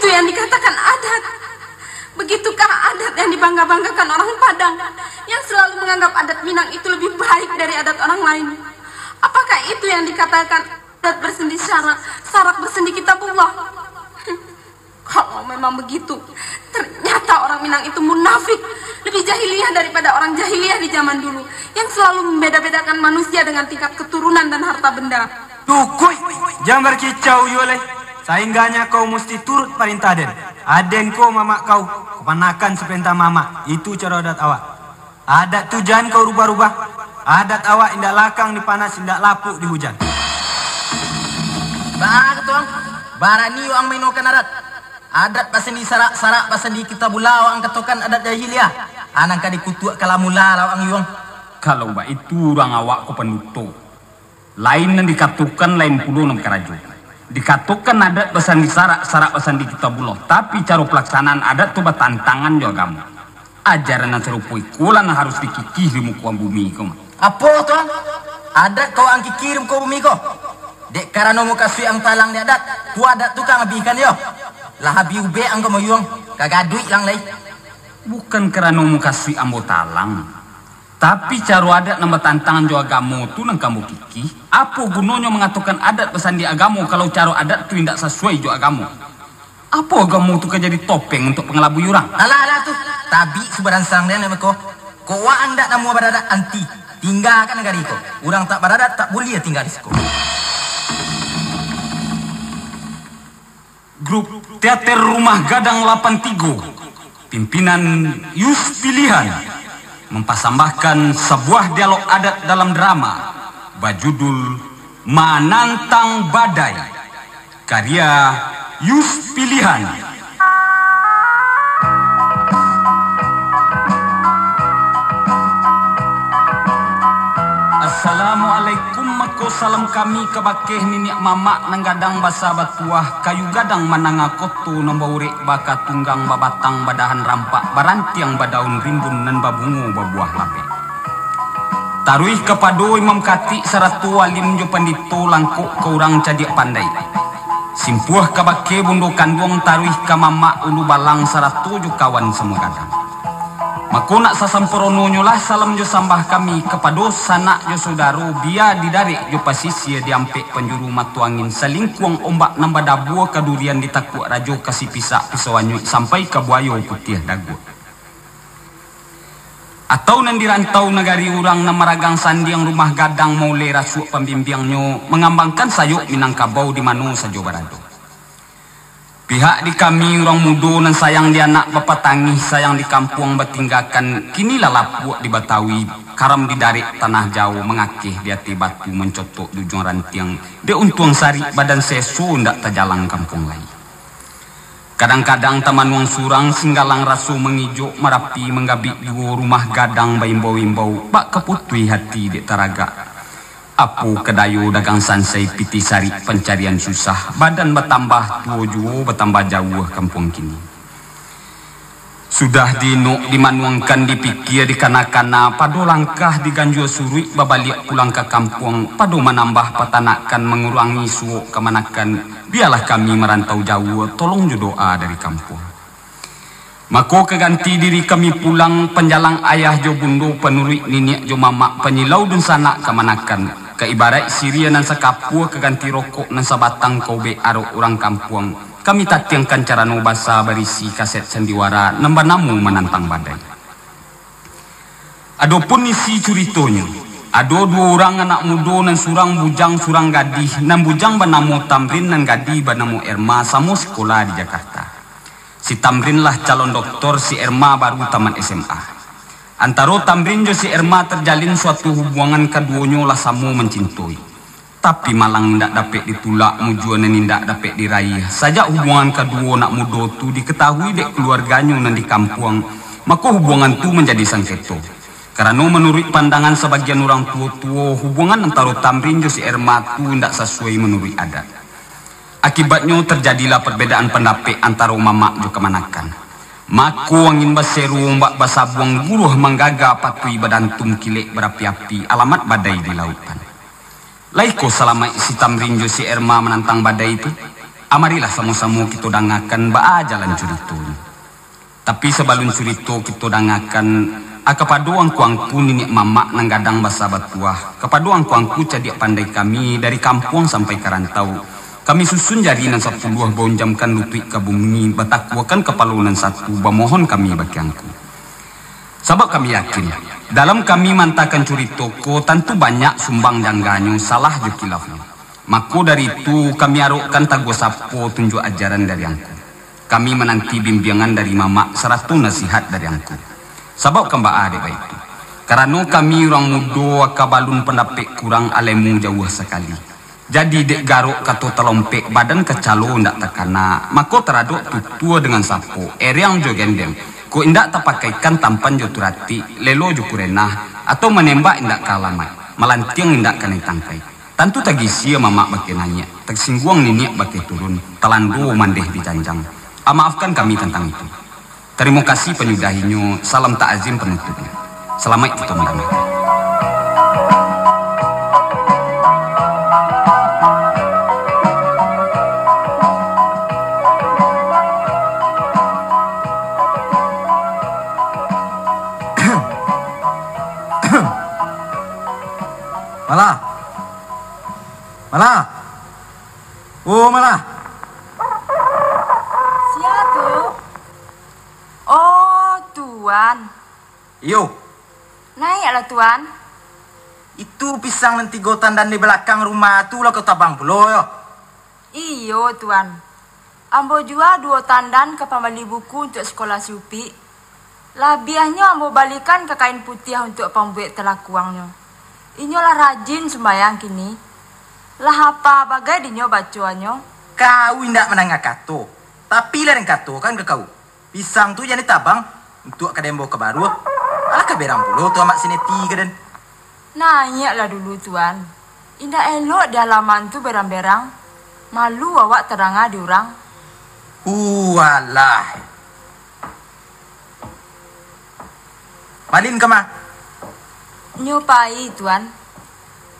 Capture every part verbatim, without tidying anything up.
Itu yang dikatakan adat. Begitukah adat yang dibangga-banggakan orang Padang, yang selalu menganggap adat Minang itu lebih baik dari adat orang lain? Apakah itu yang dikatakan adat bersendi syarak, syarak bersendi kitabullah? Kalau memang begitu, ternyata orang Minang itu munafik, lebih jahiliah daripada orang jahiliah di zaman dulu, yang selalu membeda-bedakan manusia dengan tingkat keturunan dan harta benda. Cukuik! Jan bakicau juo lai. Saingganyo kau musti turut parentah den. Aden ko mamak kau, kapanakan saparentah mamak. Itu caro adat awak. Adat tu jan kau rubah-rubah. Adat awak indak lakang di panas, indak lapuk di hujan. Baa katuang, barani waang mainokan adat. Adat basandi sarak, sarak basandi kitabullah waang katokan adat jahiliah. Anang ka dikutuak kalamullah lah waang yuang. Kalau baitu urang awak ko panduto. Lain nan dikatokan, lain pulo nan bakarajo. Dikatokan adat basandi sarak, sarak basandi kitabullah, tapi caro palaksanaan adat tu batantangan jo agamo. Ajaran nan sarupo iko lah nan harus dikikih di muko bumi ko mah. Apo tu, Ang? Adat ko waang kikih di muko bumi ko? Dek karano mukasuik ang talang di adat, tu adat tu ka ang abihkan yo. Lah abih ubek ang ko mayuang, ka gaduik lang lai. Bukan karano mukasuik ambo talang. Tapi caro adat nan batantangan jo agamo tu nan ka ambo kikih. Apo gunonyo mangatokan adat basandi agamo, kalau caro adat tu indak sasuai jo agamo? Apo agamo tu ka jadi topeng untuak pangalabui urang? Alah, alah tu, tabik subaran sarang den beko. Kok waang ndak namuah baradat anti, tinggakan nagari ko. Urang tak baradat tak buliah tingga di siko. Grup Teater Rumah Gadang lapan tigo, pimpinan Yus Pilihan, mampasambahkan sabuah dialog adat dalam drama bajudul Manantang Badai, karya Yus Pilihan. Assalamualaikum. Mako salam kami kabakeh niniak mamak nan gadang basa batuah, kayu gadang mananga koto nan baurek baka tunggang babatang badahan rampak barantiang badaun rimbun nan babungo babuah lapek. Taruih kapado imam katik sarato alim jo pandito langkok ka urang cadiak pandai. Simpuah kabakeh bundo kanduang taruih ka mamak ulu balang sarato jo kawan samua gadang. Mako nak sasamparononyolah salam jo sambah kami kapado sanak jo sudaro, bia di darek jo pasisia, di ampek panjuru mato angin, salingkuang ombak nan badabua, ka durian ditakuak rajo, ka sipisak pisau anyuik, sampai ka buayo putiah daguak. Atau nan di rantau nagari urang, nan maragang sandiang rumah gadang, maulai rasuak pambimbiangnyo, mangambangkan sayok Minangkabau di mano sajo barado. Pihak di kami urang mudo nan sayang di anak bapatangih, sayang di kampuang batinggakan, kini lah lapuak di Batawi, karam di darek tanah jauah, mangakeh di ateh batu, mancotok di ujuang rantiang, dek untuang sarik badan seso, ndak tajalang kampuang lai. Kadang-kadang tamanuang surang, singgalang raso mangijok, Marapi manggabik juo, rumah gadang baimbau-imbau, bak kaputuih hati dek taragak. Apo ka dayo dagang sansai, pitih sarik pancarian susah, badan batambah tuo juo, batambah jauah kampuang kini. Sudah diinok, dimanuangkan, dipikia, dikana-kana, pado langkah diganjua suruik, babaliak pulang ka kampuang, pado manambah patanakan, mangurangi suok kamanakan, bialah kami marantau jauah, tolong jo doa dari kampuang. Mako ka ganti diri kami pulang, panjalang ayah jo bundo, panuruik niniak jo mamak, panyilau dunsanak kamanakan, ka ibaraik siriah nan sakapua, ka ganti rokok nan sabatang, ka ubek arok urang kampuang, kami tatiangkan carano basa barisi kaset sandiwara nan banamo Manantang Badai. Adopun isi curitonyo, ado duo urang anak mudo, nan surang bujang, surang gadih, nan bujang banamo Tamrin, nan gadih banamo Erma, samo sikola di Jakarta. Si Tamrin lah calon doktor, si Erma baru tamat S M A. Antaro Tamrin jo si Erma tajalin suatu hubuangan, kaduonyo lah samo mancintoi. Tapi malang indak dapek ditulak, mujua nan indak dapek diraih. Sajak hubuangan kaduo nak mudo tu dikatahui dek kaluarganyo nan di kampuang, mako hubuangan tu manjadi sangketo. Karano manuruik pandangan sabagian urang tuo-tuo, hubuangan antaro Tamrin jo si Erma tu indak sasuai manuruik adat. Akibatnyo, tarjadilah parbedaan pandapek antaro mamak jo kamanakan. Mako, angin baseru, ombak basabuang, guruah manggaga, patuih badantum, kilek barapi-api, alamat badai di lautan. Lai ko salamaik si Tamrin jo si Erma manantang badai tu? Amarilah samo-samo kito dangakan baa jalan curitonyo. Tapi sabalun curito kito dangakan, a kapado angku-angku niniak mamak nan gadang basa batuah, kapado angku-angku cadiak pandai kami dari kampuang sampai ka rantau, kami susun jari nan sapuluah baunjamkan lutuik ka bumi, batakuakan kapalo nan satu, bamohon kami bak angku. Sabab kami yakin, dalam kami mantakan curito ko, tantu banyak sumbang jangganyo, salah jo kilafnyo. Mako dari tu, kami arokkan taguah sapo tunjuak ajaran dari angku. Kami mananti bimbiangan dari mamak, sarato nasihat dari angku. Sabab kan baa dek baitu? Karano kami urang mudo, aka balun pandapek kurang, alemu jauah sakali. Jadi, dek garok kato talompek, badan kacalo indak takana, mako taradok tutua dengan sapo, eriang jo gendeng. Kok indak tapakaikan tampan jo turatik, lelo jo kurenah, atau manembak indak ka alamaik, malantiang indak kanai tangkai. Tantu tagisia mamak bakeh naiak, tasingguang niniak bakeh turun, talando mandeh di janjang. A, maafkan kami tantang itu. Tarimo kasih panyudahinyo, salam takzim panutupnyo. Salamaik kito mandangakan. Malah. Malah. Oh, Malah. Sia tu? Oh, Tuan. Iyo. Naiaklah, Tuan. Itu pisang nan tigo tandan di balakang rumah tu lah kau tabang pulo, yo? Iyo, Tuan. Ambo jua duo tandan ka pambali buku untuak sikolah si Upik. Labiahnyo ambo balikan ka Kain Putiah untuak pambuek talakuangnyo. Inyo lah rajin sumbayang kini. Lah apa bagai dinyo bacoannyo. Kau indak mandanga kato, tapi lah den katokan ka kau, pisang tu jan ditabang, untuak ka den bao ka baruah. Alah ka berang pulo tu amak si Neti ka den. Naiaklah dulu, Tuan. Indak elok di alaman tu berang-berang. Malu awak tadanga di urang. Uwalah. Malin ka ma? Nyo pai, Tuan.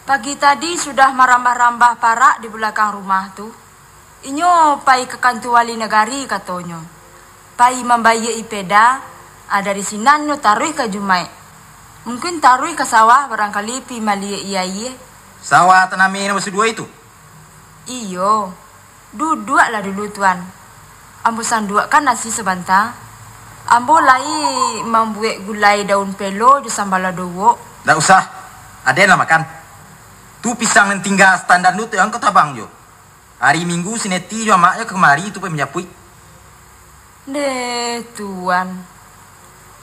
Pagi tadi sudah marambah-rambah parak di balakang rumah tu. Inyo pai ka kantua wali nagari, katonyo. Pai mambayia ipeda, a, dari sinan nyo taruih ka Jumaik. Mungkin taruih ka sawah, barangkali pi maliek aia. Sawah tanameh nan basuduah itu? Iyo. Duduaklah dulu, Tuan. Ambo sanduakkan nasi sabanta. Ambo lai mambuek gulai daun pelo jo sambala dowok. Ndak usah. Aden lah makan. Tu pisang nan tingga satandan tu, tu nan kau tabang jo. Ari Minggu si Neti jo amaknyo ka kamari tu pai manjapuik. Ndeh, Tuan.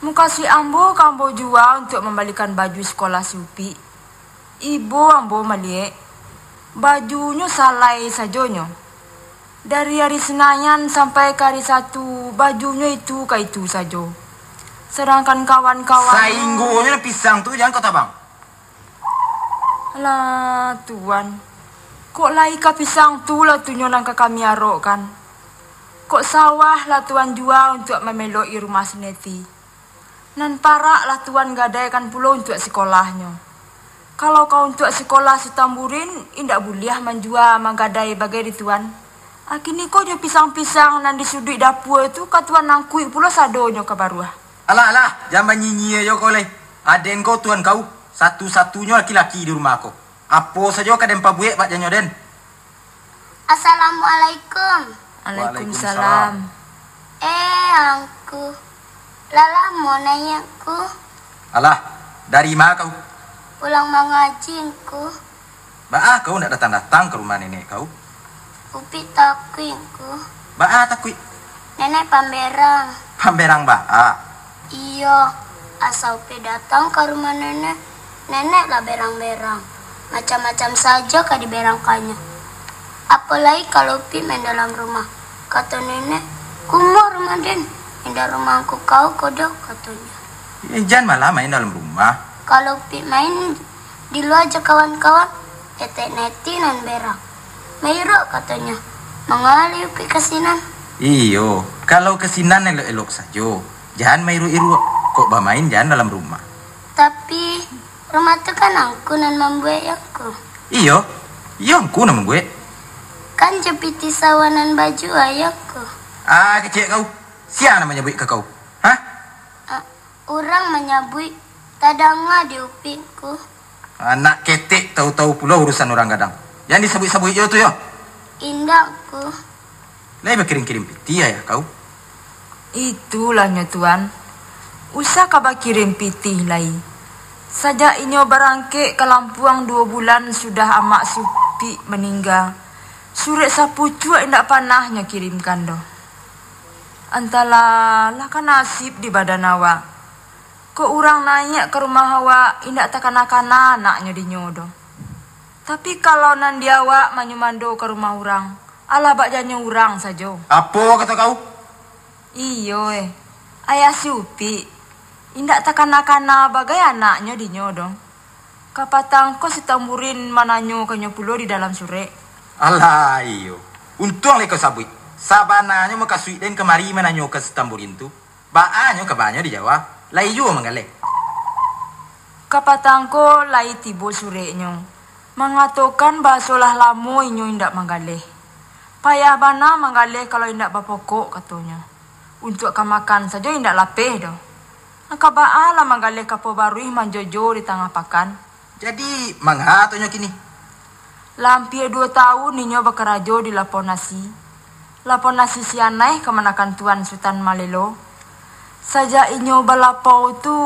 Mukasuik ambo ka ambo jua untuak mambalikan baju sikolah si Upik. Ibo ambo maliek, bajunyo salai sajonyo. Dari ari Sinayan sampai ka ari Satu, bajunyo itu ka itu sajo. Sadangkan kawan-kawan. Sainggonyo nan pisang tu jan kau tabang. Alah, Tuan. Kok lai ka pisang tu lah tu nyo nan ka kami arokkan. Kok sawah lah Tuan jua untuak mamelok-i rumah si Neti. Nan parak lah Tuan gadaikan pulo untuak sikolahnyo. Kalau ka untuak sikolah si Tamburin, indak buliah manjua manggadai bagai di Tuan. A, kiniko jo pisang-pisang nan di suduik dapua tu ka Tuan angkuik pulo sadonyo ka baruah. Alah, alah, jan banyinyia jo kau lai. Aden ko Tuan kau, satu-satunyo laki-laki di rumah ko. Apo sajo ka den pabuek bakjanyo den. Assalamualaikum. Waalaikumsalam. Eh, angku. Lah lamo naiak, angku? Alah, dari ma kau? Pulang mangaji, angku. Baa kau ndak datang-datang ka rumah nenek kau? Upik takuik, angku. Baa takuik? Nenek pamberang. Pamberang baa? Iyo, asa Upik datang ka rumah nenek, nenek lah berang-berang. Macam-macam sajo ka diberangkannyo. Apo lai kalau Upik main dalam rumah, kato nenek, "Kumuah rumah den, indak rumah angku kau ko doh," katonyo. Eh, jan malah main dalam rumah. Kalau Upik main di lua jo kawan-kawan, etek Neti nan berang. Mairuak katonyo, mangalih Upik ka sinan. Iyo, kalau ka sinan elok-elok sajo, jan mairuak-iruak, kok bamain jan dalam rumah. Tapi, rumah tu kan angku nan mambuek, yo, angku? Iyo, iyo angku nan mambuek. Kan jo pitih sawah nan bajua, yo ko. Ah, kecek kau. Sia nan manyabuik ka kau? Hah? Ah, urang manyabuik, tadanga di upikku. Anak ketek tahu-tahu pulo urusan urang gadang. Jan disabuik-sabuik jo tu, yo. Indak, ko. Lai bakirim-kirim pitih ayah kau? Itulah nyo, Tuan. Usah ka bakirim pitih lai. Sajak inyo barangkek ka Lampuang duo bulan sudah amak Supik maningga, surek sapucuak indak panah nyo kirimkan doh. Antahlah, lah ka nasib di badan awak. Kok urang naiak ka rumah awak, indak takana-kana anaknyo dinyo doh. Tapi kalau nan di awak manyumando ka rumah urang, alah bak janyo urang sajo. Apo kato kau? Iyo, eh. Ayah si Upik, indak takana-kana bagai anaknyo dinyo doh. Kapatang ko si Tamburin mananyo ka inyo pulo di dalam surek. Alah, iyo. Untuang lai kau sabuik. Sabananyo mukasuik den kamari mananyo ka si Tamburin tu. Baa nyo kabanyo di Jawa? Lai juo manggaleh? Kapatang ko lai tibo sureknyo, mangatokan baso lah lamo inyo indak manggaleh. Payah bana manggaleh kalau indak bapokok, katonyo. Untuak ka makan sajo indak lapeh doh. Angka baa lah manggaleh kapo baruih manjojo di tangah pakan. Jadi, manga katonyo kini? Lah ampia duo taun inyo bakarajo di lapau nasi. Lapau nasi si Anaih kamanakan Tuan Sutan Malelo. Sajak inyo balapau tu,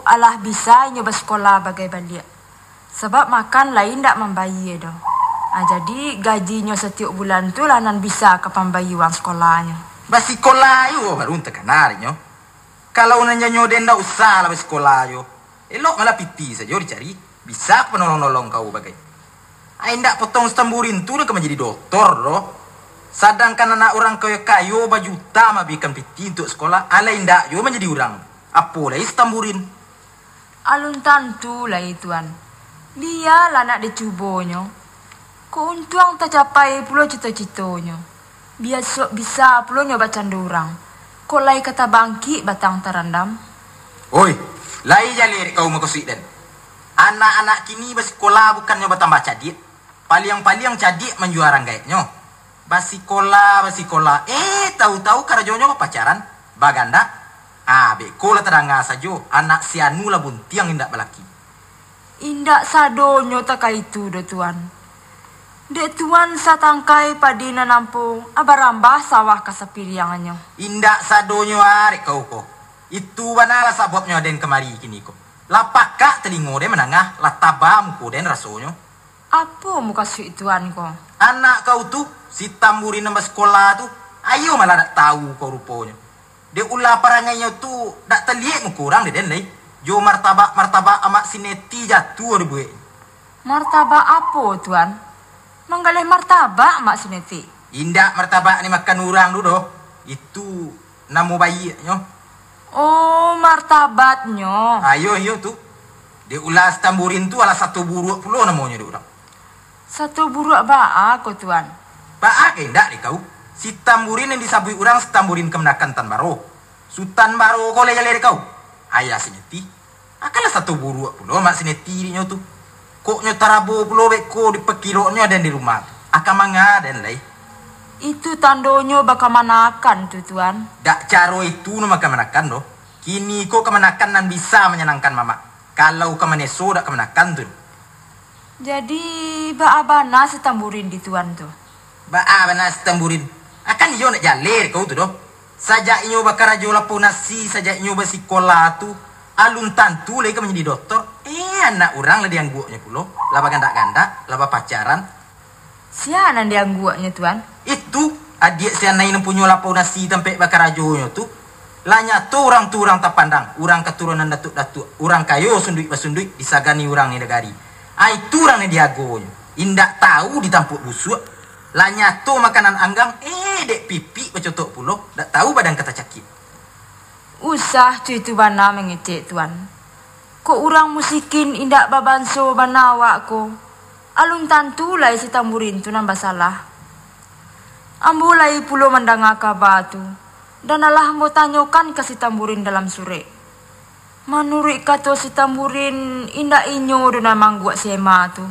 alah bisa inyo basikola bagai baliak. Sabab makan lai indak mambayie doh. Ah, jadi, gajinyo satiok bulan tu lah nan bisa ka pambayie uang sikolanyo. Basikola juo baru takana inyo. Kalau nan janyo den ndak usah lah basikola juo. Elok malah pitih sajo dicari. Bisa ka panolong-nolong kau bagai. Ai, indak potong si Tamburin tu nan ka manjadi dotor doh. Sadangkan anak urang kayo-kayo bajuta maabihkan pitih untuak sikola, alah indak juo manjadi urang. Apo lai si Tamburin? Alun tantu lai, Tuan. Bialah nak dicubonyo. Kok untuang tacapai pulo cito-citonyo. Biaso bisa pulo nyo bacando urang. Kok lai ka tabangkik batang tarandam. Oi, lai jaleh dek kau mukasuik den. Anak-anak kini basikola bukannyo batambah cadiak. Paliang-paliang cadiak manjua ranggaeknyo. Basikola, basikola, eh, tahu-tahu karajonyo bapacaran, bagandak. Ah, beko lah tadanga sajo, anak si Anu lah buntiang indak balaki. Indak sadonyo takaitu doh, Tuan. Dek Tuan satangkai padi nan ampo, ah, barambah sawah ka sapiriangnyo. Indak sadonyo ah, dek kau ko. Itu bana lah sababnyo den kamari kini ko. Lah pakak talingo den mandanga, lah taba muko den rasonyo. Apo mukasuik Tuan ko? Anak kau tu, si Tamburin nan basikola tu, ayo malah dak tahu kau ruponyo. Dek ulah parangainyo tu, dak taliek muko urang dek den lai. Jo martabak-martabak Amak Sineti jatuah dibueknyo. Martabak apo, Tuan? Manggaleh martabak Amak Sineti? Indak martabak nan dimakan urang tu doh. Itu namo baiaknyo. Oh, martabatnyo. Ayo, iyo tu. Dek ulah si Tamburin tu alah sato buruak pulo namonyo dek urang. Sato buruak baa ko, Tuan? Baa ka indak dek kau? Si Tamburin nan disabuik urang si Tamburin kamanakan Tan Baro. Sutan Baro ko lai jaleh dek kau? Ayah Sineti. Akanlah sato buruak pulo Mak Sineti dek nyo tu. Kok nyo tarabo pulo beko dipakiroknyo den di rumah tu. Akan manga den lai. Itu tandonyo bakamanakan tu, Tuan. Dak caro itu nan bakamanakan doh. Kini ko kamanakan nan bisa manyanangkan mamak. Kalau ka maneso dak kamanakan tu. Jadi, baa bana si Tamburin di Tuan tu? Baa bana si Tamburin? Akan iyo nak jaleh dek kau tu doh. Sajak inyo bakarajo lapau nasi, sajak inyo basikola tu, alun tantu lai ka manjadi dotor. Eh, anak urang lah diangguaknyo pulo, lah bagandak-gandak, lah bapacaran. Sia nan diangguaknyo, Tuan? Itu, adiak si Anai nan punyo lapau nasi tampek bakarajonyo tu. Lah nyato urang tu urang tapandang, urang katurunan datuak-datuak, urang kayo sunduik-basunduik disagani urang di nagari. Ah, itu urang nan diagonyo. Indak tahu di tampuak busuak. Lah nyato makanan anggang, eh, dek pipik bacotok pulo, dak tahu badan ka tacakik. Usah cuitu bana mangecek, Tuan. Kok urang musikin indak babanso bana awak ko, alun tantu lai si Tamburin tu nan basalah. Ambo lai pulo mandanga kaba tu, dan alah ambo tanyokan ka si Tamburin dalam surek. Manuruik kato si Tamburin, indak inyo doh nan maangguak si Ema tu,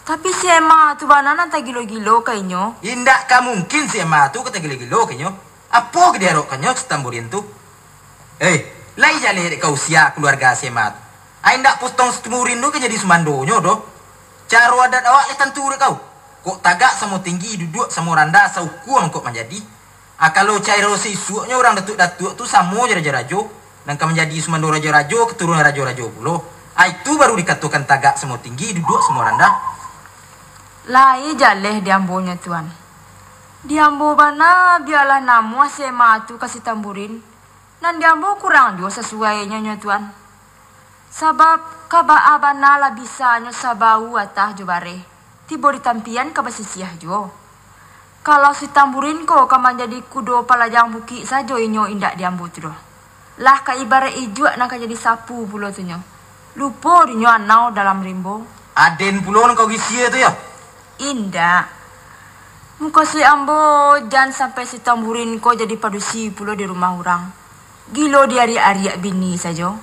Tapi si Emma tu bana nan tagilo-gilo ka inyo. Indak ka mungkin si Emma tu ka tagilo-gilo ka inyo. Apo ka diarokannyo si Tamburin tu? Eh, lai jaleh dek kau sia kaluarga si Emma tu. Ai indak potong si Tamburin tu ka jadi sumandonyo doh. Caro adat awak lai tantu dek kau. Kok tagak samo tinggi, duduak samo randah, saukuang kok manjadi. Ah, kalau caro saisuaknyo urang datuak-datuak tu samo jo rajo-rajo, nan ka manjadi sumando rajo-rajo, katurunan rajo-rajo pulo. Ah, itu baru dikatokan tagak samo tinggi, duduak samo randah. Lai jaleh di ambonyo, Tuan. Di ambo bana, bialah namuah si Emma tu ka si Tamburin. Nan di ambo kurang juo sasuainyo nyo, Tuan. Sabab, ka baa bana lah bisanyo sabau atah jo bareh, tibo di tampian ka basisiah juo. Kalau si Tamburin ko ka manjadi kudo palajang bukik sajo inyo indak di ambo tu doh. Lah ka ibaraik ijuak nan ka jadi sapu pulo tu nyo. Lupo dinyo anau dalam rimbo. Aden pulo nan kau gisia tu yo? Indak. Mukasuik ambo, jan sampai si Tamburin ko jadi padusi pulo di rumah urang. Gilo diariak-ariak bini sajo.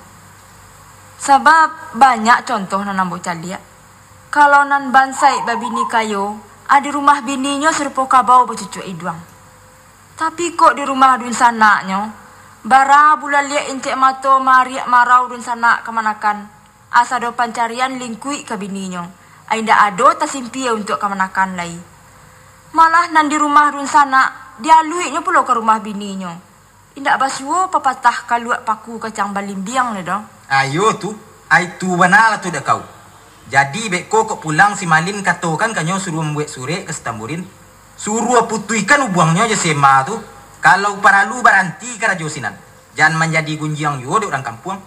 Sabab, banyak contoh nan ambo caliak. Kalau nan bansaik babini kayo, ah, di rumah bininyo sarupo kabau bacucuak iduang. Tapi kok di rumah dunsanaknyo, bara bulan liak incek mato maariak marau dunsanak kamanakan. Asa do pancarian lingkuik ka bininyo, ai indak ado tasimpia untuak kamanakan lai. Malah nan di rumah dunsanak, dialuiknyo pulo ka rumah bininyo. Indak basuo papatah kaluak paku kacang balimbiang nyo doh. Ayo tu, ai tu bana lah tu dek kau. Jadi, beko kok pulang si Malin katokan kanyo suruah mambuek surek ka si Tamburin. Suruah putuihkan hubuangnyo jo si Emma tu. Kalau paralu, baranti karajo sinan. Jan manjadi gunjiang juo dek urang kampuang.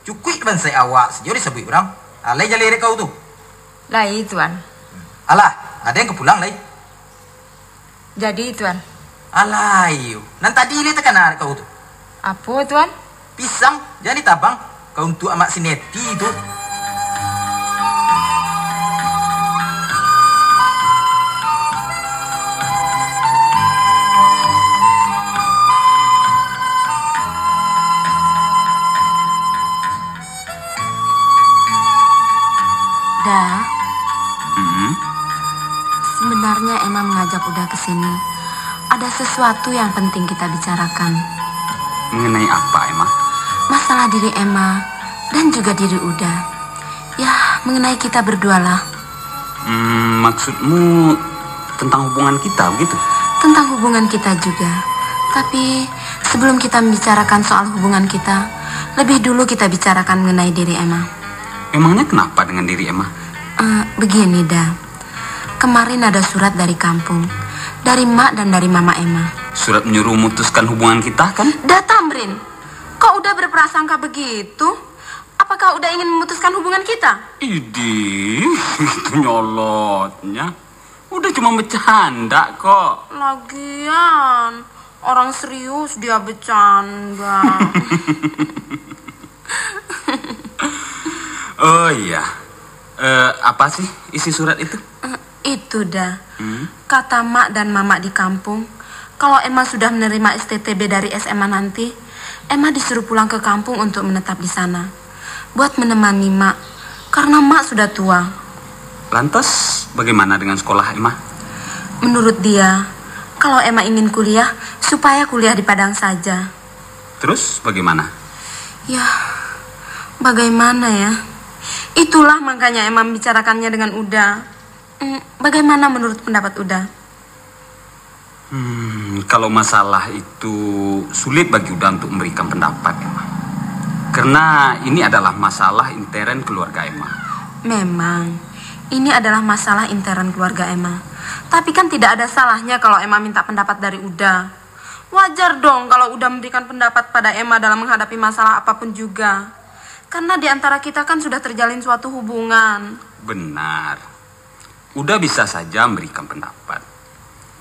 Cukuik bansaik awak sajo disabuik urang. Alai jaleh dek kau tu. Lai, Tuan. Alah, aden ka pulang lai. Jadi, Tuan. Alai, nan tadi lai takana dek kau tu. Apo, Tuan? Pisang, jan ditabang. Kau untuak amak si Neti tu. Da, Hmm? Sebenarnya Emma mengajak Uda ke sini. Ada sesuatu yang penting kita bicarakan. Mengenai apa, Emma? Masalah diri Emma dan juga diri Uda. Ya, mengenai kita berdualah. Hmm, maksudmu tentang hubungan kita, begitu? Tentang hubungan kita juga. Tapi, sebelum kita membicarakan soal hubungan kita, lebih dulu kita bicarakan mengenai diri Emma. Emangnya kenapa dengan diri Emma? Eh, begini, Da. Kemarin ada surat dari kampung. Dari Mak dan dari Mama Emma. Surat menyuruh memutuskan hubungan kita, kan? Da, Tamrin! Kok Uda berprasangka begitu? Apakah Uda ingin memutuskan hubungan kita? Idih, itu nyolotnya. Uda cuma bercanda kok. Lagian, orang serius dia bercanda. Oh iya. Eh, apa sih isi surat itu? Eh, itu, Da. Hmm? Kata Mak dan Mamak di kampung, kalau Emma sudah menerima S T T B dari S M A nanti, Emma disuruh pulang ke kampung untuk menetap di sana. Buat menemani Mak, karena Mak sudah tua. Lantas, bagaimana dengan sekolah Emma? Menurut dia, kalau Emma ingin kuliah, supaya kuliah di Padang saja. Terus, bagaimana? Ya, bagaimana ya? Itulah makanya Emma membicarakannya dengan Uda. Hmm, bagaimana menurut pendapat Uda? Hmm, kalau masalah itu sulit bagi Uda untuk memberikan pendapat, Emma. Karena ini adalah masalah intern keluarga Emma. Memang, ini adalah masalah intern keluarga Emma. Tapi kan tidak ada salahnya kalau Emma minta pendapat dari Uda. Wajar dong kalau Uda memberikan pendapat pada Emma dalam menghadapi masalah apapun juga. Karena di antara kita kan sudah terjalin suatu hubungan. Benar. Uda bisa saja memberikan pendapat.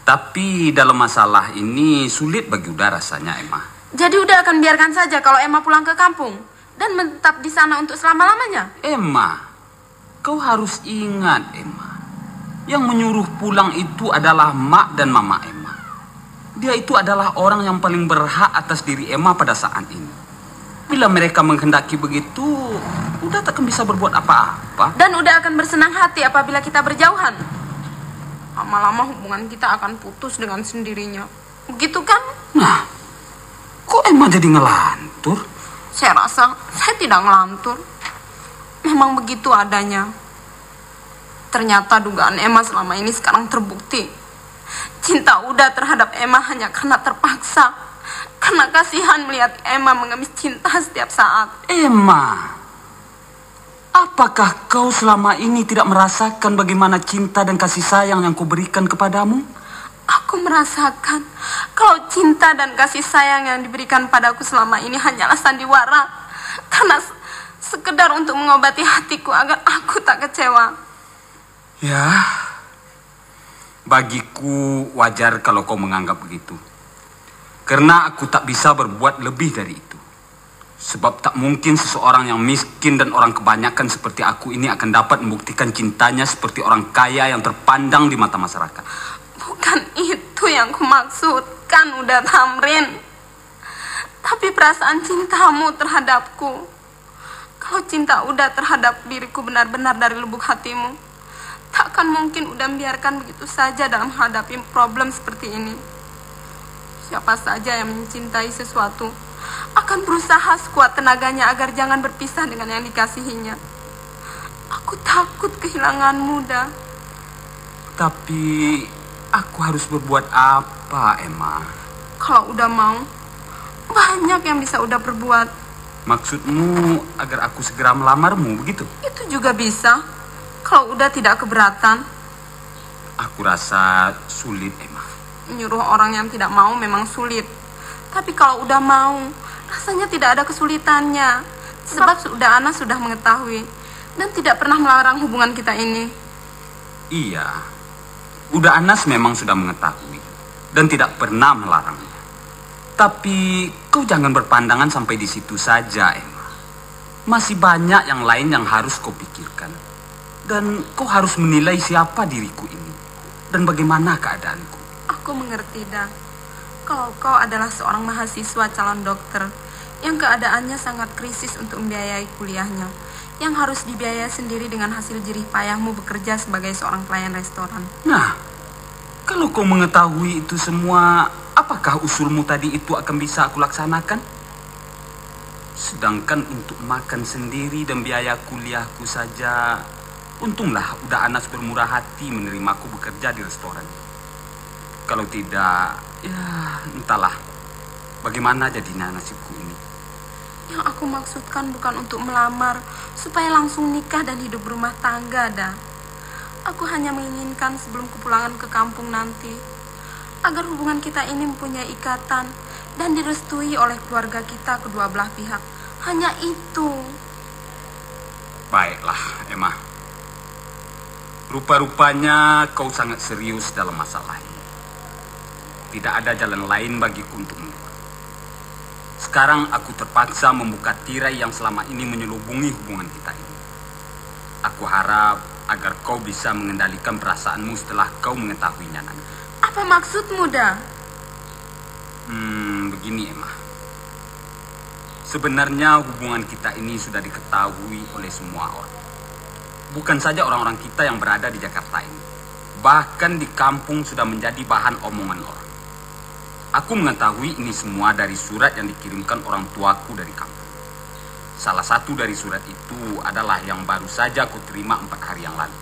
Tapi dalam masalah ini sulit bagi Uda rasanya, Emma. Jadi Uda akan biarkan saja kalau Emma pulang ke kampung dan menetap di sana untuk selama-lamanya? Emma, kau harus ingat, Emma. Yang menyuruh pulang itu adalah Mak dan Mama Emma. Dia itu adalah orang yang paling berhak atas diri Emma pada saat ini. Bila mereka menghendaki begitu, Uda takkan bisa berbuat apa-apa. Dan Uda akan bersenang hati apabila kita berjauhan. Lama-lama hubungan kita akan putus dengan sendirinya. Begitu kan? Nah, kok Emma jadi ngelantur? Saya rasa saya tidak ngelantur. Memang begitu adanya. Ternyata dugaan Emma selama ini sekarang terbukti. Cinta Uda terhadap Emma hanya karena terpaksa. Karena kasihan melihat Emma mengemis cinta setiap saat. Emma, apakah kau selama ini tidak merasakan bagaimana cinta dan kasih sayang yang kuberikan kepadamu? Aku merasakan kalau cinta dan kasih sayang yang diberikan padaku selama ini hanyalah sandiwara. Karena se-, sekedar untuk mengobati hatiku agar aku tak kecewa. Ya, bagiku wajar kalau kau menganggap begitu. Karena aku tak bisa berbuat lebih dari itu. Sebab tak mungkin seseorang yang miskin dan orang kebanyakan seperti aku ini akan dapat membuktikan cintanya seperti orang kaya yang terpandang di mata masyarakat. Bukan itu yang kumaksudkan, Uda Tamrin. Tapi perasaan cintamu terhadapku. Kalau cinta Uda terhadap diriku benar-benar dari lubuk hatimu, takkan mungkin Uda membiarkan begitu saja dalam menghadapi problem seperti ini. Siapa saja yang mencintai sesuatu akan berusaha sekuat tenaganya agar jangan berpisah dengan yang dikasihinya. Aku takut kehilanganmu, Da. Tapi, aku harus berbuat apa, Emma? Kalau Uda mau, banyak yang bisa Uda perbuat. Maksudmu agar aku segera melamarmu, begitu? Itu juga bisa, kalau Uda tidak keberatan. Aku rasa sulit, Emma. Menyuruh orang yang tidak mau memang sulit. Tapi kalau Uda mau, rasanya tidak ada kesulitannya. Sebab Uda Anas sudah mengetahui dan tidak pernah melarang hubungan kita ini. Iya, Uda Anas memang sudah mengetahui dan tidak pernah melarangnya. Tapi kau jangan berpandangan sampai di situ saja, Emma. Masih banyak yang lain yang harus kau pikirkan. Dan kau harus menilai siapa diriku ini dan bagaimana keadaanku. Aku mengerti, Da. Kalau kau adalah seorang mahasiswa calon dokter yang keadaannya sangat krisis untuk membiayai kuliahnya, yang harus dibiayai sendiri dengan hasil jerih payahmu bekerja sebagai seorang pelayan restoran. Nah, kalau kau mengetahui itu semua, apakah usulmu tadi itu akan bisa aku laksanakan? Sedangkan untuk makan sendiri dan biaya kuliahku saja, untunglah Uda Anas bermurah hati menerimaku bekerja di restoran. Kalau tidak, ya, entahlah bagaimana jadinya nasibku ini. Yang aku maksudkan bukan untuk melamar supaya langsung nikah dan hidup berumah tangga, Da. Aku hanya menginginkan sebelum kepulangan ke kampung nanti, agar hubungan kita ini mempunyai ikatan dan direstui oleh keluarga kita kedua belah pihak. Hanya itu. Baiklah, Emma. Rupa-rupanya kau sangat serius dalam masalah ini. Tidak ada jalan lain bagiku untuk menolak. Sekarang aku terpaksa membuka tirai yang selama ini menyelubungi hubungan kita ini. Aku harap agar kau bisa mengendalikan perasaanmu setelah kau mengetahuinya nanti. Apa maksudmu, Da? Hmm, begini, Emma. Sebenarnya hubungan kita ini sudah diketahui oleh semua orang. Bukan saja orang-orang kita yang berada di Jakarta ini, bahkan di kampung sudah menjadi bahan omongan orang. Aku mengetahui ini semua dari surat yang dikirimkan orang tuaku dari kampung. Salah satu dari surat itu adalah yang baru saja aku terima empat hari yang lalu.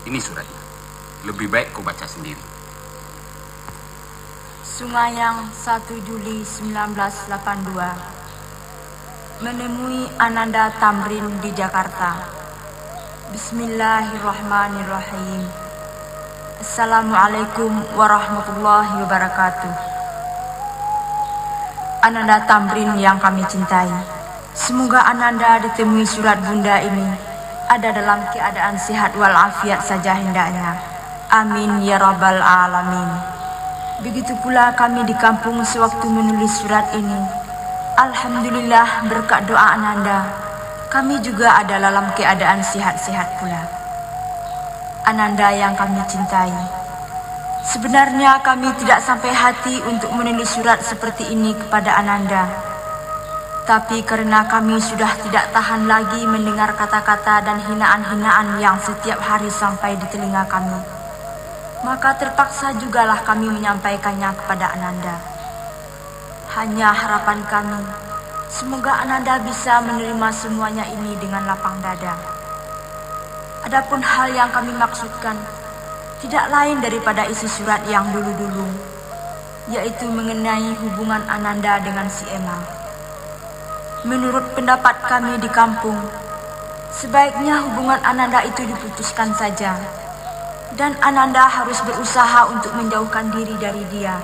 Ini suratnya. Lebih baik kau baca sendiri. Sumayang, satu Juli sembilan belas lapan dua. Menemui Ananda Tamrin di Jakarta. Bismillahirrahmanirrahim. Assalamualaikum warahmatullahi wabarakatuh. Ananda Tamrin yang kami cintai, semoga Ananda ditemui surat Bunda ini ada dalam keadaan sehat walafiat saja hendaknya. Amin ya rabbal alamin. Begitu pula kami di kampung sewaktu menulis surat ini. Alhamdulillah, berkat doa Ananda, kami juga ada dalam keadaan sehat-sehat pula. Ananda yang kami cintai, sebenarnya kami tidak sampai hati untuk menulis surat seperti ini kepada Ananda. Tapi karena kami sudah tidak tahan lagi mendengar kata-kata dan hinaan-hinaan yang setiap hari sampai di telinga kami, maka terpaksa jugalah kami menyampaikannya kepada Ananda. Hanya harapan kami, semoga Ananda bisa menerima semuanya ini dengan lapang dada. Adapun hal yang kami maksudkan, tidak lain daripada isi surat yang dulu-dulu, yaitu mengenai hubungan Ananda dengan si Emma. Menurut pendapat kami di kampung, sebaiknya hubungan Ananda itu diputuskan saja, dan Ananda harus berusaha untuk menjauhkan diri dari dia.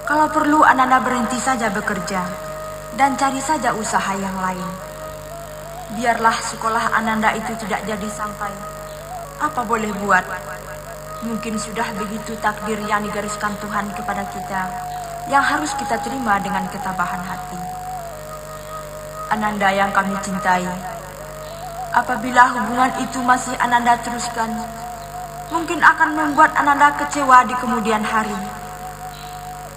Kalau perlu, Ananda berhenti saja bekerja, dan cari saja usaha yang lain. Biarlah sekolah Ananda itu tidak jadi sampai. Apa boleh buat? Mungkin sudah begitu takdir yang digariskan Tuhan kepada kita, yang harus kita terima dengan ketabahan hati. Ananda yang kami cintai, apabila hubungan itu masih Ananda teruskan, mungkin akan membuat Ananda kecewa di kemudian hari.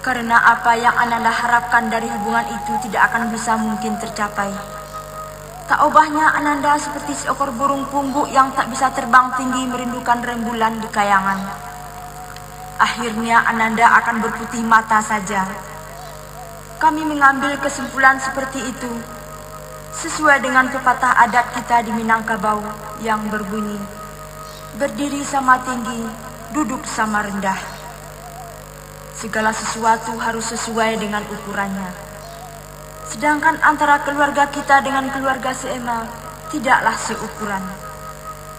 Karena apa yang Ananda harapkan dari hubungan itu tidak akan bisa mungkin tercapai. Tak ubahnya Ananda seperti seekor burung pungguk yang tak bisa terbang tinggi merindukan rembulan di kayangan. Akhirnya Ananda akan berputih mata saja. Kami mengambil kesimpulan seperti itu, sesuai dengan pepatah adat kita di Minangkabau yang berbunyi, "Berdiri sama tinggi, duduk sama rendah." Segala sesuatu harus sesuai dengan ukurannya. Sedangkan antara keluarga kita dengan keluarga si Emma tidaklah seukuran.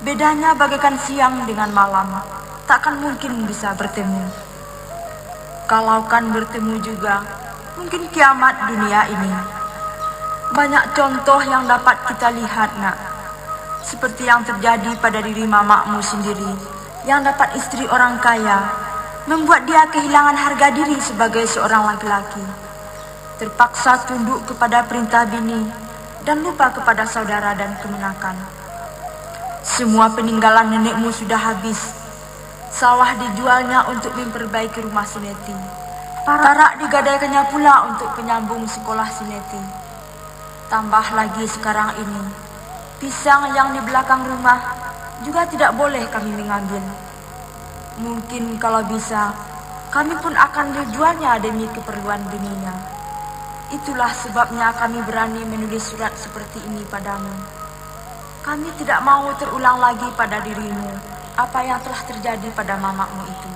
Bedanya bagaikan siang dengan malam, takkan mungkin bisa bertemu. Kalaukan bertemu juga, mungkin kiamat dunia ini. Banyak contoh yang dapat kita lihat, Nak. Seperti yang terjadi pada diri mamakmu sendiri, yang dapat istri orang kaya, membuat dia kehilangan harga diri sebagai seorang laki-laki. Terpaksa tunduk kepada perintah bini dan lupa kepada saudara dan kemenakan. Semua peninggalan nenekmu sudah habis. Sawah dijualnya untuk memperbaiki rumah si Neti. Parak digadaikannya pula untuk penyambung sekolah si Neti. Tambah lagi sekarang ini, pisang yang di belakang rumah juga tidak boleh kami mengambil. Mungkin kalau bisa, kami pun akan dijualnya demi keperluan bininya. Itulah sebabnya kami berani menulis surat seperti ini padamu. Kami tidak mau terulang lagi pada dirimu apa yang telah terjadi pada mamakmu itu.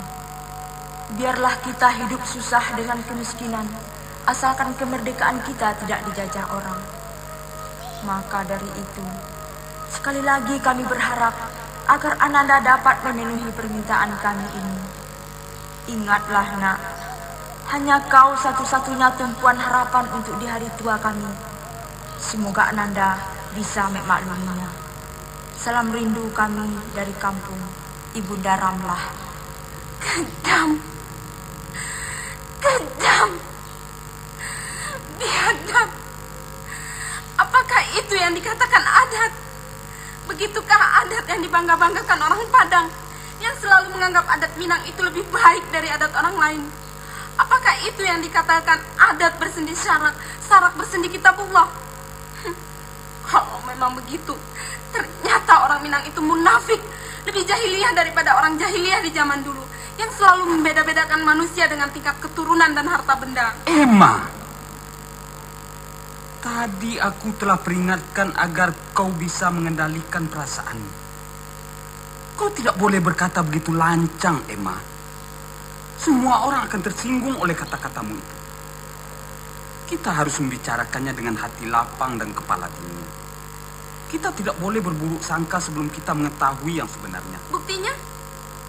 Biarlah kita hidup susah dengan kemiskinan, asalkan kemerdekaan kita tidak dijajah orang. Maka dari itu, sekali lagi kami berharap agar Ananda dapat memenuhi permintaan kami ini. Ingatlah, Nak, hanya kau satu-satunya tumpuan harapan untuk di hari tua kami. Semoga Ananda bisa memakluminya. Salam rindu kami dari kampung, Ibunda Ramlah. Kejam. Kejam. Biadab. Apakah itu yang dikatakan adat? Begitukah adat yang dibangga-banggakan orang Padang, yang selalu menganggap adat Minang itu lebih baik dari adat orang lain? Apakah itu yang dikatakan adat bersendi syarak, syarak bersendi kitabullah? Kalau memang begitu, ternyata orang Minang itu munafik, lebih jahiliyah daripada orang jahiliyah di zaman dulu, yang selalu membeda-bedakan manusia dengan tingkat keturunan dan harta benda. Emma, tadi aku telah peringatkan agar kau bisa mengendalikan perasaanmu. Kau tidak boleh berkata begitu lancang, Emma. Semua orang akan tersinggung oleh kata-katamu itu. Kita harus membicarakannya dengan hati lapang dan kepala dingin. Kita tidak boleh berburuk sangka sebelum kita mengetahui yang sebenarnya. Buktinya,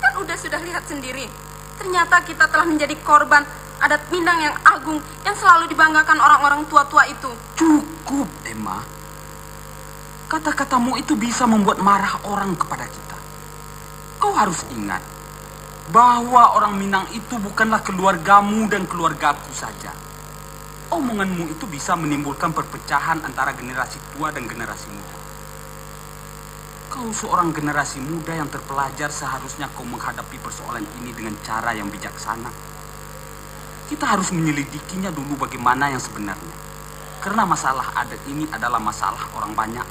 kan Uda sudah lihat sendiri. Ternyata kita telah menjadi korban adat Minang yang agung, yang selalu dibanggakan orang-orang tua-tua itu. Cukup, Emma. Kata-katamu itu bisa membuat marah orang kepada kita. Kau harus ingat bahwa orang Minang itu bukanlah keluargamu dan keluargaku saja. Omonganmu itu bisa menimbulkan perpecahan antara generasi tua dan generasi muda. Kau seorang generasi muda yang terpelajar, seharusnya kau menghadapi persoalan ini dengan cara yang bijaksana. Kita harus menyelidikinya dulu bagaimana yang sebenarnya. Karena masalah adat ini adalah masalah orang banyak.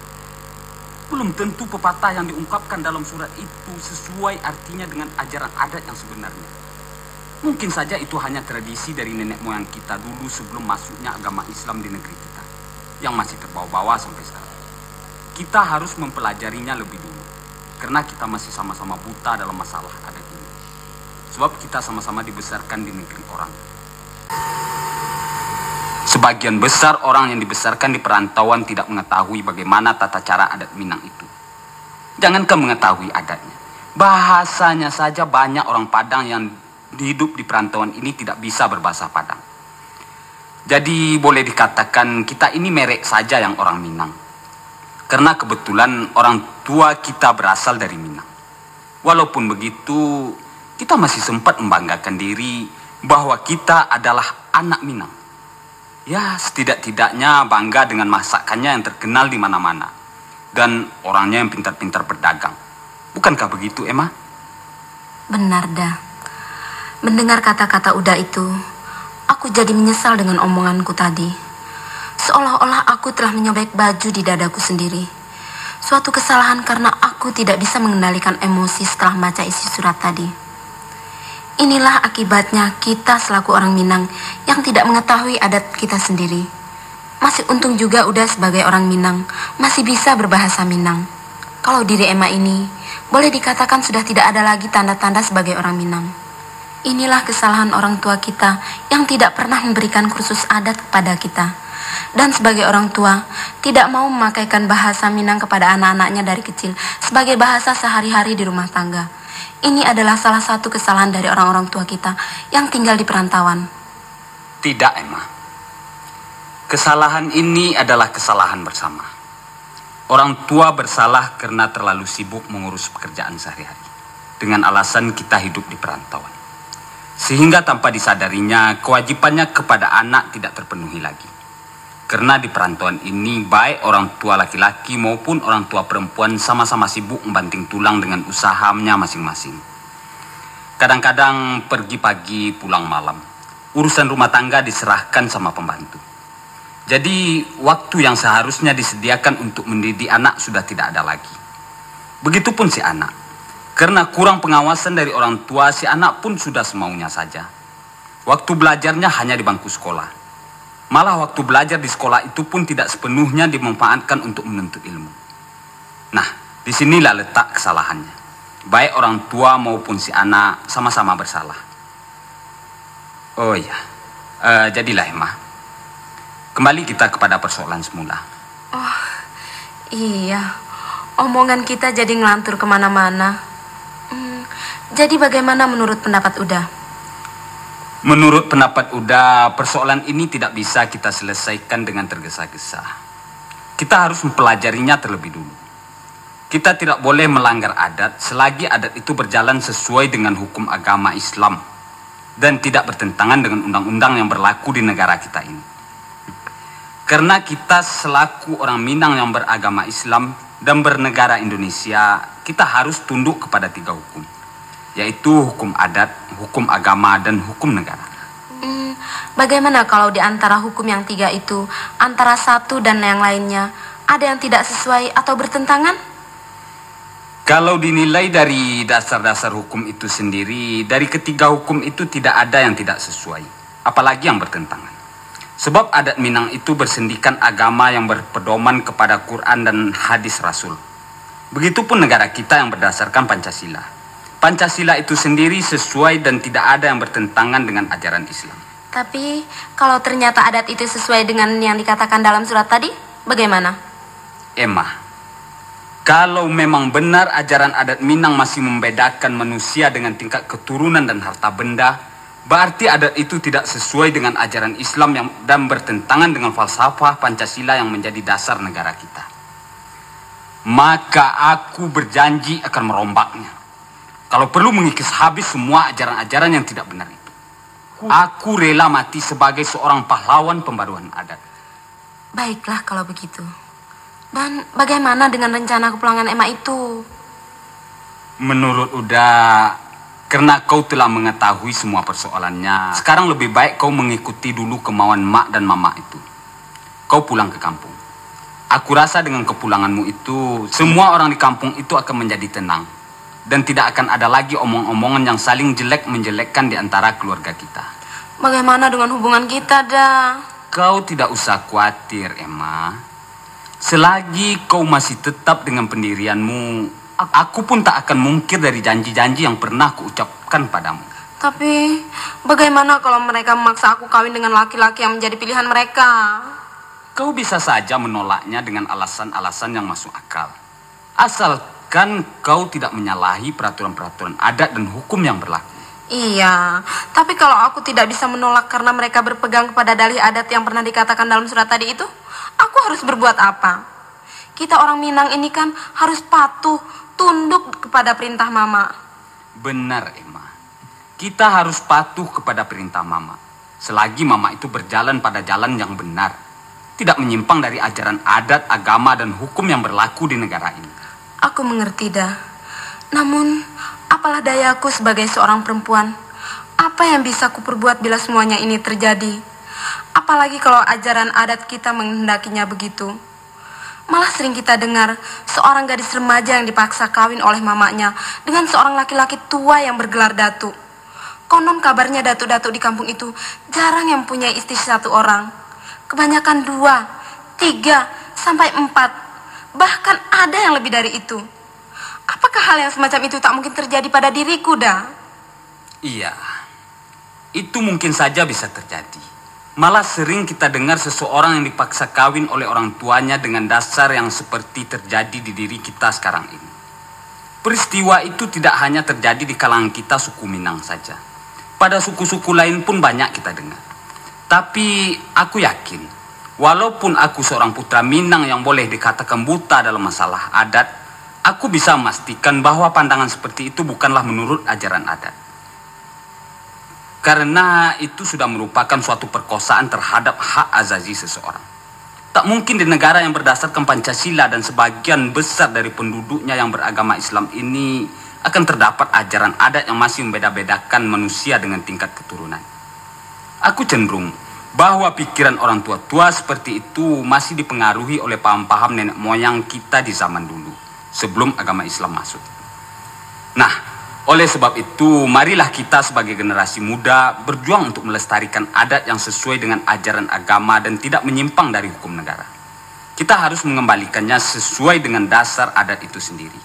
Belum tentu pepatah yang diungkapkan dalam surat itu sesuai artinya dengan ajaran adat yang sebenarnya. Mungkin saja itu hanya tradisi dari nenek moyang kita dulu sebelum masuknya agama Islam di negeri kita, yang masih terbawa-bawa sampai sekarang. Kita harus mempelajarinya lebih dulu, karena kita masih sama-sama buta dalam masalah adat ini. Sebab kita sama-sama dibesarkan di negeri orang. Sebagian besar orang yang dibesarkan di perantauan tidak mengetahui bagaimana tata cara adat Minang itu. Jangankan mengetahui adatnya, bahasanya saja banyak orang Padang yang hidup di perantauan ini tidak bisa berbahasa Padang. Jadi, boleh dikatakan kita ini merek saja yang orang Minang. Karena kebetulan orang tua kita berasal dari Minang. Walaupun begitu, kita masih sempat membanggakan diri bahwa kita adalah anak Minang. Ya, setidak-tidaknya bangga dengan masakannya yang terkenal di mana-mana, dan orangnya yang pintar-pintar berdagang. Bukankah begitu, Emma? Benar, Da. Mendengar kata-kata Uda itu, aku jadi menyesal dengan omonganku tadi. Seolah-olah aku telah menyobek baju di dadaku sendiri. Suatu kesalahan karena aku tidak bisa mengendalikan emosi setelah membaca isi surat tadi. Inilah akibatnya kita selaku orang Minang yang tidak mengetahui adat kita sendiri. Masih untung juga Uda sebagai orang Minang, masih bisa berbahasa Minang. Kalau diri Emma ini, boleh dikatakan sudah tidak ada lagi tanda-tanda sebagai orang Minang. Inilah kesalahan orang tua kita yang tidak pernah memberikan kursus adat kepada kita. Dan sebagai orang tua, tidak mau memakaikan bahasa Minang kepada anak-anaknya dari kecil sebagai bahasa sehari-hari di rumah tangga. Ini adalah salah satu kesalahan dari orang-orang tua kita yang tinggal di perantauan. Tidak, Emma. Kesalahan ini adalah kesalahan bersama. Orang tua bersalah karena terlalu sibuk mengurus pekerjaan sehari-hari, dengan alasan kita hidup di perantauan. Sehingga tanpa disadarinya, kewajibannya kepada anak tidak terpenuhi lagi. Karena di perantauan ini, baik orang tua laki-laki maupun orang tua perempuan sama-sama sibuk membanting tulang dengan usahanya masing-masing. Kadang-kadang pergi pagi, pulang malam. Urusan rumah tangga diserahkan sama pembantu. Jadi, waktu yang seharusnya disediakan untuk mendidik anak sudah tidak ada lagi. Begitupun si anak. Karena kurang pengawasan dari orang tua, si anak pun sudah semaunya saja. Waktu belajarnya hanya di bangku sekolah. Malah waktu belajar di sekolah itu pun tidak sepenuhnya dimanfaatkan untuk menuntut ilmu. Nah, di sinilah letak kesalahannya. Baik orang tua maupun si anak sama-sama bersalah. Oh iya, eh, jadilah Emma. Kembali kita kepada persoalan semula. Oh, iya. Omongan kita jadi ngelantur kemana-mana. Hmm, jadi bagaimana menurut pendapat Uda? Menurut pendapat Uda, persoalan ini tidak bisa kita selesaikan dengan tergesa-gesa. Kita harus mempelajarinya terlebih dulu. Kita tidak boleh melanggar adat selagi adat itu berjalan sesuai dengan hukum agama Islam dan tidak bertentangan dengan undang-undang yang berlaku di negara kita ini. Karena kita selaku orang Minang yang beragama Islam dan bernegara Indonesia, kita harus tunduk kepada tiga hukum, yaitu hukum adat, hukum agama, dan hukum negara. Hmm, bagaimana kalau di antara hukum yang tiga itu, antara satu dan yang lainnya, ada yang tidak sesuai atau bertentangan? Kalau dinilai dari dasar-dasar hukum itu sendiri, dari ketiga hukum itu tidak ada yang tidak sesuai, apalagi yang bertentangan. Sebab adat Minang itu bersendikan agama yang berpedoman kepada Quran dan hadis Rasul. Begitupun negara kita yang berdasarkan Pancasila. Pancasila itu sendiri sesuai dan tidak ada yang bertentangan dengan ajaran Islam. Tapi, kalau ternyata adat itu sesuai dengan yang dikatakan dalam surat tadi, bagaimana? Emma, kalau memang benar ajaran adat Minang masih membedakan manusia dengan tingkat keturunan dan harta benda, berarti adat itu tidak sesuai dengan ajaran Islam yang, dan bertentangan dengan falsafah Pancasila yang menjadi dasar negara kita. Maka aku berjanji akan merombaknya. Kalau perlu, mengikis habis semua ajaran-ajaran yang tidak benar itu. Aku rela mati sebagai seorang pahlawan pembaruan adat. Baiklah kalau begitu. Dan bagaimana dengan rencana kepulangan Emma itu? Menurut Uda, karena kau telah mengetahui semua persoalannya, sekarang lebih baik kau mengikuti dulu kemauan mak dan mamak itu. kau pulang ke kampung. Aku rasa dengan kepulanganmu itu, semua orang di kampung itu akan menjadi tenang. Dan tidak akan ada lagi omong-omongan yang saling jelek-menjelekkan di antara keluarga kita. Bagaimana dengan hubungan kita, Da? Kau tidak usah khawatir, Emma. Selagi kau masih tetap dengan pendirianmu, aku pun tak akan mungkir dari janji-janji yang pernah kuucapkan padamu. Tapi, bagaimana kalau mereka memaksa aku kawin dengan laki-laki yang menjadi pilihan mereka? Kau bisa saja menolaknya dengan alasan-alasan yang masuk akal. Asalkan kau tidak menyalahi peraturan-peraturan adat dan hukum yang berlaku. Iya, tapi kalau aku tidak bisa menolak karena mereka berpegang kepada dalih adat yang pernah dikatakan dalam surat tadi itu, aku harus berbuat apa? Kita orang Minang ini kan harus patuh, tunduk kepada perintah Mama. Benar, Emma. Kita harus patuh kepada perintah Mama. Selagi Mama itu berjalan pada jalan yang benar, tidak menyimpang dari ajaran adat, agama, dan hukum yang berlaku di negara ini. Aku mengerti, Da. Namun, apalah dayaku sebagai seorang perempuan? Apa yang bisa kuperbuat bila semuanya ini terjadi? Apalagi kalau ajaran adat kita menghendakinya begitu. Malah sering kita dengar, seorang gadis remaja yang dipaksa kawin oleh mamanya dengan seorang laki-laki tua yang bergelar datuk. Konon kabarnya datuk-datuk di kampung itu jarang yang mempunyai istri satu orang. Kebanyakan dua, tiga, sampai empat. Bahkan ada yang lebih dari itu. Apakah hal yang semacam itu tak mungkin terjadi pada diriku, Da? Iya, itu mungkin saja bisa terjadi. Malah sering kita dengar seseorang yang dipaksa kawin oleh orang tuanya dengan dasar yang seperti terjadi di diri kita sekarang ini. Peristiwa itu tidak hanya terjadi di kalangan kita suku Minang saja. Pada suku-suku lain pun banyak kita dengar. Tapi, aku yakin, walaupun aku seorang putra Minang yang boleh dikatakan buta dalam masalah adat, aku bisa memastikan bahwa pandangan seperti itu bukanlah menurut ajaran adat. Karena itu sudah merupakan suatu perkosaan terhadap hak azazi seseorang. Tak mungkin di negara yang berdasarkan Pancasila dan sebagian besar dari penduduknya yang beragama Islam ini akan terdapat ajaran adat yang masih membeda-bedakan manusia dengan tingkat keturunan. Aku cenderung bahwa pikiran orang tua-tua seperti itu masih dipengaruhi oleh paham-paham nenek moyang kita di zaman dulu, sebelum agama Islam masuk. Nah, oleh sebab itu, marilah kita sebagai generasi muda berjuang untuk melestarikan adat yang sesuai dengan ajaran agama dan tidak menyimpang dari hukum negara. Kita harus mengembalikannya sesuai dengan dasar adat itu sendiri,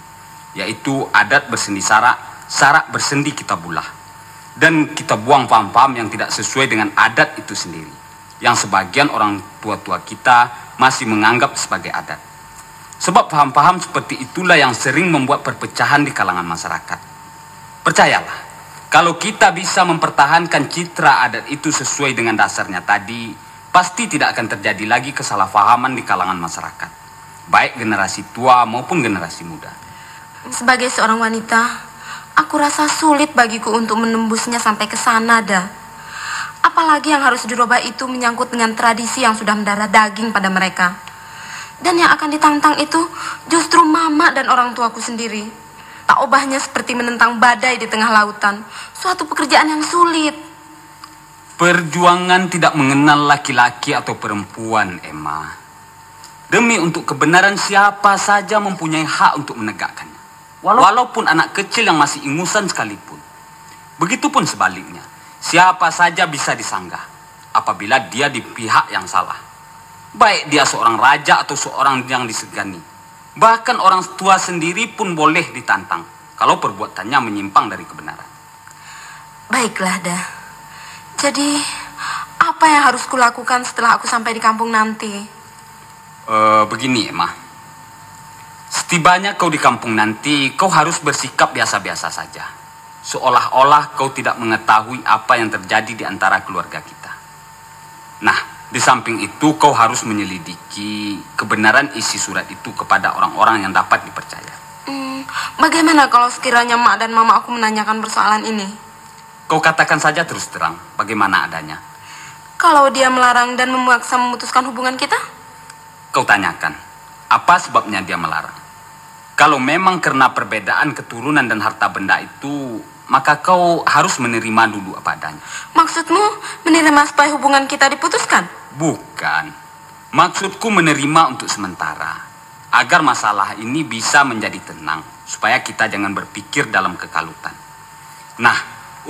yaitu adat bersendi sarak, sarak bersendi kitabullah. Dan kita buang paham-paham yang tidak sesuai dengan adat itu sendiri, yang sebagian orang tua-tua kita masih menganggap sebagai adat. Sebab paham-paham seperti itulah yang sering membuat perpecahan di kalangan masyarakat. Percayalah, kalau kita bisa mempertahankan citra adat itu sesuai dengan dasarnya tadi, pasti tidak akan terjadi lagi kesalahpahaman di kalangan masyarakat, baik generasi tua maupun generasi muda. Sebagai seorang wanita, aku rasa sulit bagiku untuk menembusnya sampai ke sana, Da. Apalagi yang harus dirubah itu menyangkut dengan tradisi yang sudah mendarah daging pada mereka. Dan yang akan ditantang itu justru mama dan orang tuaku sendiri. Tak ubahnya seperti menentang badai di tengah lautan, suatu pekerjaan yang sulit. Perjuangan tidak mengenal laki-laki atau perempuan, Emma. Demi untuk kebenaran, siapa saja mempunyai hak untuk menegakkannya. Walau- Walaupun anak kecil yang masih ingusan sekalipun. Begitupun sebaliknya, siapa saja bisa disanggah apabila dia di pihak yang salah. Baik dia seorang raja atau seorang yang disegani. Bahkan orang tua sendiri pun boleh ditantang kalau perbuatannya menyimpang dari kebenaran. Baiklah, Da. Jadi, apa yang harus kulakukan setelah aku sampai di kampung nanti? Eh, begini, Emma. Setibanya kau di kampung nanti, kau harus bersikap biasa-biasa saja. Seolah-olah kau tidak mengetahui apa yang terjadi di antara keluarga kita. Nah, di samping itu, kau harus menyelidiki kebenaran isi surat itu kepada orang-orang yang dapat dipercaya. Hmm, bagaimana kalau sekiranya mak dan mama aku menanyakan persoalan ini? Kau katakan saja terus terang, bagaimana adanya. Kalau dia melarang dan memaksa memutuskan hubungan kita? Kau tanyakan, apa sebabnya dia melarang? Kalau memang karena perbedaan keturunan dan harta benda itu, maka kau harus menerima dulu apa adanya. Maksudmu, menerima supaya hubungan kita diputuskan? Bukan. Maksudku menerima untuk sementara, agar masalah ini bisa menjadi tenang, supaya kita jangan berpikir dalam kekalutan. Nah,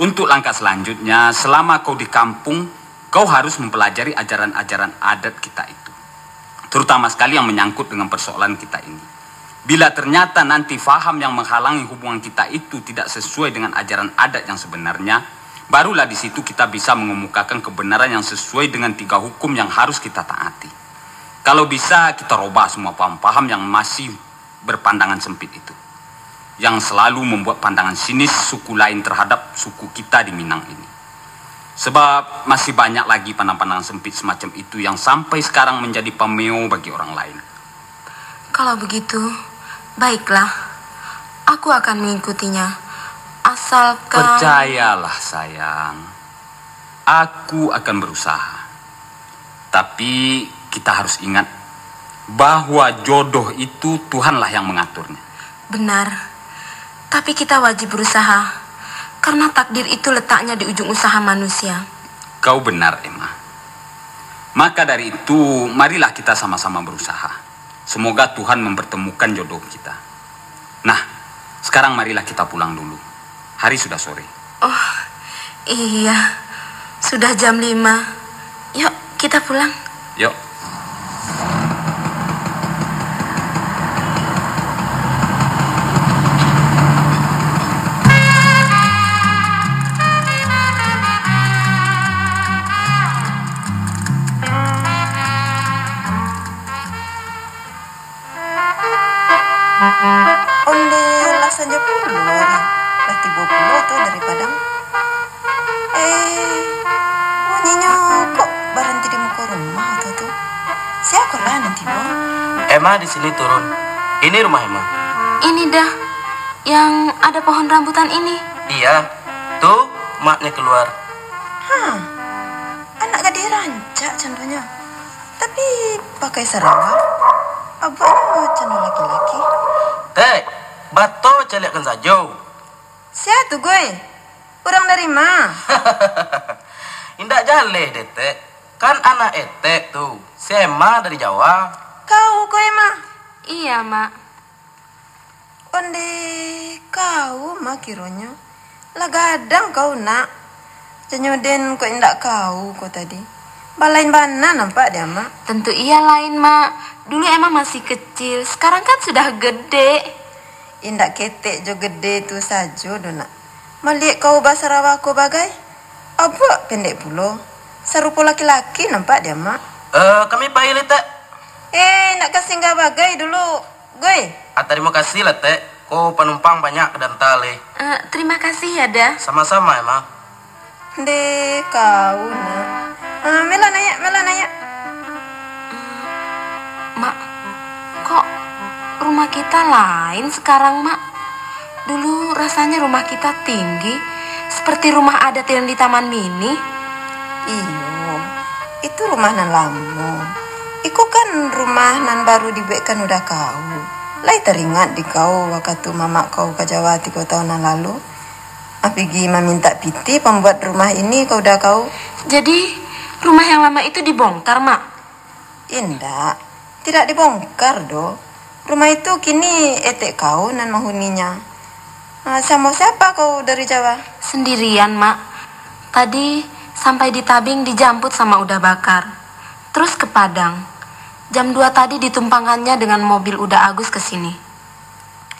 untuk langkah selanjutnya, selama kau di kampung, kau harus mempelajari ajaran-ajaran adat kita itu. Terutama sekali yang menyangkut dengan persoalan kita ini. Bila ternyata nanti faham yang menghalangi hubungan kita itu tidak sesuai dengan ajaran adat yang sebenarnya, barulah di situ kita bisa mengemukakan kebenaran yang sesuai dengan tiga hukum yang harus kita taati. Kalau bisa, kita robah semua paham-paham yang masih berpandangan sempit itu, yang selalu membuat pandangan sinis suku lain terhadap suku kita di Minang ini. Sebab masih banyak lagi pandang-pandangan sempit semacam itu yang sampai sekarang menjadi pameo bagi orang lain. Kalau begitu, baiklah. Aku akan mengikutinya. Asalkan... Percayalah, sayang. Aku akan berusaha. Tapi kita harus ingat bahwa jodoh itu Tuhanlah yang mengaturnya. Benar. Tapi kita wajib berusaha. Karena takdir itu letaknya di ujung usaha manusia. Kau benar, Emma. Maka dari itu, marilah kita sama-sama berusaha. Semoga Tuhan mempertemukan jodoh kita. Nah, sekarang marilah kita pulang dulu. Hari sudah sore. Oh, iya. Sudah jam lima. Yuk, kita pulang. Yuk. Ondeh, lah sanjo pulo, lah tibo pulo tu dari Padang. Eh, bunyinyo kok baranti di muko rumah tu, tu? Sia ko lah nan tibo? Emma di sini turun. Ini rumah Emma. Ini dah, yang ada pohon rambutan ini. Iya, tu maknyo keluar. Hah, anak gadih rancak candonyo. Tapi pakai sarawa, abuaknyo cando laki-laki. Tek, bato caliakkan sajo. Sia tu, Goi? Urang dari ma? Indak jaleh deh, Tek. Kan anak etek tu, si Emma dari Jawa. Kau ko, Emma? Iya, Mak. Ondeh, kau mah kironyo. Lah gadang kau, Nak. Janyo den kok indak kau ko tadi. Balain bana nampak di Amak. Tentu iya lain, Mak. Dulu Emma masih kecil, sekarang kan sudah gede. Indak ketek jo gede tu sajo doh, Nak. Maliek kau basarawa ko bagai. Abuak pendek pulo. Sarupo laki-laki nampak di Amak. Eh, kami pai lai, Tek. Eh, indak ka singgah bagai dulu. Goi. Ah, tarimo kasih lah, Tek. Ko panumpang banyak ka dianta lai. Eh, terima kasih ya, Da. Sama-sama, Emma. Deh, kau, Nak. Ah, mela naiak, mela naiak. Mak, kok rumah kita lain sekarang, Mak? Dulu rasanya rumah kita tinggi, seperti rumah adat yang di Taman Mini. Iyo, itu rumah nan lamo. Iko kan rumah nan baru dibuekkan udah kau. Lai taringat di kau wakatu mamak kau ka Jawa tigo taun nan lalu? Ah, pigi mamintak pitih pambuat rumah ini ka udah kau. Jadi, rumah yang lama itu dibongkar, Mak? Indak, tidak dibongkar doh. Rumah itu kini etek kau nan mahuninya. Ah, samo siapa kau dari Jawa? Sendirian, Mak. Tadi sampai di Tabing dijemput sama Uda Bakar. Terus ke Padang. Jam dua tadi ditumpangkannya dengan mobil Uda Agus ke sini.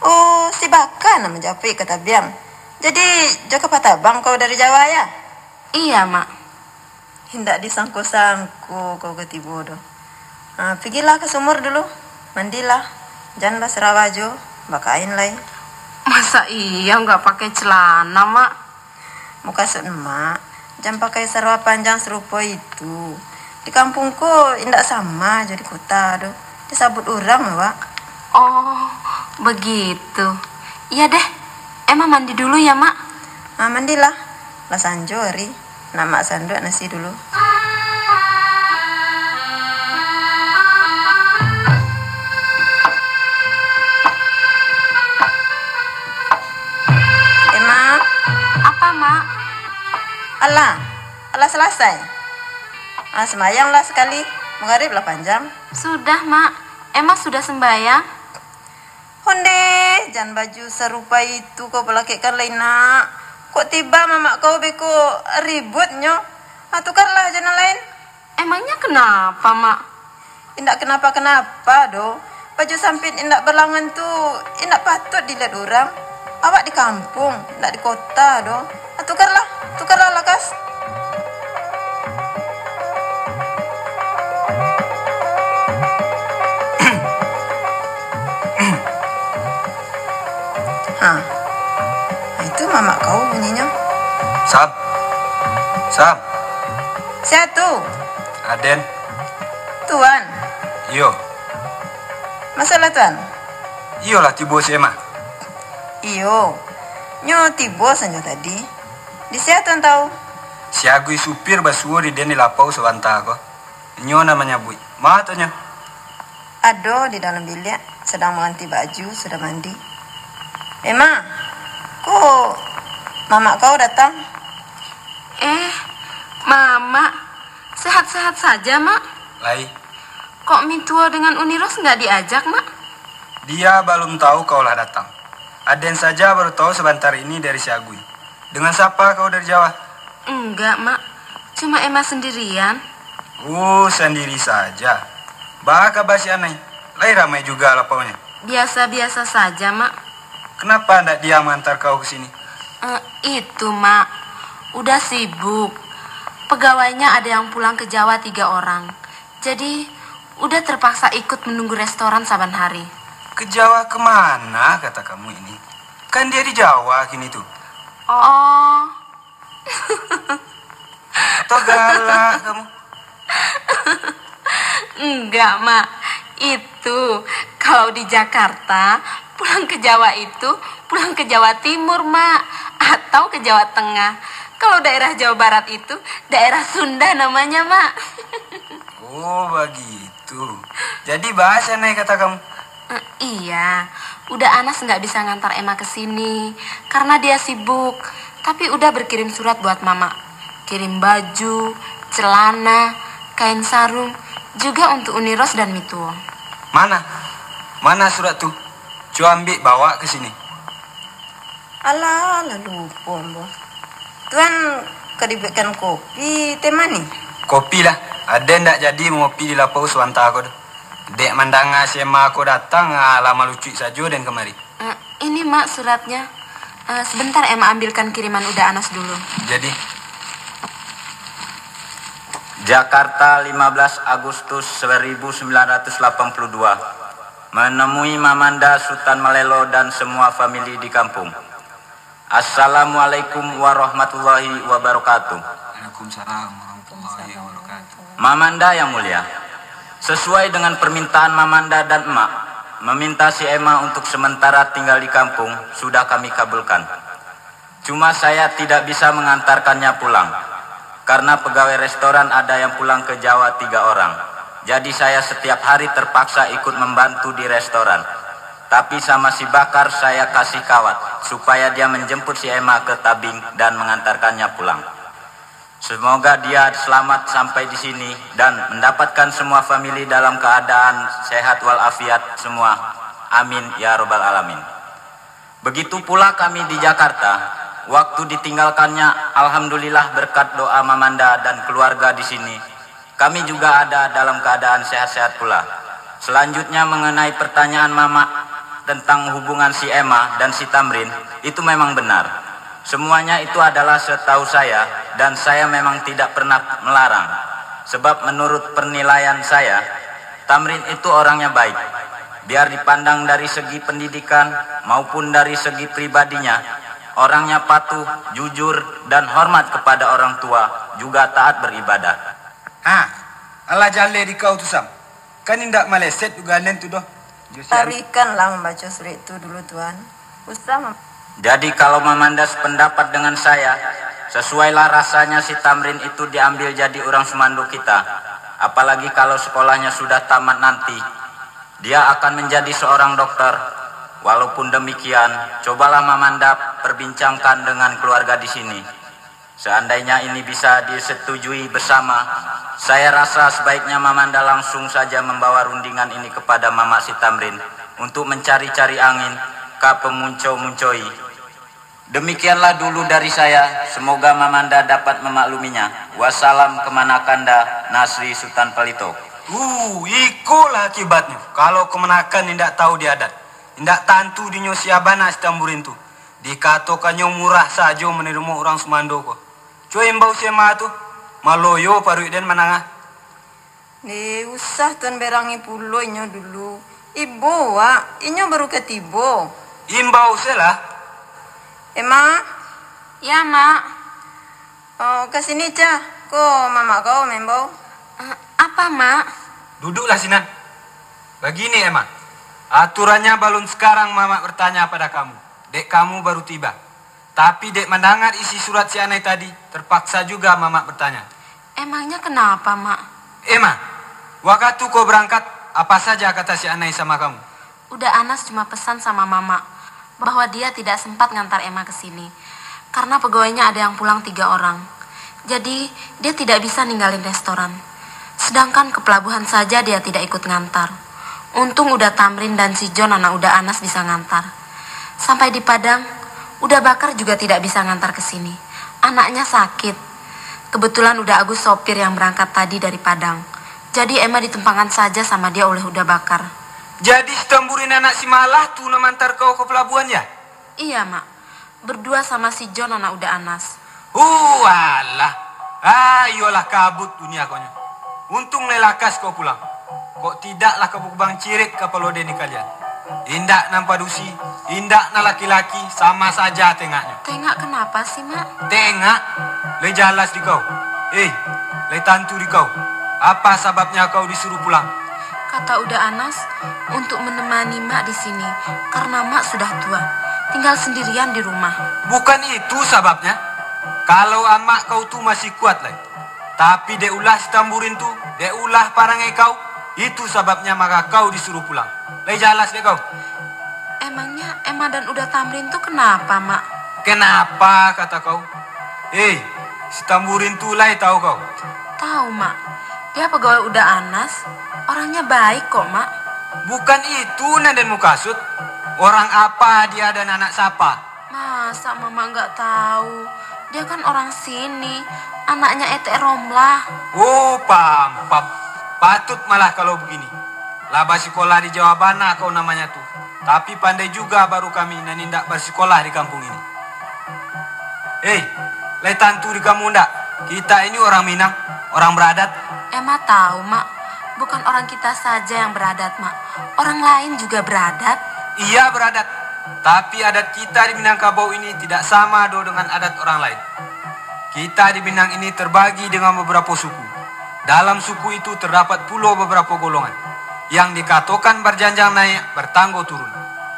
Oh, si Bakar nan manjapuik ka Tabiang. Jadi, jo kapal tabang kau dari Jawa, ya? Iya, Mak. Indak disangko-sangko kau ka tibo doh. Ah, pigilah ka sumur dulu. Mandilah. Jan basarawa jo, bakain lai. Masa iya nggak pakai celana, Mak? Mukasuik Mak, jan pakai sarawa panjang sarupo itu. Di kampung ko indak sama jo di kota doh. Disabuik urang awak. Oh, begitu. Iya deh. Emma mandi dulu ya, Mak. Ah, mandilah. Lah sanjo ari. Nak Mak sanduak nasi dulu. Emma. Apa, Mak? Alah, alah salasai. Ah, sambayanglah sakali. Magarib lah panjang. Sudah, Mak. Ema sudah sembayang. Honde, jan baju sarupa itu kau palakekkan lai, Nak. Kok tiba mamak kau beko ributnyo? Ah, tukarlah jo nan lain. Emangnya kenapa, Mak? Indak kenapa-kenapa doh. Baju sampit indak balangan tu indak patut dilihat urang. Awak di kampuang, indak di kota doh. Ah, tukarlah, tukarlah lakas. Ha. Itu mamak kau bunyinyo. Sam. Sam. Sia tu? Aden. Tuan. Iyo. Masolah Tuan? Iyolah, tibo si Ema. Iyo. Nyo tibo sajo tadi. Di sia Tuan tahu? Si Agui supir basuo di den di lapau sabanta ko. Nyo nan manyabuik. Ma tu nyo? Ado di dalam biliak, sadang maganti baju, sudah mandi. Ema, ko mamak kau datang? Eh, Mamak, sehat-sehat saja, Mak? Lai. Kok Mituo dengan Uniros nggak diajak, Mak? Dia balum tahu kau lah datang. Aden saja baru tahu sabantar ini dari si Agui. Dengan sapa kau dari Jawa? Enggak, Mak. Cuma Ema sendirian. Oh, sandiri saja. Baa kaba si Anai? Lai ramai juga lapaunyo? Biasa-biasa saja, Mak. Kenapa ndak dia mangantar kau ke sini? Eh, itu, Mak. Udah sibuk. Pegawainya ada yang pulang ke Jawa tiga orang. Jadi, udah terpaksa ikut menunggu restoran saban hari. Ke Jawa kemana, kata kamu ini? Kan dia di Jawa kini tu. Oh. Atau galak kamu? Enggak, Mak. Itu, kalau di Jakarta, pulang ke Jawa itu, pulang ke Jawa Timur, Mak. Atau ke Jawa Tengah. Kalau daerah Jawa Barat itu, daerah Sunda namanya, Mak. Oh, begitu. Jadi, baa si Anai kata kamu? Eh, iya, Uda Anas nggak bisa ngantar Ema ke sini karena dia sibuk. Tapi Uda berkirim surat buat Mamak. Kirim baju, celana, kain sarung, juga untuk Uniros dan Mituo. Mana? Mana surat tu? Cubo ambiak bawa ke sini. Alah, lah lupo ambo. Tuan ka dibuekkan kopi, teh manih? Kopi lah. Aden ndak jadi mangopi di lapau sabanta ko doh. Dek mandanga si Ema ko datang, alah malucuik sajo den kamari. Eh, ini, Mak, suratnya. Eh, sebentar Ema ambilkan kiriman Uda Anas dulu. Jadi. Jakarta, lima belas Agustus seribu sembilan ratus delapan puluh dua. Menemui Mamanda Sutan Malelo dan semua famili di kampung. Assalamualaikum warahmatullahi wabarakatuh. Waalaikumsalam warahmatullahi wabarakatuh. Mamanda yang mulia, sesuai dengan permintaan Mamanda dan Emak, meminta si Ema untuk sementara tinggal di kampung, sudah kami kabulkan. Cuma saya tidak bisa mengantarkannya pulang, karena pegawai restoran ada yang pulang ke Jawa tiga orang. Jadi saya setiap hari terpaksa ikut membantu di restoran. Tapi sama si Bakar saya kasih kawat, supaya dia menjemput si Ema ke Tabing dan mengantarkannya pulang. Semoga dia selamat sampai di sini dan mendapatkan semua famili dalam keadaan sehat walafiat semua. Amin ya robbal alamin. Begitu pula kami di Jakarta, waktu ditinggalkannya, alhamdulillah berkat doa Mamanda dan keluarga di sini, kami juga ada dalam keadaan sehat-sehat pula. Selanjutnya, mengenai pertanyaan Mamak tentang hubungan si Ema dan si Tamrin, itu memang benar. Semuanya itu adalah setahu saya, dan saya memang tidak pernah melarang. Sebab menurut penilaian saya, Tamrin itu orangnya baik. Biar dipandang dari segi pendidikan maupun dari segi pribadinya, orangnya patuh, jujur, dan hormat kepada orang tua, juga taat beribadah. Ha, alah jaleh di kau tu, Sam. Kan indak maleset ugalen tu doh. Jo si Arif. Tarikanlah mambaco surek tu dulu, Tuan. Usah mem- Jadi, kalau Mamanda sependapat dengan saya, sesuailah rasanya si Tamrin itu diambil jadi urang sumando kita. Apalagi kalau sekolahnya sudah tamat nanti, dia akan menjadi seorang dokter. Walaupun demikian, cobalah Mamanda perbincangkan dengan keluarga di sini. Seandainya ini bisa disetujui bersama, saya rasa sebaiknya Mamanda langsung saja membawa rundingan ini kepada Mamak Sitamrin untuk mencari-cari angin ka pemunco-muncoi. Demikianlah dulu dari saya, semoga Mamanda dapat memakluminya. Wassalam, kemanakan Da Nasri Sutan Palito. Uh, ikolah akibatnyo, kalau kemanakan indak tahu di adat, indak tantu dinyo sia bana si tamburin tu. Dikatokannyo murah sajo manarimo urang sumando ko. Cubo imbau si Ema tu, maloyo paruik den mandanga. Deh, usah tuan berangi pulo inyo dulu. Ibo, Wak, inyo baru ka tibo. Imbau se lah. Ema? Ya, Mak. Oh, ka sini, Cah. Ko mamak kau maimbau. Eh, apa, Mak? Duduklah sinan. Bagini, Ema. Aturannya balun sekarang mamak bertanya pada kamu. Dek kamu baru tiba. Tapi dek mandangar isi surat si Anai tadi, terpaksa juga mamak bertanya. Emangnya kenapa, Mak? Ema, wakatu kau berangkat, apa saja kata si Anai sama kamu? Uda Anas cuma pesan sama mamak bahwa dia tidak sempat ngantar Ema ke sini, karena pegawainya ada yang pulang tiga orang. Jadi, dia tidak bisa ninggalin restoran. Sedangkan ke pelabuhan saja dia tidak ikut ngantar. Untung Uda Tamrin dan si John anak Uda Anas bisa ngantar. Sampai di Padang, Uda Bakar juga tidak bisa ngantar ke sini. Anaknya sakit. Kebetulan Uda Agus sopir yang berangkat tadi dari Padang. Jadi Ema ditumpangan saja sama dia oleh Uda Bakar. Jadi si tamburin anak si Malah tu nan mantar kau ka pelabuhan, ya? Iya, Mak. Berdua sama si John anak Uda Anas. Oh, alah. Ah, iyolah kabut dunia konyo. Untung lai lakas kau pulang. Kok tidaklah ka bakubang cirit kapalo den di kalian. Indak nan padusi, indak nan laki-laki, sama saja tengaknyo. Tengak kenapa sih, Mak? Tengak? Lai jalas di kau. Eh, lai tantu di kau. Apa sababnya kau disuruh pulang? Kata Uda Anas untuk menemani Mak di sini, karena Mak sudah tua, tinggal sendirian di rumah. Bukan itu sababnya. Kalau amak kau tu masih kuat lai. Tapi dek ulah si tamburin tu, dek ulah parangai kau, itu sababnya maka kau disuruh pulang. Lai jalas dek kau? Emangnya Ema dan Uda Tamrin tu kenapa, Mak? Kenapa, kata kau? Eh, si tamburin tu lai tahu kau? Tahu, Mak. Dia pegawai Uda Anas. Orangnya baik kok, Mak. Bukan itu nan den mukasud. Orang apa dia dan anak siapa? Masa Mamak nggak tahu? Dia kan orang sini, anaknya Etek Romlah. Oh, paham, paham. Patut malah kalau begini. Lah basikolah di Jawa bana kau namanya tu. Tapi pandai juga baru kami nan indak basikolah di kampung ini. Hei, lai tantu di kamu ndak? Kita ini orang Minang, orang beradat. Ema tahu, Mak. Bukan orang kita saja yang beradat, Mak. Orang lain juga beradat. Iya, beradat. Tapi adat kita di Minangkabau ini tidak sama do dengan adat orang lain. Kita di Minang ini terbagi dengan beberapa suku. Dalam suku itu terdapat pulo beberapa golongan, yang dikatokan barjanjang naiak, bartanggo turun,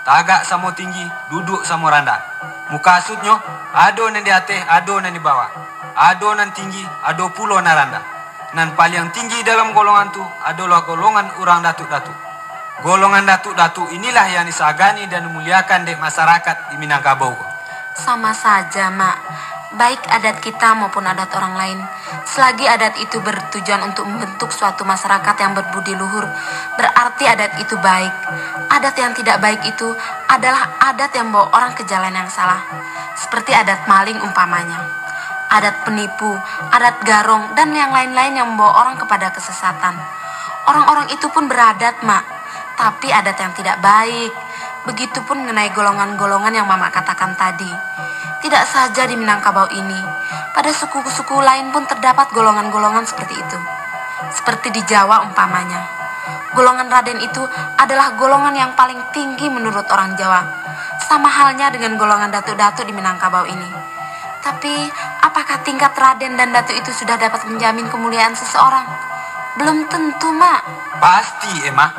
tagak samo tinggi, duduak samo randah. Mukasuiknyo, ado nan di ateh, ado nan di bawah, ado nan tinggi, ado pulo nan randah. Nan paliang tinggi dalam golongan tu adolah golongan urang datuak-datuak. Golongan datuak-datuak inilah yang disagani dan dimuliakan dek masarakat di Minangkabau ko. Sama saja, Mak. Baik adat kita maupun adat orang lain, selagi adat itu bertujuan untuk membentuk suatu masyarakat yang berbudi luhur, berarti adat itu baik. Adat yang tidak baik itu adalah adat yang membawa orang ke jalan yang salah, seperti adat maling umpamanya. Adat penipu, adat garong, dan yang lain-lain yang membawa orang kepada kesesatan. Orang-orang itu pun beradat, Mak, tapi adat yang tidak baik. Begitupun mengenai golongan-golongan yang Mamak katakan tadi. Tidak saja di Minangkabau ini, pada suku-suku lain pun terdapat golongan-golongan seperti itu. Seperti di Jawa umpamanya. Golongan Raden itu adalah golongan yang paling tinggi menurut orang Jawa. Sama halnya dengan golongan datuak-datuak di Minangkabau ini. Tapi, apakah tingkat Raden dan Datuak itu sudah dapat menjamin kemuliaan seseorang? Belum tentu, Mak. Pasti, Ema.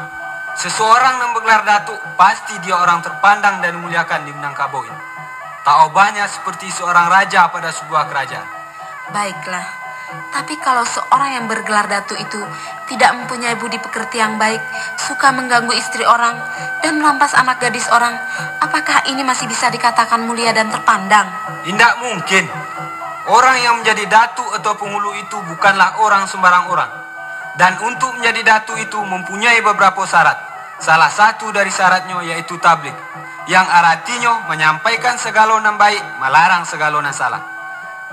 Seseorang yang bergelar Datuak, pasti dia orang terpandang dan dimuliakan di Minangkabau ini. Tak ubahnya seperti seorang raja pada sebuah kerajaan. Baiklah, tapi kalau seorang yang bergelar Datuak itu tidak mempunyai budi pekerti yang baik, suka mengganggu istri orang, dan merampas anak gadis orang, apakah ini masih bisa dikatakan mulia dan terpandang? Indak mungkin. Orang yang menjadi datuk atau penghulu itu bukanlah orang sembarang orang. Dan untuk menjadi datuk itu mempunyai beberapa syarat. Salah satu dari syaratnya yaitu tablig, yang aratinyo manyampaikan sagalo nan baik, malarang sagalo nan salah.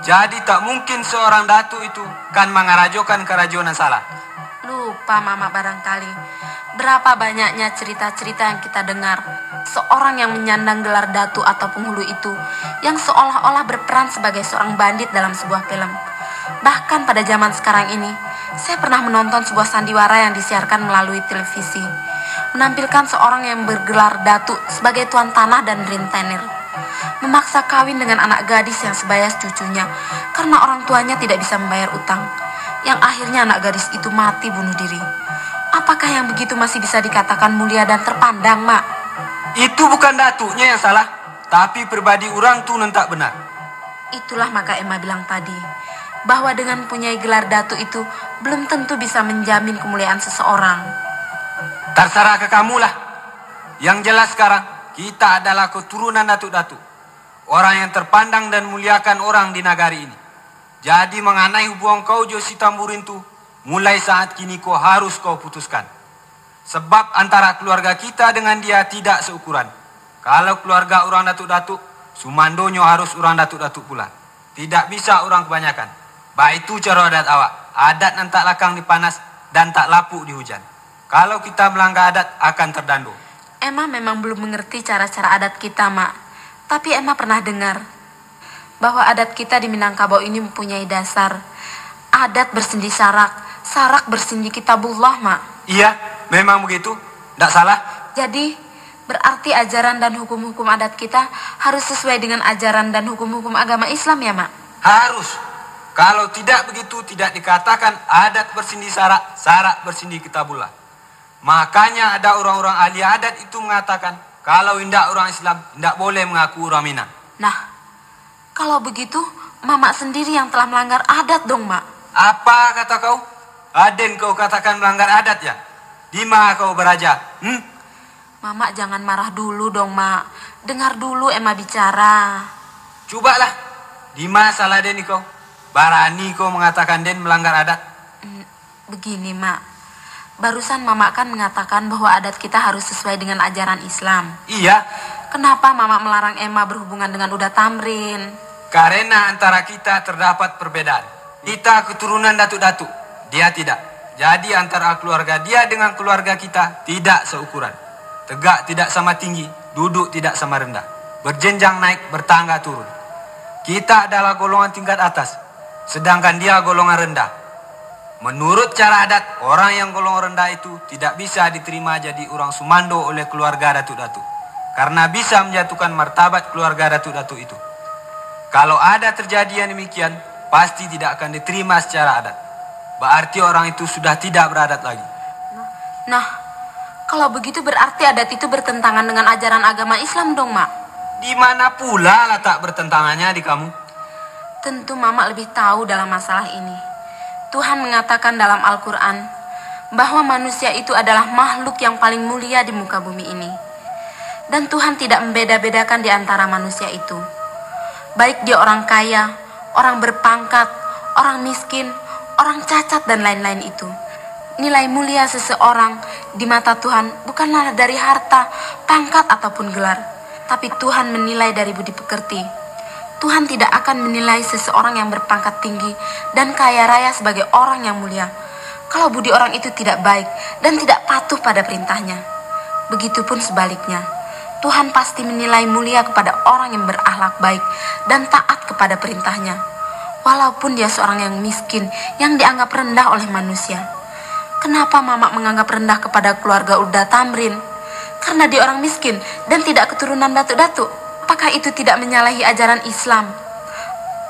Jadi tak mungkin seorang datuk itu kan mangarajokan karajo nan salah. Lupa Mamak barangkali, berapa banyaknya cerita-cerita yang kita dengar, seorang yang menyandang gelar datuk atau penghulu itu, yang seolah-olah berperan sebagai seorang bandit dalam sebuah film. Bahkan pada zaman sekarang ini, saya pernah menonton sebuah sandiwara yang disiarkan melalui televisi, menampilkan seorang yang bergelar datuk sebagai tuan tanah dan rentenir, memaksa kawin dengan anak gadis yang sebayas cucunya karena orang tuanya tidak bisa membayar utang, yang akhirnya anak gadis itu mati bunuh diri. Apakah yang begitu masih bisa dikatakan mulia dan terpandang, Mak? Itu bukan datuknya yang salah, tapi pribadi urang tu nan tak benar. Itulah maka Emma bilang tadi, bahwa dengan punyai gelar datuk itu belum tentu bisa menjamin kemuliaan seseorang. Terserah ke kamu lah. Yang jelas sekarang, kita adalah keturunan datuk-datuk, orang yang terpandang dan muliakan orang di nagari ini. Jadi manganai hubungan kau jo si Tamburin tu, mulai saat kini ko harus kau putuskan. Sebab antara keluarga kita dengan dia tidak seukuran. Kalau keluarga urang datuk-datuk, sumandonyo harus urang datuk-datuk pula. Tidak bisa urang kebanyakan. Baitu caro adat awak, adat nan tak lakang di panas dan tak lapuk di hujan. Kalau kita melanggar adat, akan terdando. Emma memang belum mengerti cara-cara adat kita, Mak. Tapi Emma pernah dengar bahwa adat kita di Minangkabau ini mempunyai dasar. Adat bersindi sarak, sarak bersindi kitabullah, Mak. Iya, memang begitu. Ndak salah. Jadi, berarti ajaran dan hukum-hukum adat kita harus sesuai dengan ajaran dan hukum-hukum agama Islam, ya, Mak? Harus. Kalau tidak begitu, tidak dikatakan adat bersindi sarak, sarak bersindi kitabullah. Makanya ada orang-orang ahli adat itu mengatakan, kalau indak orang Islam, indak boleh mengaku orang Minang. Nah, kalau begitu, Mamak sendiri yang telah melanggar adat dong, Mak. Apa kata kau? Aden kau katakan melanggar adat ya? Di ma kau baraja? Hmm? Mamak jangan marah dulu dong, Mak. Dengar dulu Emma bicara. Cubalah. Di ma salah den kau? Barani kau mengatakan den melanggar adat? Hmm, begini, Mak. Barusan Mamak kan mengatakan bahwa adat kita harus sesuai dengan ajaran Islam. Iya. Kenapa Mamak melarang Emma berhubungan dengan Uda Tamrin? Karena antara kita terdapat perbedaan. Kita keturunan datuk-datuk, dia tidak. Jadi antara keluarga dia dengan keluarga kita tidak seukuran. Tegak tidak sama tinggi, duduk tidak sama rendah. Berjenjang naik, bertangga turun. Kita adalah golongan tingkat atas, sedangkan dia golongan rendah. Menurut cara adat, orang yang golongan rendah itu tidak bisa diterima jadi urang sumando oleh keluarga datuk-datuk, karena bisa menjatuhkan martabat keluarga datuk-datuk itu. Kalau ada terjadi yang demikian, pasti tidak akan diterima secara adat. Berarti orang itu sudah tidak beradat lagi. Nah, kalau begitu berarti adat itu bertentangan dengan ajaran agama Islam dong, Mak. Di mana pula latak bertentangannya di kamu? Tentu Mamak lebih tahu dalam masalah ini. Tuhan mengatakan dalam Al-Quran bahwa manusia itu adalah makhluk yang paling mulia di muka bumi ini. Dan Tuhan tidak membeda-bedakan di antara manusia itu. Baik dia orang kaya, orang berpangkat, orang miskin, orang cacat dan lain-lain itu. Nilai mulia seseorang di mata Tuhan bukanlah dari harta, pangkat ataupun gelar. Tapi Tuhan menilai dari budi pekerti. Tuhan tidak akan menilai seseorang yang berpangkat tinggi dan kaya raya sebagai orang yang mulia, kalau budi orang itu tidak baik dan tidak patuh pada perintahnya. Begitupun sebaliknya, Tuhan pasti menilai mulia kepada orang yang berakhlak baik dan taat kepada perintahnya, walaupun dia seorang yang miskin, yang dianggap rendah oleh manusia. Kenapa Mamak menganggap rendah kepada keluarga Uda Tamrin? Karena dia orang miskin dan tidak keturunan datuk-datuk. Apakah itu tidak menyalahi ajaran Islam?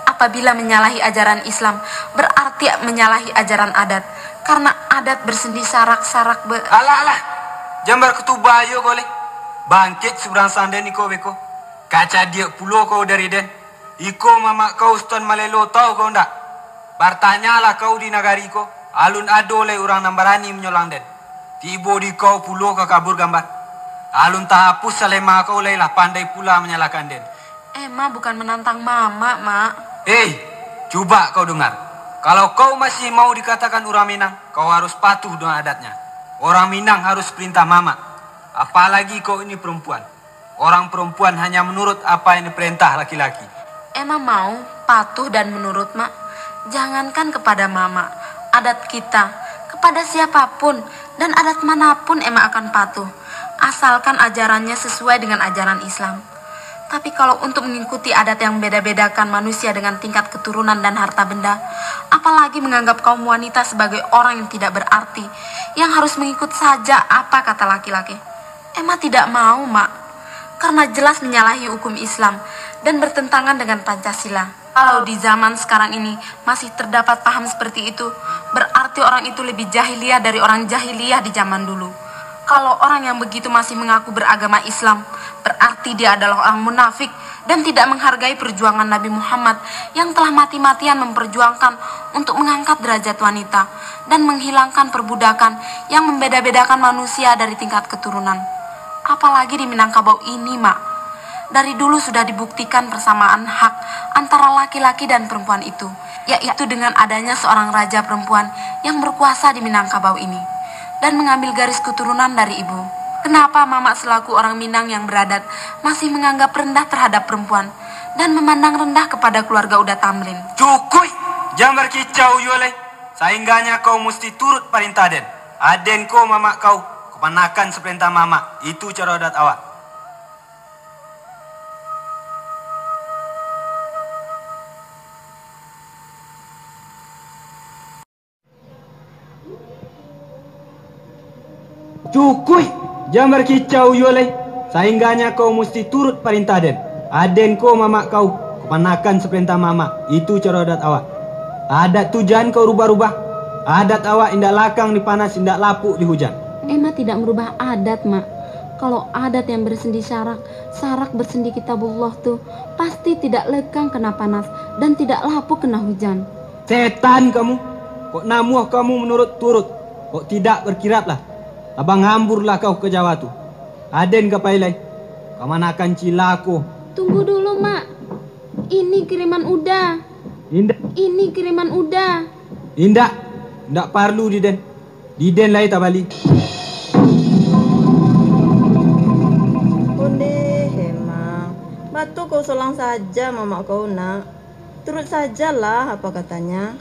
Apabila menyalahi ajaran Islam, berarti menyalahi ajaran adat. Karena adat bersendi sarak-sarak be- Alah, alah. Jan bakutubah yo kau leh. Bangkit subrangsang den iko beko. Ka cadiak pulo kau dari den. Iko mamak kau Sutan Malelo, tau kau ndak? Bartanyalah kau di nagari ko, alun ado lai urang nan barani manyolang den. Tibo di kau pulo ka kabur gambar. Alun tahapuih salema kau lai lah pandai pula manyalahkan den. Emma bukan menantang Mamak, Mak. Hei, Cuba kau dengar. Kalau kau masih mau dikatakan urang Minang, kau harus patuh dengan adatnya. Orang Minang harus perintah mamak. Apalagi kau ini perempuan. Orang perempuan hanya menurut apa yang diperintah laki-laki. Emang mau patuh dan menurut, Mak? Jangankan kepada mamak, adat kita, kepada siapapun dan adat manapun Emang akan patuh, asalkan ajarannya sesuai dengan ajaran Islam. Tapi kalau untuk mengikuti adat yang membeda-bedakan manusia dengan tingkat keturunan dan harta benda, apalagi menganggap kaum wanita sebagai orang yang tidak berarti, yang harus mengikut saja apa kata laki-laki. Emma tidak mau, Mak, karena jelas menyalahi hukum Islam dan bertentangan dengan Pancasila. Kalau di zaman sekarang ini masih terdapat paham seperti itu, berarti orang itu lebih jahiliyah dari orang jahiliyah di zaman dulu. Kalau orang yang begitu masih mengaku beragama Islam, berarti dia adalah orang munafik dan tidak menghargai perjuangan Nabi Muhammad yang telah mati-matian memperjuangkan untuk mengangkat derajat wanita dan menghilangkan perbudakan yang membeda-bedakan manusia dari tingkat keturunan. Apalagi di Minangkabau ini, Mak. Dari dulu sudah dibuktikan persamaan hak antara laki-laki dan perempuan itu, yaitu dengan adanya seorang raja perempuan yang berkuasa di Minangkabau ini, dan mengambil garis keturunan dari ibu. Kenapa Mamak selaku orang Minang yang beradat masih menganggap rendah terhadap perempuan dan memandang rendah kepada keluarga Uda Tamrin? Cukuik! Jan bakicau juo lai. Saingganyo kau musti turut parentah den. Aden ko mamak kau, kapanakan saparentah mamak. Itu caro adat awak. Cukuik! Jan bakicau juo lai. Saingganyo kau musti turut parentah den. Aden ko mamak kau, kapanakan saparentah mamak. Itu caro adat awak. Adat tu jan kau rubah-rubah. Adat awak indak lakang di panas, indak lapuak di hujan. Emma tidak merubah adat, Mak. Kalau adat yang bersendi syarak, syarak bersendi kitabullah tu, pasti tidak lekang kena panas dan tidak lapuak kena hujan. Setan kamu! Kok namuah kamu manurut-turut, kok tidak berkiraplah. Tabang hamburlah kau ka Jawa tu. Aden ka pai lai. Kamanakan cilako. Tunggu dulu, Mak. Ini kiriman Uda. Indak. Ini kiriman Uda. Indak. Indak parlu di den. Di den lai tabali. Ondeh, Emma. Batua kau solang saja mamak kau, Nak. Turut sajalah apa katanya.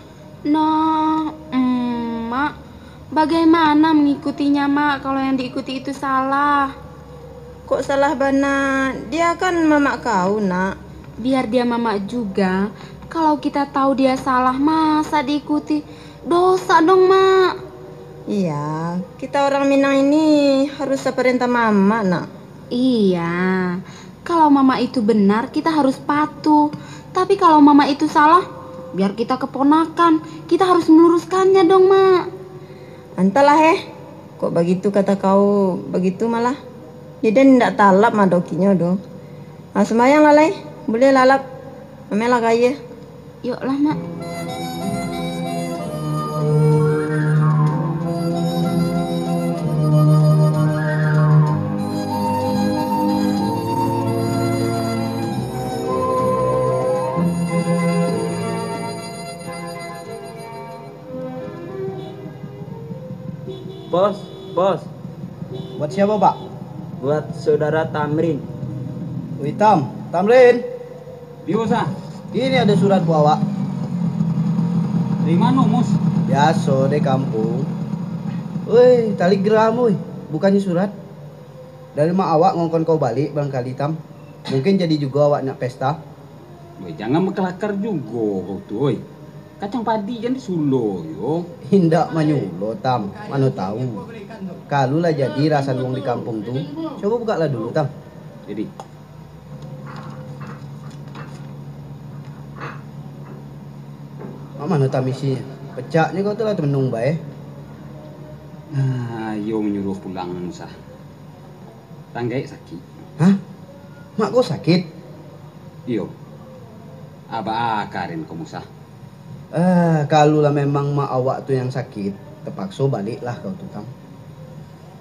Nah, Emak, bagaimana mengikutinya, Mak, kalau yang diikuti itu salah? Kok salah bana? Dia kan mamak kau, Nak. Biar dia mamak juga, kalau kita tahu dia salah, masa diikuti? Dosa dong, Mak. Iya, kita orang Minang ini harus saparentah mamak, Nak. Iya, kalau mamak itu benar, kita harus patuh. Tapi kalau mamak itu salah, biar kita keponakan, kita harus meluruskannya dong, Mak. Antahlah, eh. Kok bagitu kata kau, bagitu malah. Jadi ndak talap madokinyo doh. Ah, sumbayang lah lai. Buliah lalap. Ameh lah kaya. Yoklah, Mak. Pos, pos. Buat siapa, Pak? Buat saudara Tamrin. Wih, Tam. Tamrin. Iyo, Sah. Ini ada surat buat awak. Dari mano, Mus? Biaso, dari kampung. Woi, telegram, woi. Bukannya surat. Dari mak awak ngongkon kau balik barangkali, Tam. Mungkin jadi jugo awak nak pesta. Woi, jangan bakalakar jugo kau tu, woi. Kacang padi jan disulo, yo. Indak manyulo, Tam. Mano tahu. Kalu lah jadi rasan wong di kampung tu. Coba bukaklah dulu, Tam. Jadi. Mak mano, Tam, isinyo? Pecaknyo kau tu lah temenung bae. Nah, iyo manyuruah pulang, Sah. Tanggaik sakik. Hah? Mak kau sakit? Iyo. Aba karen ko, Mus, ah. Ah, kalu lah memang mak awak tu yang sakit, tapakso baliklah kau tu, Tam.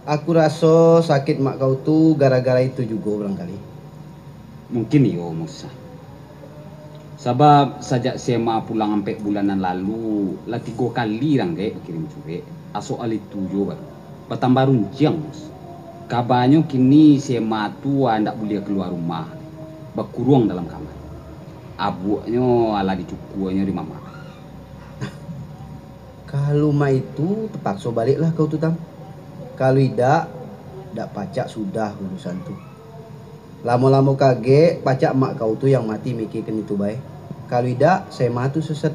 Aku raso sakit mak kau tu gara-gara itu jugo barangkali. Mungkin iyo, Mus, ah. Sabab sajak si Ema pulang ampek bulan nan lalu, lah tigo kali urang gaek bakirim curek. Asoal itu juo baru batambah runciang, Mus. Kabanyo kini si Ema tu indak buliah kalua rumah, bakuruang dalam kamar. Abuaknyo alah dicukuanyo di mamak. Kalau mak itu, tapakso baliklah kau tu, Tam. Kalau idak, dak pacak sudah urusan tu. Lamo-lamo kagek, pacak mak kau tu yang mati mikiakan itu bae. Kalau idak, si Ema tu sesat.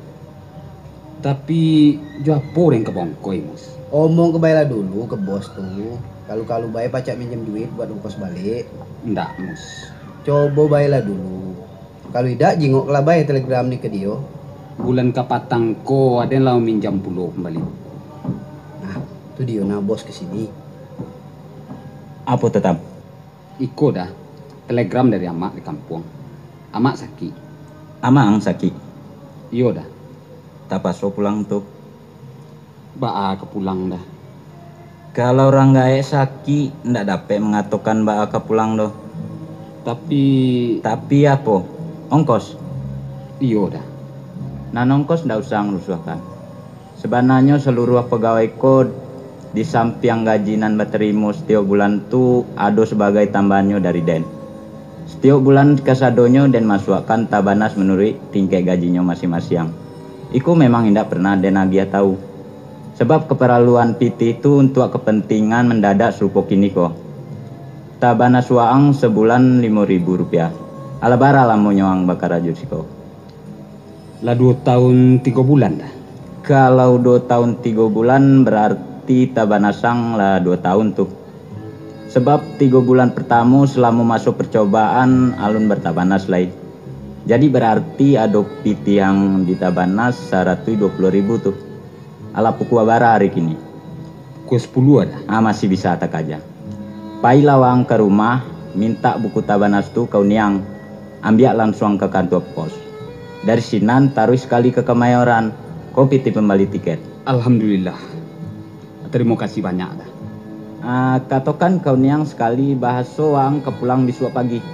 Tapi, jo apo den ka bongkoi, Mus? Omong ka bae lah dulu ka bos tu. Kalu-kalu bae pacak minjam duit buat ongkos balik. Ndak, Mus. Cobo bae lah dulu. Kalu idak, jingok lah bae telegram ni ka dio. Bulan kapatang ko, aden lah maminjam pulo kumbali. Nah, tu dio nah bos ka sini. Apo tu, Tam? Iko dah, telegram dari amak di kampuang. Amak sakik. Amak ang sakik? Iyo dah. Tapaso pulang tu. Baa ka pulang dah? Kalau urang gaek sakik, ndak dapek mangatokan baa ka pulang doh. Tapi... Tapi apo? Ongkos? Iyo dah. Nan ongkos ndak usah ang rusuahkan. Sabananyo saluruah pagawai ko, di sampiang gaji nan batarimo satiok bulan tu, ado sabagai tambahannyo dari den. Satiok bulan kasadonyo den masuakkan tabanas manuruik tingkek gajinyo masiang-masiang. Iko memang indak pernah den agiah tawu. Sabab kaparaluan pitih tu untuak kapantingan mandadak sarupo kiniko. Tabanas waang sabulan limo ribu rupiah. Alah bara lamonyo ang bakarajo siko? Lah duo taun tigo bulan dah. Kalau duo taun tigo bulan, bararti tabanas ang lah duo taun tu. Sabab tigo bulan partamo salamo maso parcobaan, alun batabanas lai. Jadi bararti ado pitih ang ditabanas saratuih duo puluah ribu tu. Alah pukua bara ari kini? Pukua sapuluah dah. Ah, masih bisa takaja. Pailah waang ka rumah, mintak buku tabanas tu ka uni ang. Ambiak lansuang ka kantua pos. Dari sinan taruih sakali ka Kamayoran, ko pitih pambali tiket. Alhamdulillah. Tarimo kasih banyak dah. Ah, katokan ka uni ang sakali bahaso waang ka pulang bisuak pagi.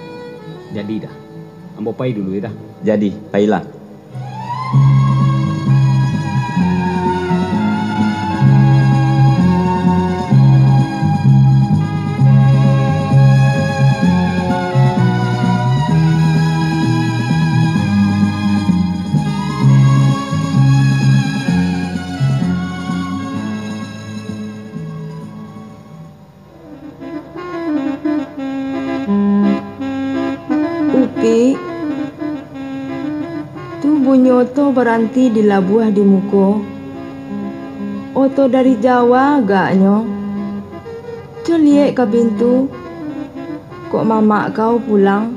Jadi dah. Ambo pai dulu yo dah. Jadi, pailah. Upik, tu bunyi oto baranti di labuah di muko. Oto dari Jawa agaknyo. Coliak ka pintu, kok mamak kau pulang.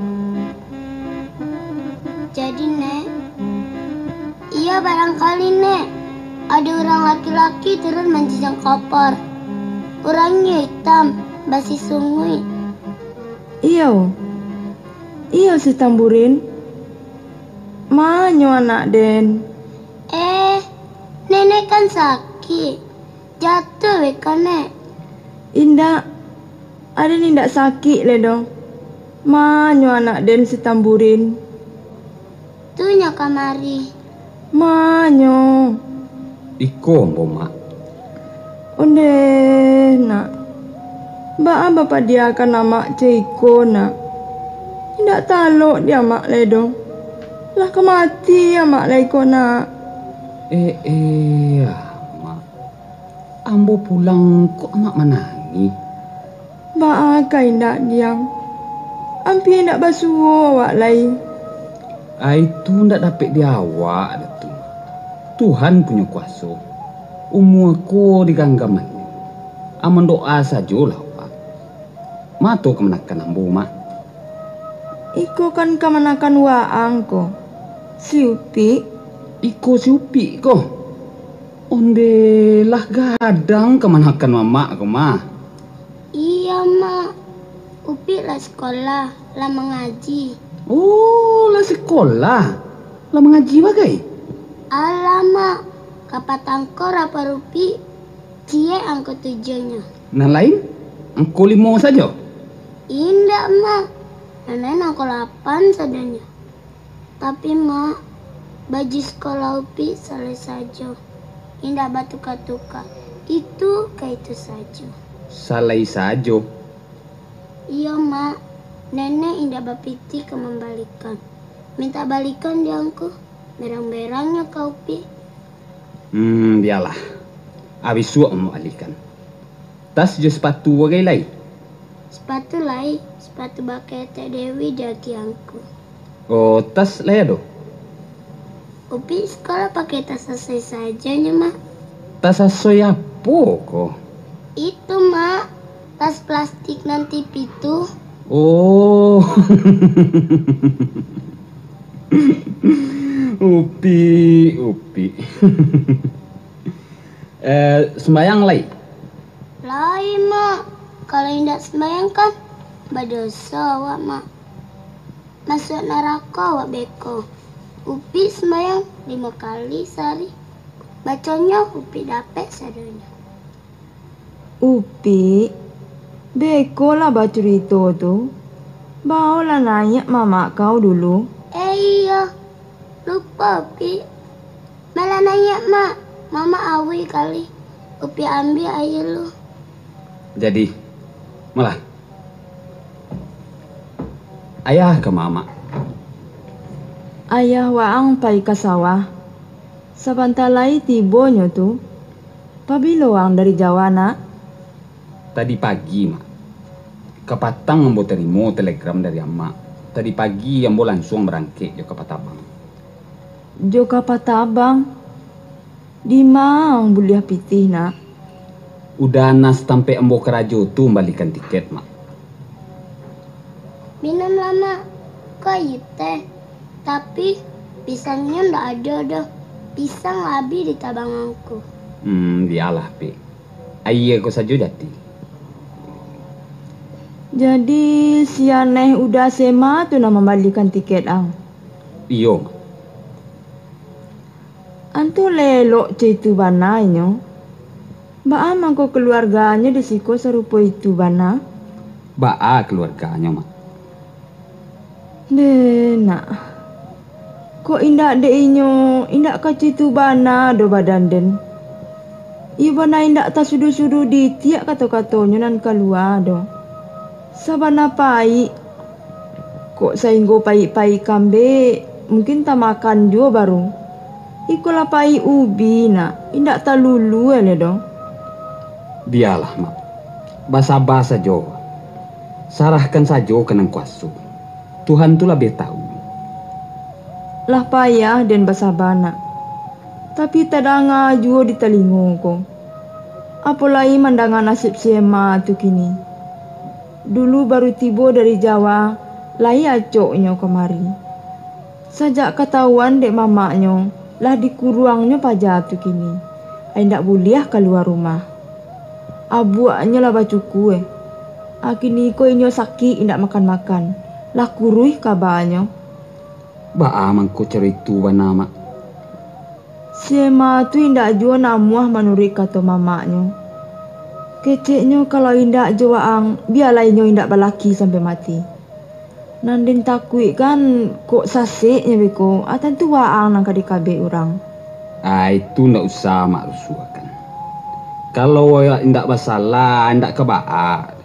Jadi, Nek? Iyo, barangkali, Nek, ado urang laki-laki turun manjijang kopor. Urangnyo itam, basisunguik. Iyo, iyo, si Tamburin. Manyo anak den? Eh, Nenek kan sakik. Jatuah beko, Nek? Indak, aden indak sakik lai doh. Manyo anak den si Tamburin? Tu nyo kamari. Manyo? Iko ambo, Mak. Ondeh, Nak. Baa bapadiakan amak cako, Nak? Indak talok di amak lai doh. Lah ka mati amak lai ko, Nak. Eh, eh, Mak. Ambo pulang, kok amak manangih? Baa ka indak diang? Ampia indak basuo awak lai. Ai tu ndak dapek di awak, Datu. Tuhan punyo kuaso. Umua ko diganggamannyo. Aman doa sajolah awak. Ma to kamanakan ambo, Mak? Iko kan kamanakan waang ko, si Upik. Iko si Upik ko? Ondeh lah gadang kamanakan mamak ko mah. Iyo, Mak. Upik lah sikolah, lah mangaji. Oh, lah sikolah, lah mangaji bagai? Alah, Mak. Kapatang ko rapor Upik, ciek angko tujuahnyo. Nan lain, angko limo sajo? Indak, Mak. Nan lain angko lapan sadonyo. Tapi, Mak, Baju sekolah Upi salai sajo, indak batuka-tuka. Itu ka itu sajo. Salai sajo? Iyo, Mak. Nenek indak bapitih ka mambalikan. Mintak balikan di angku, berang-berangnyo ka Upi. Hmm, bialah. Abisuak mambalikan. Tas jo sepatu bagai lai? Sepatu lai, sepatu baketek Dewi di aki angku. Oh, tas lai ado? Upi sekolah pakai tas asoi sajo nyo, Mak. Tas asoi apo ko? Itu, Mak. Tas plastik nan tipi tu. Oh. Upi, Upi. Eh, sembayang lai? Lai, Mak. Kalau indak sembayang kan, badoso awak, Mak. Masuak narako awak beko. Upi sembayang limo kali sahari. Baconyo Upi dapek sadonyo. Upi, beko lah bacurito tu. Baolah naiak mamak kau dulu. Eh, iyo. Lupo, Upi. Malah naiak, Mak. Mamak auih kali. Upi ambiak aia lu. Jadi, malah. Ayah ka mamak. Ayah waang pai ka sawah. Sabanta lai tibonyo tu. Pabilo waang dari Jawa, Nak? Tadi pagi, Mak. Kapatang ambo tarimo telegram dari amak. Tadi pagi ambo lansuang barangkek jo ka Patabang. Jo ka Patabang? Dima ang buliah pitih, Nak? Udah nas tampek ambo karajo tu mambalikan tiket, Mak. Minumlah, Mak. Ko aia teh. Tapi, pisangnyo ndak ado doh. Pisang lah abih di tabang angku. Hmm, bialah, Pik. Aia ko sajo jati. Jadi, si Aneh Uda S M A tu nan mambalikan tiket ang? Iyo, Mak. Antu lah elok caitu bana inyo. Baa mangko kaluarganyo di siko sarupo itu bana? Baa kaluarganyo, Mak? Deh, Nak. Kok indak dek inyo, indak ka caitu bana doh badan den. Iyo bana indak tasudu-sudu ditiak kato-katonyo nan kalua doh. Sabana paik. Kok sainggo paik-paik kambek, mungkin tamakan juo baru. Iko lah paik ubi, Nak, indak talulu lai doh. Bialah, Mak. Basaba sajo. Sarahkan sajo ka Nan Kuaso. Tuhan tu labiah tahu. Lah payah den basaba, Nak. Tapi tadanga juo di talingo ko. Apo lai mandanga nasib si Ema tu kini. Dulu baru tibo dari Jawa, lai acoknyo kamari. Sajak katawuan dek mamaknyo, lah dikuruangnyo paja tu kini. Ai indak buliah kalua rumah. Abuaknyo lah bacuku, eh. Ah, kini ko inyo sakik indak makan-makan. Lah kuruih kabanyo. Baa mangko caro itu bana, Mak? Si Ema tu indak juo namuah manuruik kato mamaknyo. Keceknyo kalau indak jo waang, bialah inyo indak balaki sampai mati. Nan den takuikkan, kok saseknyo beko, ah, tantu waang nan ka dikabek urang. Ah, itu ndak usah Mak rusuahkan. Kalau awak indak basalah, indak ka baa.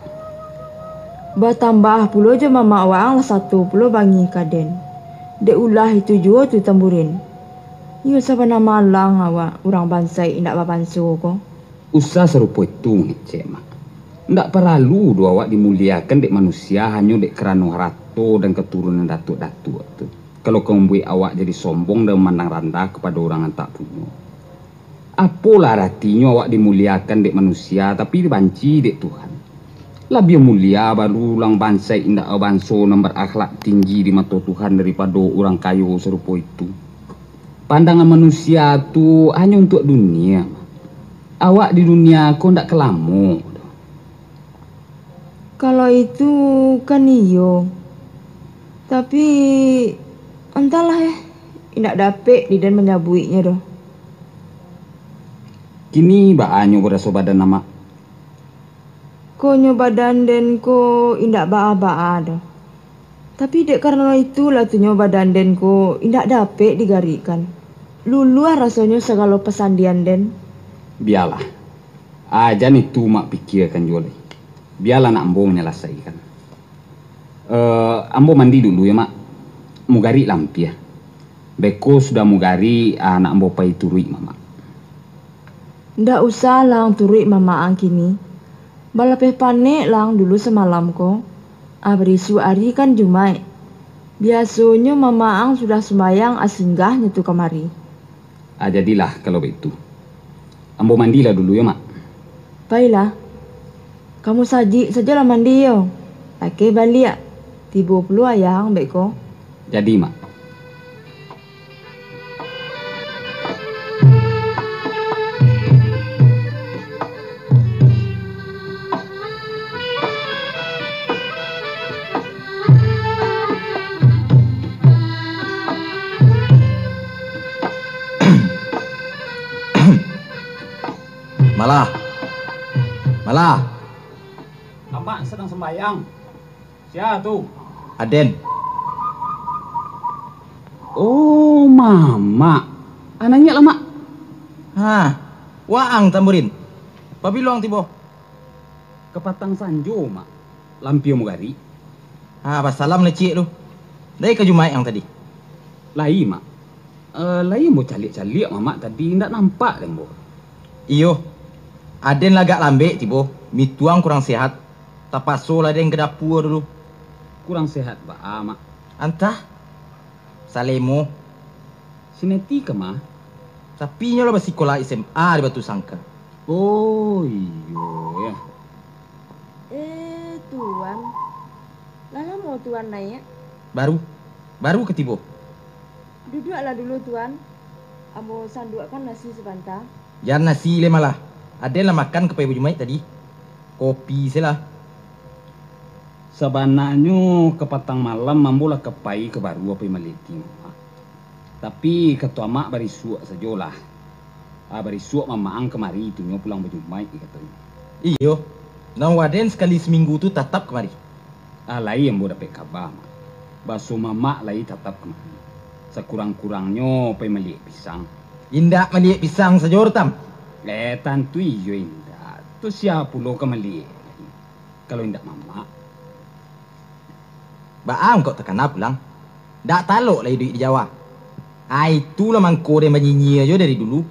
Batambah pulo jo mamak waang lah sato pulo bangih ka den. Dek ulah itu juo tu tamburin. Iyo sabana malang awak, urang bansaik indak babanso ko. Usah sarupo itu mangecek, Mak. Ndak paralu doh awak dimuliakan dek manusia hanyo dek karano harato dan katurunan datuak-datuak tu. Kalau ka mambuek awak jadi sombong dan mamandang randah kapado urang nan tak punyo. Apolah aratinyo awak dimuliakan dek manusia, tapi dibanci dek Tuhan? Labiah mulia baru urang bansaik indak babanso nan barakhlak tinggi di mato Tuhan daripado urang kayo sarupo itu. Pandangan manusia tu hanyo untuak dunia. Awak di dunia ko ndak ka lamo doh. Kalau itu kan iyo. Tapi, antahlah, eh, indak dapek di den manyabuiknyo doh. Kini baa nyo baraso badan Amak? Ko nyo badan den ko indak baa-baa doh. Tapi dek karano itulah tu nyo badan den ko indak dapek digarikkan. Luluah rasonyo sagalo pasandian den. Bialah. Ajan itu Mak pikiakan juo lai. Bialah nak ambo manyalasaikan. Eh, ambo mandi dulu yo, Mak. Mugarik lampiah. Beko sudah mugarik, ah, nak ambo pai turuik Mamak. Ndak usah lah ang turuik Mamak ang kini. Balapeh panek lah ang dulu samalam ko. Ah, barisuak ari kan Jumaik. Biasonyo Mamak ang sudah sumbayang ah singgahnyo tu kamari. Ah, jadilah kalau baitu. Ambo mandilah dulu yo, Mak. Pailah. Kamu sajik sajolah mandi yo. Lakeh baliak. Tibo pulo ayah ang beko. Jadi, Mak. Malah. Malah. Amak sadang sambayang. Sia tu? Aden. Oh, Mamak. Anaknyo lah, Mak. Ha, waang Tamburin. Pabilo ang tibo? Kapatang sanjo, Mak. Lampia mugarik. Ha, basalam lah ciek tu. Dari ka Jumaik ang tadi? Lai, Mak. Eh, lai ambo caliak-caliak Mamak tadi, indak nampak dek ambo. Iyo. Aden lah agak lambek tibo, mituang kurang sehat. Tapasolah den ka dapua dulu. Kurang sehat baa, Mak? Antah. Salemo. Si Neti ka ma? Tapi inyo lah basikolah S M A di Batu Sangka. Oh, iyo, yo. Eh, Tuan. Lah lamo Tuan naiak? Baru. Baru ka tibo. Duduaklah dulu, Tuan. Ambo sanduakkan nasi sabanta. Jan nasi lai malah. Aden lah makan ka Pak Ibu Jumaik tadi. Kopi se lah. Sabananyo kapatang malam ambo lah ka pai ka Baru Apai Maleti, Mak. Tapi kato Amak barisuak sajolah. Ah, barisuak Mamak ang kamari tu nyo pulang bajumaik, katonyo. Iyo. Nan waden sakali saminggu tu tatap kamari. Ah, lai ambo dapek kaba, Mak. Baso Mamak lai tatap kamari. Sakurang-kurangnyo pai maliek pisang. Indak maliek pisang sajo, Tam? Eh, tantu iyo indak. Tu sia pulo ka maliek lai, kalau indak Mamak? Baa angkau takana pulang? Dak talok lai iduik di Jawa. Ai, itulah mangko den banyinyia jo dari dulu.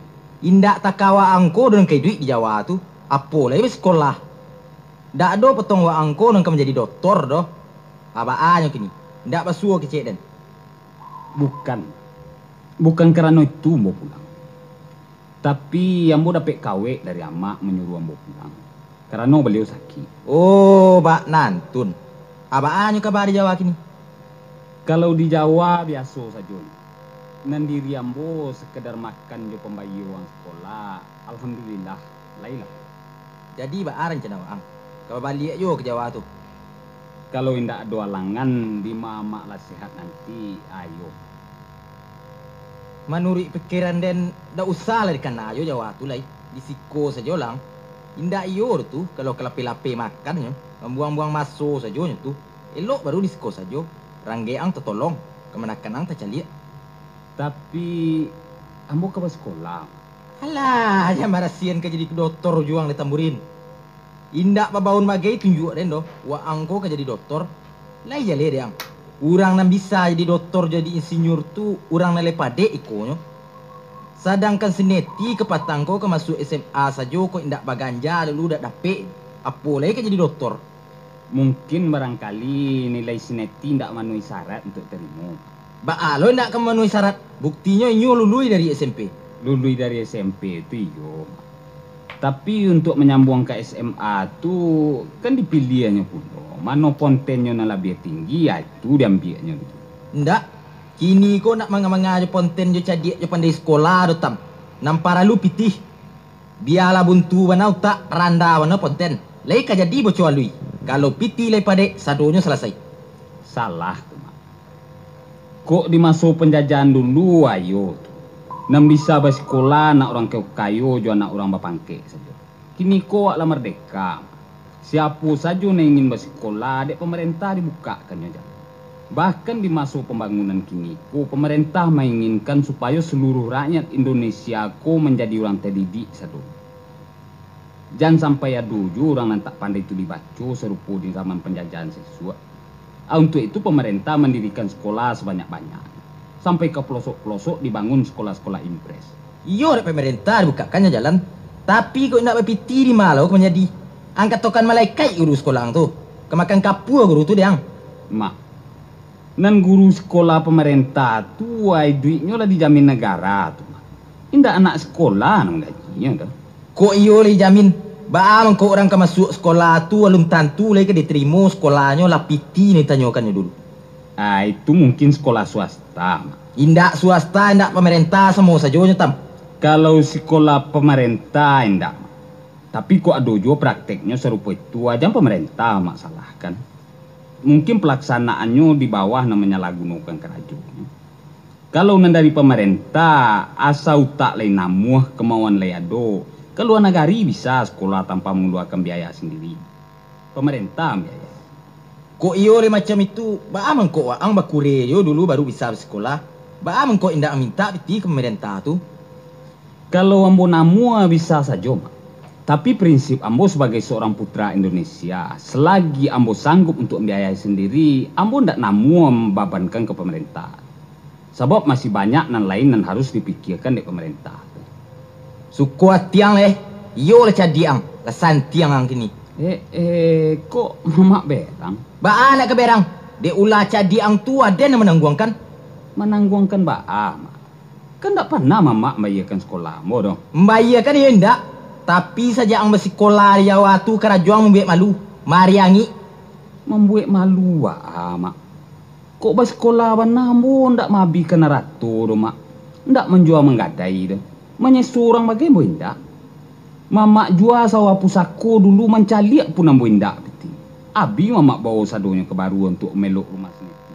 Indak takawa angko den ka iduik di Jawa tu, apo lai basikolah. Dak ado potong waang ko nan ka manjadi dotor doh. Abaanyo kini, indak basuo kecek den. Bukan. Bukan karano itu ambo pulang. Tapi, ambo dapek kawek dari amak manyuruah ambo pulang, karano baliau sakik. Oh, bak nantun. Abaanyo kaba di Jawa kini? Kalau di Jawa, biaso sajo. Nan diri ambo sakadar makan jo pambayia uang sikolah, alhamdulillah, lai lah. Jadi, baa rancana waang? Ka babaliak juo ka Jawa tu? Kalau indak ado alangan, di ma amak lah sehat nanti, ayo. Manuruik pikiran den, dak usah lah dikana jo Jawa tu lai. Di siko sajo lang. Indak iyo tu, kalau ka lapeh-lapeh makannyo, mambuang-buang maso sajo nyo tu. Elok baru di siko sajo. Ranggek ang tatolong, kamanakan ang tacaliak. Tapi, ambo ka basikola. Alah, jan barasian ka jadi dotor juo ang dek Tamburin. Indak babaun bagai tunjuak den doh, waang ko ka jadi dotor. Lai jaleh dek ang. Urang nan bisa jadi dotor, jadi insinyur tu, urang nan lai padek ikonyo. Sadangkan si Neti kapatang ko ka masuak S M A sajo, kok indak baganja dulu dak dapek, apo lai ka jadi dotor. Mungkin barangkali nilai si Neti indak manuhi syarat untuak tarimo. Baa lo indak ka manuhi syarat? Buktinyo inyo lului dari S M P. Lului dari S M P tu iyo. Tapi untuak manyambuang ka S M A tu, kan dipiliahnyo pulo. Mano pontennyo nan labiah tinggi, ah, itu diambiaknyo tu. Indak. Kini ko nak manga-manga jo ponten jo cadiak jo pandai sikola do, Tam. Nan paralu pitih. Bialah buntu bana utak, randa bana ponten, lai ka jadi boco alui. Kalau pitih lai padek, sadonyo salasai. Salah tu, Mak. Kok di maso panjajahan dulu, ayo tu, nan bisa basikola anak urang kayo-kayo jo anak urang bapangkek sajo. Kini ko awak lah mardeka, Mak. Siapo sajo nan ingin basikola, dek pamarentah dibukakkannyo jalan. Bahkan di maso pambangunan kini ko, pamarentah mainginkan supayo saluruh rakyat Indonesia ko manjadi urang tadidik sadonyo. Jan sampai ado juo urang nan tak pandai tu dibaco sarupo di zaman panjajahan sasuak. Ah, untuak itu pamarentah mandirikan sakolah sabanyak-banyak. Sampai ka palosok-palosok dibangun sakolah-sakolah impres. Iyo dek pamarentah dibukakannyo jalan, tapi kok indak bapiti di ma lo ka manjadi. Ang katokan malaikaik guru sakolah ang tu, ka makan kapua guru tu dek ang. Mak, nan guru sakolah pamarentah tu, ai, duiknyo lah dijamin nagara tu, Mak. Indak anak sakolah nan manggajinyo tu. Kok iyo lah dijamin? Baa mangko urang ka masuak sakolah tu alun tantu lai ka ditarimo sakolahnyo lah piti nan ditanyokan dulu? Ah, itu mungkin sakolah swasta, Mak. Indak swasta, indak pamarentah, samo sajo nyo, Tam. Kalau sikolah pamarentah, indak, Mak. Tapi kok ado juo prakteknyo sarupo itu, ah, jan pamarentah Mak salahkan. Mungkin palaksanaannyo di bawah nan manyalahgunokan karajonyo. Kalau nan dari pamarentah, asa utak lai namuah, kamauan lai ado, ka lua nagari bisa sakolah tanpa mangaluakan biaya sandiri. Pamarentah biaya. Kok iyo lai macam itu, baa mangko waang bakure jo dulu baru bisa basikolah? Baa mangko indak mamintak piti ka pamarentah tu? Kalau ambo namuah bisa sajo, Mak. Tapi prinsip ambo sabagai saurang putra Indonesia, salagi ambo sanggup untuak mambiayai sandiri, ambo ndak namuah mambabankan ka pamarentah. Sabab masih banyak nan lain nan harus dipikiakan dek pamarentah. Suko ati ang leh, iyo lah cadiak ang, lah santiang ang kini. Eh, eh, kok mamak berang? Baa nak ka berang? Dek ulah cadiak ang tu aden nan manangguangkan. Manangguangkan baa, Mak? Kan ndak pernah mamak mambayiakan sakolah ambo doh. Mambayiakan iyo indak, tapi sajak ang basikolah di Jawa tu karajo ang mambuek malu, mariangik. Mambuek malu baa, Mak? Kok basikolah bana ambo ndak maabihkan arato doh, Mak. Ndak manjua manggadai doh. Manyeso urang bagai ambo indak. Mamak jua sawah pusako dulu, mancaliak pun ambo indak piti. Abih mamak bawo sadonyo ka baru untuak maelok rumah si Neti.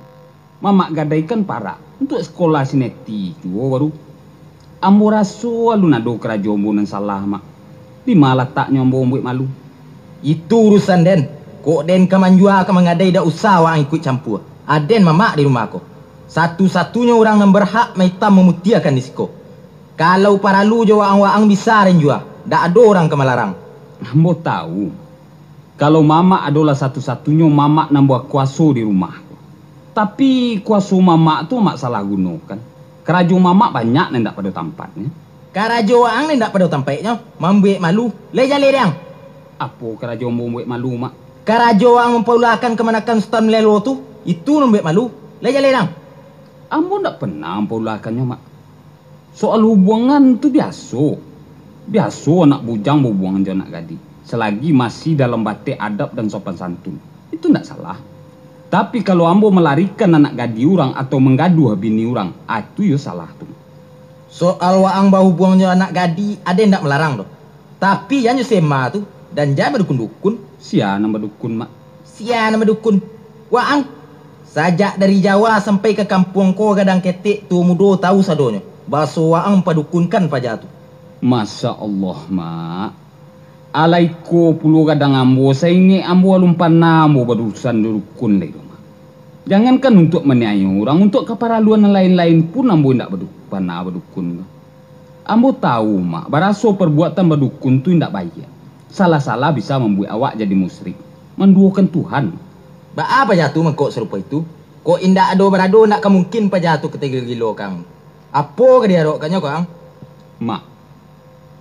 Mamak gadaikan parak untuak sikolah si Neti juo baru. Ambo raso alun ado karajo ambo nan salah, Mak. Di ma lataknyo ambo mambuek malu? Itu urusan den. Kok den ka manjua ka manggadai, dak usah waang ikuik campua. Aden mamak di rumah ko. Satu-satunyo urang nan barhak maitam mamutiahkan di siko. Kalau paralu jo waang-waang bisa den jua, dak ado urang ka malarang. Ambo tahu. Kalau mamak adolah satu-satunyo mamak nan bakuaso di rumah ko. Tapi, kuaso mamak tu mamak salah gunokan. Karajo mamak banyak nan indak pado tampatnyo. Karajo waang nan indak pado tampaiknyo, mambuek malu. Lai jaleh dek ang. Apo karajo ambo mambuek malu, Mak? Karajo waang mampaulahkan kamanakan Sutan Malelo tu, itu nan mambuek malu. Lai jaleh dek ang. Ambo ndak pernah mampaulahkannyo, Mak. Soal hubungan tu biaso. Biaso anak bujang bahubuangan jo anak gadih, salagi masih dalam batek adab dan sopan santun. Itu ndak salah. Tapi, kalau ambo malarikan anak gadih urang atau manggaduah bini urang, ah, tu iyo salah tu. Soal waang bahubuang jo anak gadih, aden ndak malarang doh. Tapi, jan jo si Emma tu, dan jan badukun-dukun. Sia nan badukun, Mak? Sia nan badukun? Waang. Sajak dari Jawa sampai ka kampuang ko gadang ketek, tuo mudo tahu sadonyo, baso waang padukunkan paja tu. Masya Allah, Mak. Alai ko pulo gadang ambo, saingek ambo alun panah ambo badurusan jo dukun lai doh, Mak. Jangankan untuak maniayo urang, untuak kaparaluan nan lain-lain pun ambo indak badu-, panah badukun doh. Ambo tahu, Mak, baraso parbuatan badukun tu indak baiak. Salah-salah bisa mambuek awak jadi musyrik, manduokan Tuhan. Baa paja tu mangko sarupo itu? Kok indak ado barado, ndak ka mungkin paja tu ka tagilo-gilo ka ang. Apo ka diarokannyo ko ang? Mak,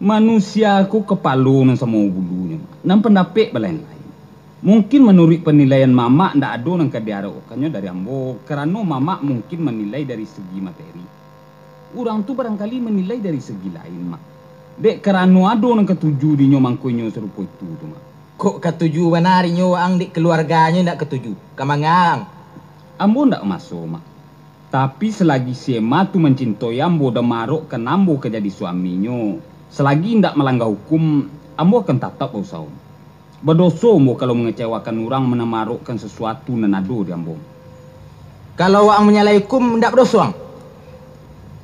manusia ko kapalo nan samo bulunyo, Mak, nan pandapek balain-lain. Mungkin manuruik panilaian mamak, ndak ado nan ka diarokannyo dari ambo, karano mamak mungkin manilai dari segi materi. Urang tu barangkali manilai dari segi lain, Mak. Dek karano ado nan katuju dinyo, mangko inyo sarupo itu tu, Mak. Kok katuju bana dinyo waang, dek kaluarganyo indak katuju? Ka manga ang? Ambo ndak maso, Mak. Tapi, salagi si Emma tu mancintoi ambo dan maarokkan ambo ka jadi suaminyo, salagi indak malangga hukum, ambo akan tatap bausaho. Badoso ambo kalau mangecewakan urang, nan maarokkan sasuatu nan ado di ambo. Kalau waang manyalahi hukum, indak badoso ang?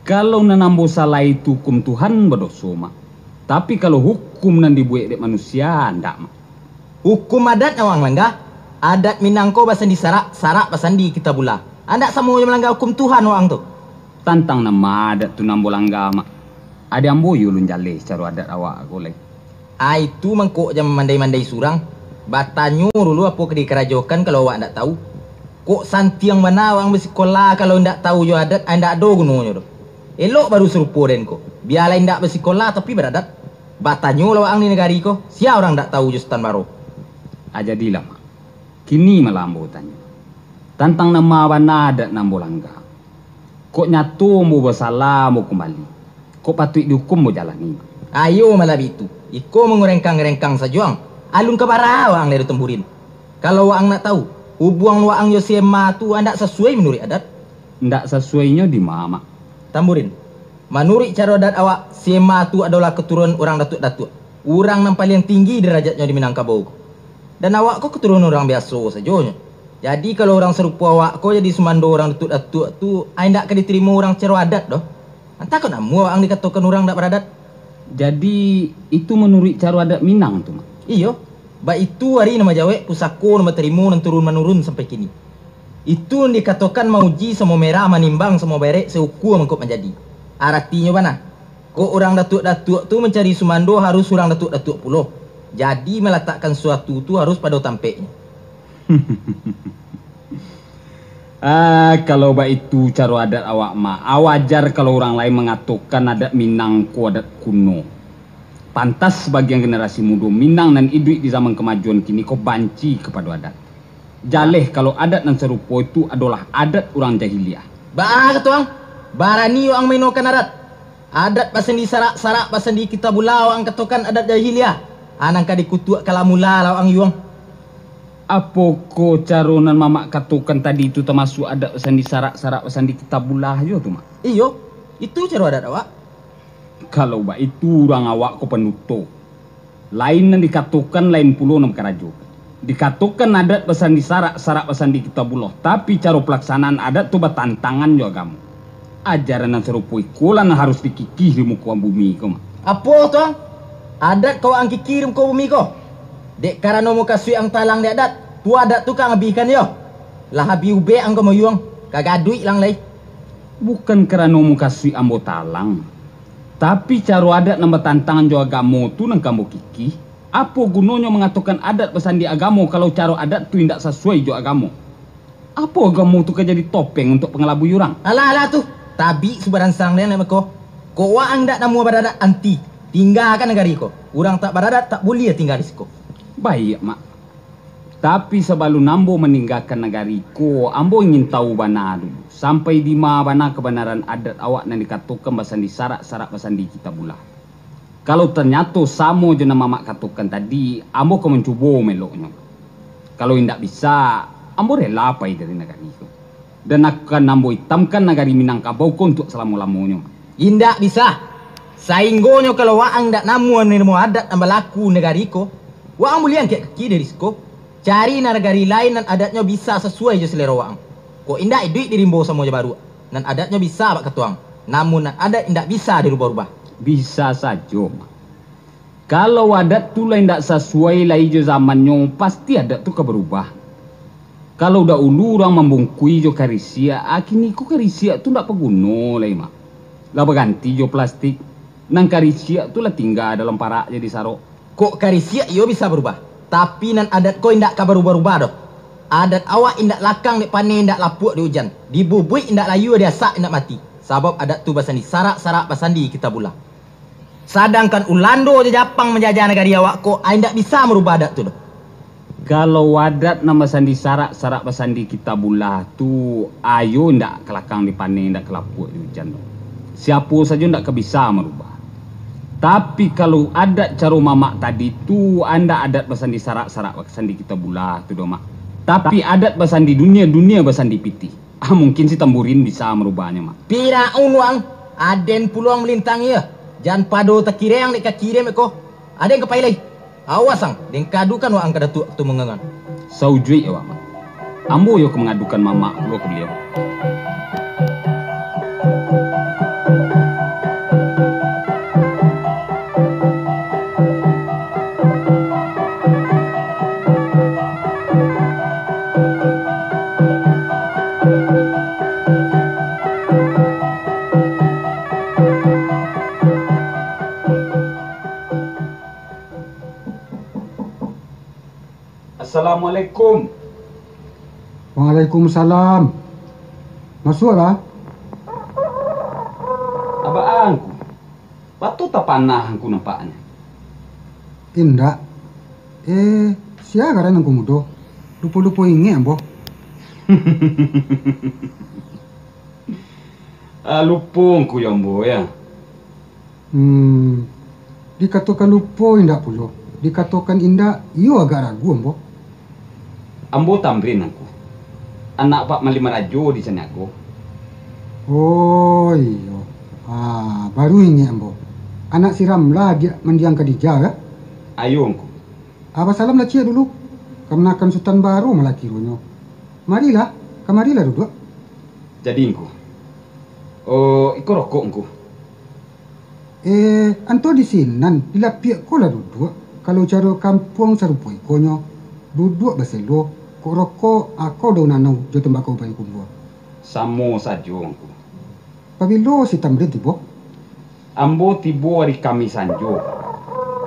Kalau nan ambo salahi tu hukum Tuhan, badoso, Mak. Tapi, kalau hukum nan dibuek dek manusia, ndak, Mak. Hukum adat nan waang langga? Adat Minang ko basandi sarak, sarak basandi Kitabullah. Andak samo jo malangga hukum Tuhan waang tu. Tantang nan ma adat tu nan ambo langga, Mak. Ade ambo iyo alun jaleh caro adat awak ko lai. Ai tu mangko jan mamandai-mandai surang. Batanyo dulu apo ka dikarajokan kalau awak ndak tahu. Kok santiang bana waang basikola kalau indak tahu jo adat, ai indak ado gunonyo doh. Elok baru sarupo den ko. Bialah indak basikola tapi baradat. Batanyolah waang di nagari ko, sia urang ndak tahu jo Sutan Baro. Ah, jadilah, Mak. Kini malah ambo tanyo. Tantang nan ma bana adat nan ambo langga. Kok nyato ambo basalah, ambo kumbali. Kok patuik diukum, ambo jalani. Ayo malah bitu. Iko mangurengkang-rengkang sajo ang. Alun ka bara waang lai Tamburin. Kalau waang nak tahu, hubuangan waang jo si Emma tu andak sasuai manuruik adat. Ndak sasuainyo di ma, Mak? Tamburin, manuruik caro adat awak, si Emma tu adolah katurunan urang datuak-datuak. Urang nan paliang tinggi darajatnyo di Minangkabau ko. Dan awak ko katurunan urang biaso sajonyo. Jadi, kalau urang sarupo awak ko jadi sumando urang datuak-datuak tu, ai indak ka ditarimo urang caro adat doh. Antah kok namuah ang dikatokan urang indak baradat. Jadi, itu manuruik caro adat Minang tu, Mak? Iyo. Baitu ari nan bajawek, pusako nan batarimo, nan turun-manurun sampai kini. Itu nan dikatokan mauji samo merah, manimbang samo berek, saukua mangko manjadi. Aratinyo bana, kok urang datuak-datuak tu mancari sumando, harus urang datuak-datuak pulo. Jadi, malatakkan suatu tu harus pado tampeknyo. Ah, kalau baitu caro adat awak, Mak, a wajar kalau urang lain mangatokan adat Minang ko adat kuno. Pantas sabagian generasi mudo Minang nan iduik di zaman kamajuan kini ko banci kapado adat. Jaleh kalau adat nan sarupo itu adolah adat urang jahiliah. Baa kato ang? Barani ang mainokan adat? Adat basandi sarak, sarak basandi kitabullah, waang katokan adat jahiliah. A nan ka dikutuak kalamullah lah waang yuang. Apokoh caro nan mamak katokan tadi tu tamasuak adat basandi sarak, sarak basandi kitabullah juo tu, Mak? Iyo, itu caro adat awak. Kalau baitu, urang awak ko panuto. Lain nan dikatokan, lain pulo nan bakarajokan. Dikatokan adat basandi sarak, sarak basandi kitabullah, tapi caro palaksanaan adat tu batantangan jo agamo. Ajaran nan sarupo iko lah nan harus dikikih di muko bumi ko, Mak. Apo tu, ang? Adat ka waang kikih di muko bumi ko? Dek karano mukasuik ang talang di adat, tu adat tu ka ang abihkan yo. Lah abih ubek ang ka mayuang, ka gaduik lang lai. Bukan karano mukasuik ambo talang, tapi caro adat nan batantangan jo agamo tu nan ka ambo kikih. Apo gunonyo mangatokan adat basandi agamo, kalau caro adat tu indak sasuai jo agamo? Apo agamo tu ka jadi topeng untuak pangalabui urang? Alah, alah tu, tabik subaransang den, Mak, ko. Kok waang indak namuah baradat, anti, tinggakan nagari ko. Urang tak baradat tak buliah tingga di siko. Baiak, Mak. Tapi sabalun ambo maninggakan nagari ko, ambo ingin tahu bana dulu, sampai dima bana kabanaran adat awak nan dikatokan basandi sarak, sarak basandi kitabullah. Kalau tanyato samo jo nan mamak katokan tadi, ambo ka mancubo maeloknyo. Kalau indak bisa, ambo rela pai dari nagari ko. Dan akan ambo itamkan nagari Minangkabau ko untuak salamo-lamonyo. Indak bisa! Sainggonyo kalau waang indak namuah manarimo adat nan balaku nagari ko, waang buliah angkek kaki dari siko, cari nagari lain nan adatnyo bisa sasuai jo salero waang. Kok indak iduik di rimbo samo jo baruak, nan adatnyo bisa bak katuang, namun nan adat indak bisa dirubah-rubah. Bisa sajo, Mak. Kalau adat tu lah indak sasuai lai jo zamannyo, pasti adat tu ka barubah. Kalau dahulu urang mambungkui jo karisiak, a, kini ko karisiak tu ndak paguno lai, Mak. Lah baganti jo plastik. Nan karisiak tu lah tingga dalam parak jadi sarok. Kok karisiak iyo bisa barubah, tapi nan adat ko indak ka barubah-rubah doh. Adat awak indak lakang dek paneh, indak lapuak dek ujan, dibubuik indak layua, diasak indak mati, sabab adat tu basandi sarak, sarak basandi kitabullah. Sadangkan Ulando jo Japang manjajah nagari awak ko, a, indak bisa marubah adat tu doh. Kalau adat nan basandi sarak, sarak basandi kitabullah tu, a, iyo indak ka lakang dipaneh, indak ka lapuak diujan doh. Siapo sajo indak ka bisa marubah. Tapi kalau adat caro mamak tadi tu, a, indak adat basandi sarak, sarak basandi kitabullah tu doh, Mak. Tapi adat basandi dunia, dunia basandi pitih. Ah, mungkin si Tamburin bisa marubahnyo, Mak. Piraun waang, aden pulo ang malintangi, yo. Jan pado takireng dek kaki den beko. Aden ka pai lai. Awas ang, den kadukan waang ka Datuak Tumanggangan. Saujuik awak, Mak. Ambo yo ka mangadukan mamak pulo ka baliau. Assalamualaikum. Waalaikumsalam. Masuaklah. Abaa Angku, batua tapanah Angku nampaknyo. Indak. Eh, sia ngaran Angku Mudo? Lupo-lupo ingek ambo. Ah, lupo Angku yo ambo, yo. Hmm, dikatokan lupo indak pulo, dikatokan indak, iyo agak ragu ambo. Ambo Tamrin Angku, anak Pak Mali Marajo di Caniago. Oh, iyo. Ah, baru ingek ambo. Anak si Ramlah, adiak mandiang Khadijah, yo? Iyo, Angku. Ah, basalam lah ciek dulu. Kamanakan Sutan Baro malah kironyo. Marilah, kamarilah duduak. Jadi, Angku. Oh, iko rokok, Angku. Eh, anto di sinan, di lapiak ko lah duduak. Kalau caro kampuang sarupo ikonyo, duduak baselo, kok rokok, ako daun anau, jo tambakau payu kumbua. Samo sajo, Angku. Pabilo si Tamrin tibo? Ambo tibo ari Kamih sanjo.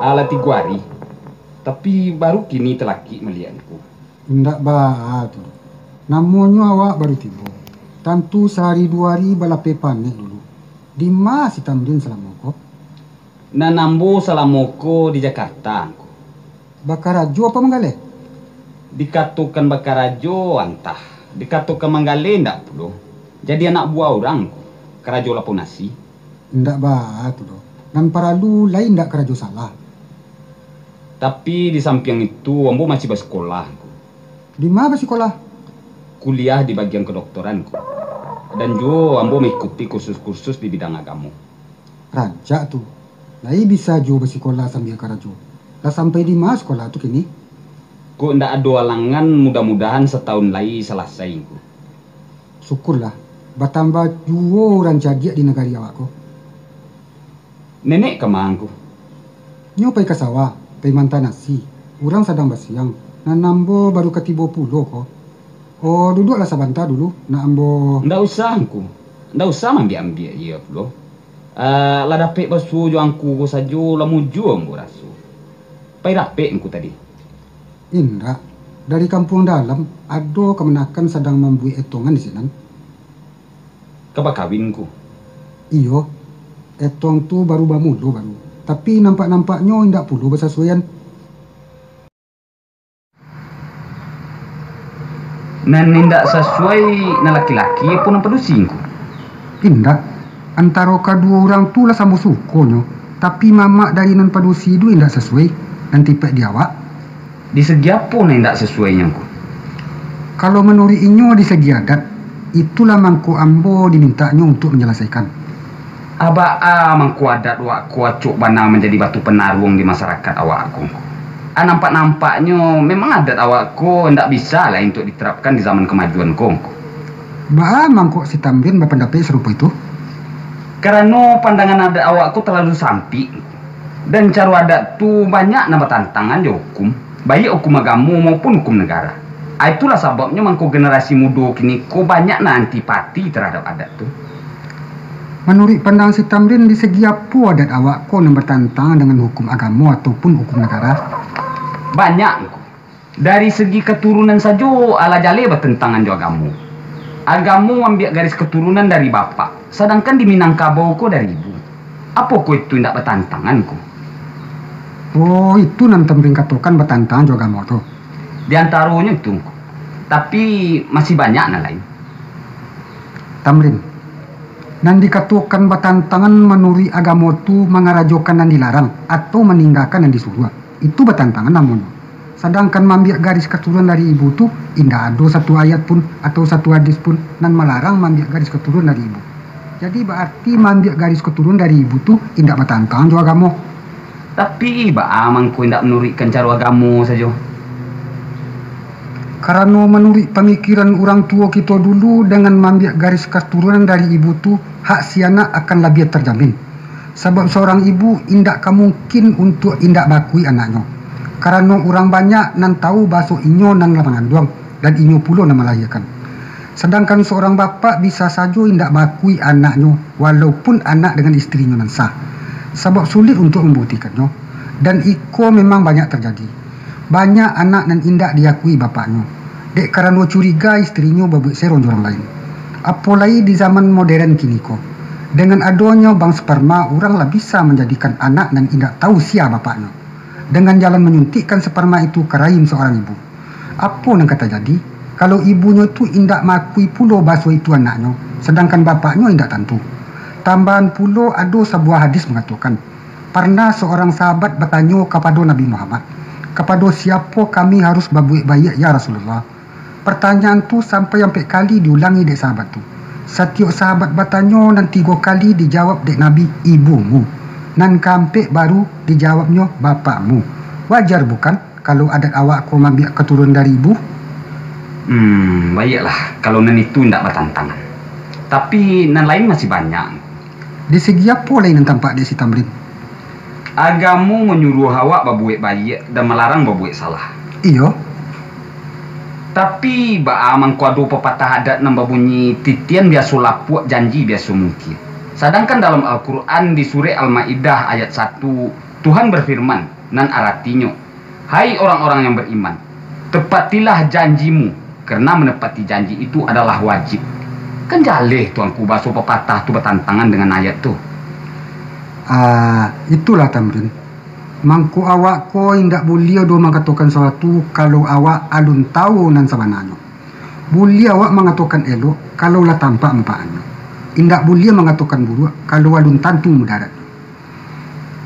Alah tigo ari. Tapi, baru kini talakik maliek Angku. Indak baa tu. Namonyo awak baru tibo. Tantu sahari duo ari balapeh panek dulu. Dima si Tamrin salamo ko? Nan ambo salamo ko di Jakarta, Angku. Bakarajo apo manggaleh? Dikatokan bakarajo, antah. Dikatokan manggaleh, indak pulo. Jadi anak buah urang, Angku. Karajo lapau nasi. Indak baa tu doh. Nan paralu lai indak karajo salah. Tapi di sampiang itu, ambo masih basikolah, Angku. Dima basikolah? Kuliah di bagian kedokteran, Angku. Dan juo ambo maikuti kursus-kursus di bidang agamo. Rancak tu. Lai bisa juo basikolah sambia karajo. Lah sampai dima sikolah tu kini? Kok indak ado alangan, mudah-mudahan satahun lai salasai, Angku. Syukurlah, batambah juo urang cadiak di nagari awak ko. Nenek ka ma, Angku? Nyo pai ka sawah, pai manta nasi. Urang sadang basiang, nan ambo baru ka tibo pulo ko. Oh, duduaklah sabanta dulu, nak ambo. Ndak usah, Angku. Ndak usah maambiak-ambiak iyo pulo. Ah, lah dapek basuo jo Angku ko sajo, lah mujua ambo raso. Pai dapek Angku tadi? Indak. Dari kampuang dalam, ado kamanakan sadang mambuek etongan di sinan. Ka bakawin, Angku? Iyo. Etong tu baru bamulo baru. Tapi, nampak-nampaknyo indak pulo basasuaian. Nan indak sasuai, nan laki-laki apo nan padusi, Angku? Indak. Antaro kaduo urang tu lah samo sukonyo, tapi mamak dari nan padusi tu indak sasuai, nan tipek di awak. Di segi apo nan indak sasuainyo, Angku? Kalau manuruik inyo di segi adat, itulah mangko ambo dimintaknyo untuak manyalasaikan. Abaa mangko adat awak ko acok bana manjadi batu panaruang di masarakaik awak ko, Angku? Ah, nampak-nampaknyo memang adat awak ko indak bisa lai untuak diterapkan di zaman kamajuan ko, Angku. Baa mangko si Tamrin bapandapek sarupo itu? Karano pandangan adat awak ko talalu sampik, Angku. Dan caro adat tu banyak nan batantangan jo hukum, baiak hukum agamo maupun hukum nagara. Ah, itulah sababnyo mangko generasi mudo kini ko banyak nan antipati tarhadap adat tu. Manuruik pandangan si Tamrin, di segi apo adat awak ko nan batantangan dengan hukum agamo ataupun hukum nagara? Banyak, Angku. Dari segi katurunan sajo, alah jaleh batantangan jo agamo. Agamo maambiak garis katurunan dari bapak, sadangkan di Minangkabau ko dari ibu. Apokoh itu indak batantangan, Angku? Oh, itu nan Tamrin katokan batantangan jo agamo tu? Di antaronyo itu, Angku. Tapi, masih banyak nan lain. Tamrin, nan dikatokan batantangan manuruik agamo tu mangarajokan nan dilarang, atau maninggakan nan disuruah. Itu batantangan namonyo. Sadangkan maambiak garis katurunan dari ibu tu, indak ado satu ayat pun, atau satu hadis pun, nan malarang maambiak garis katurunan dari ibu. Jadi, baarti maambiak garis katurunan dari ibu tu indak batantangan jo agamo. Tapi, baa mangko indak manuruikkan caro agamo sajo? Karano manuruik pamikiran urang tuo kito dulu, dengan maambiak garis katurunan dari ibu tu, hak si anak akan labiah tarjamin. Sabab saurang ibu indak ka mungkin untuak indak baakuik anaknyo, karano urang banyak nan tahu baso inyo nan lah manganduang, dan inyo pulo nan malahiakan. Sadangkan saurang bapak bisa sajo indak baakuik anaknyo, walaupun anak dengan istrinyo nan sah, sabab sulik untuak mambuktikaannyo, dan iko memang banyak tarjadi. Banyak anak nan indak diakui bapaknyo, dek karano curiga istrinyo babuek serong jo urang lain. Apo lai di zaman moderen kini ko, dengan adonyo bank sperma, urang lah bisa manjadikan anak nan indak tahu sia bapaknyo, dengan jalan manyuntikkan sperma itu ka rahim seorang ibu. Apo nan ka tajadi, kalau ibunyo tu indak maakui pulo baso itu anaknyo, sadangkan bapaknyo indak tantu? Tambahan pulo, ado sabuah hadis mangatokan, parnah seorang sahabat batanyo kapado Nabi Muhammad, "Kapado siapo kami harus babuek baiak, ya Rasulullah?" Partanyaan tu sampai ampek kali diulangi dek sahabat tu. Satiok sahabat batanyo nan tigo kali dijawab dek Nabi, "Ibumu." Nan kaampek baru dijawabnyo, "Bapakmu." Wajar bukan kalau adat awak ko maambiak katurunan dari ibu? Hmm, baiaklah, kalau nan itu indak batantangan. Tapi, nan lain masih banyak. Di segi apo lai nan tampak dek si Tamrin? Agamo manyuruah awak babuek baiak dan malarang babuek salah. Iyo. Tapi, baa mangko ado papatah adat nan babunyi, "Titian biaso lapuak, janji biaso mungkia"? Sadangkan dalam Al-Quran, di surek Al-Maidah ayat satu, Tuhan bafirman, nan aratinyo, "Hai orang-orang yang beriman, tepatilah janjimu, karena menepati janji itu adalah wajib." Kan jaleh tu, Angku, baso papatah tu batantangan dengan ayat tu. Ah, itulah, Tamrin. Mangko awak ko indak buliah doh mangatokan sasuatu, kalau awak alun tahu nan sabananyo. Buliah awak mangatokan elok, kalau lah tampak manfaatnyo. Indak buliah mangatokan buruak, kalau alun tantu mudaratnyo.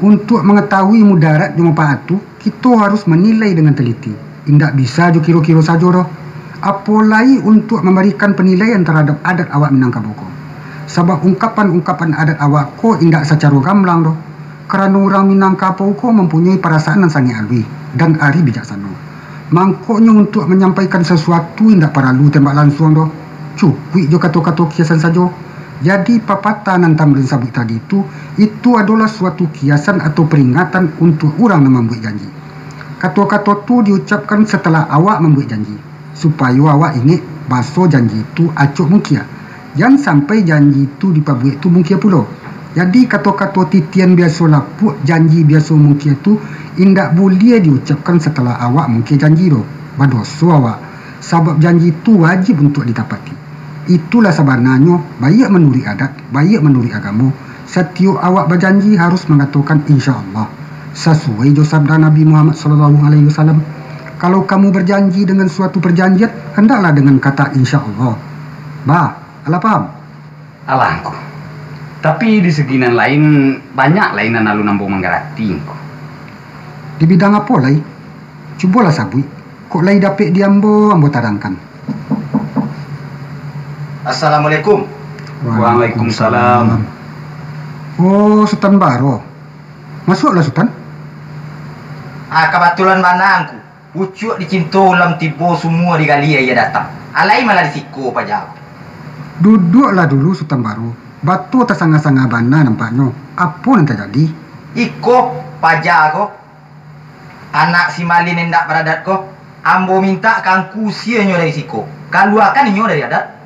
Untuak mangatahui mudarat jo manfaat tu, kito harus manilai dengan teliti. Indak bisa jo kiro-kiro sajo doh. Apo lai untuak mambarikan panilaian taradok adat awak Minangkabau ko. Sabab ungkapan-ungkapan adat awak ko indak sacaro gamblang doh. Karano urang Minangkabau ko mampunyoi parasaan nan sangaik aluih dan ari bijaksano. Mangkonyo untuak manyampaikan sasuatu indak paralu tembak lansuang doh. Cukuik jo kato-kato kiasan sajo. Jadi, papatah nan Tamrin sabuik tadi tu, itu adolah suatu kiasan atau paringatan untuak urang nan mambuek janji. Kato-kato tu diucapkan satalah awak mambuek janji, supayo awak ingek baso janji tu acok mungkia. Jan sampai janji tu dipabuek tu mungkia pulo. Jadi, kato-kato "titian biaso lapuak, janji biaso mungkia" tu indak buliah diucapkan satalah awak mungkia janji doh. Badoso awak, sabab janji tu wajib untuak ditapati. Itulah sabananyo, baiak manuruik adat, baiak manuruik agamo, satiok awak bajanji harus mangatokan "Insya Allah", sasuai jo sabda Nabi Muhammad sallallahu alaihi wasallam, "Kalau kamu berjanji dengan suatu perjanjian, hendaklah dengan kata insya Allah." Bah, alah paham? Alah, Angku. Tapi di segi nan lain, banyak lai nan alun ambo manggarati, Angku. Di bidang apo lai? Cubolah sabuik. Kok lai dapek di ambo, ambo tarangkan. Assalamualaikum. Waalaikumsalam. Oh, Sutan Baro. Masuaklah, Sutan. Ah, kabatulan bana, Angku. Pucuak dicinto ulam tibo, sumua digali aia datang. Alai malah di siko paja ko. Duduaklah dulu, Sutan Baro. Batua tasanga-sanga bana nampaknyo. Apo nan tajadi? Iko paja ko, anak si Malin indak baradat ko, ambo mintak ka Angku usianyo dari siko. Kaluakan inyo dari adat.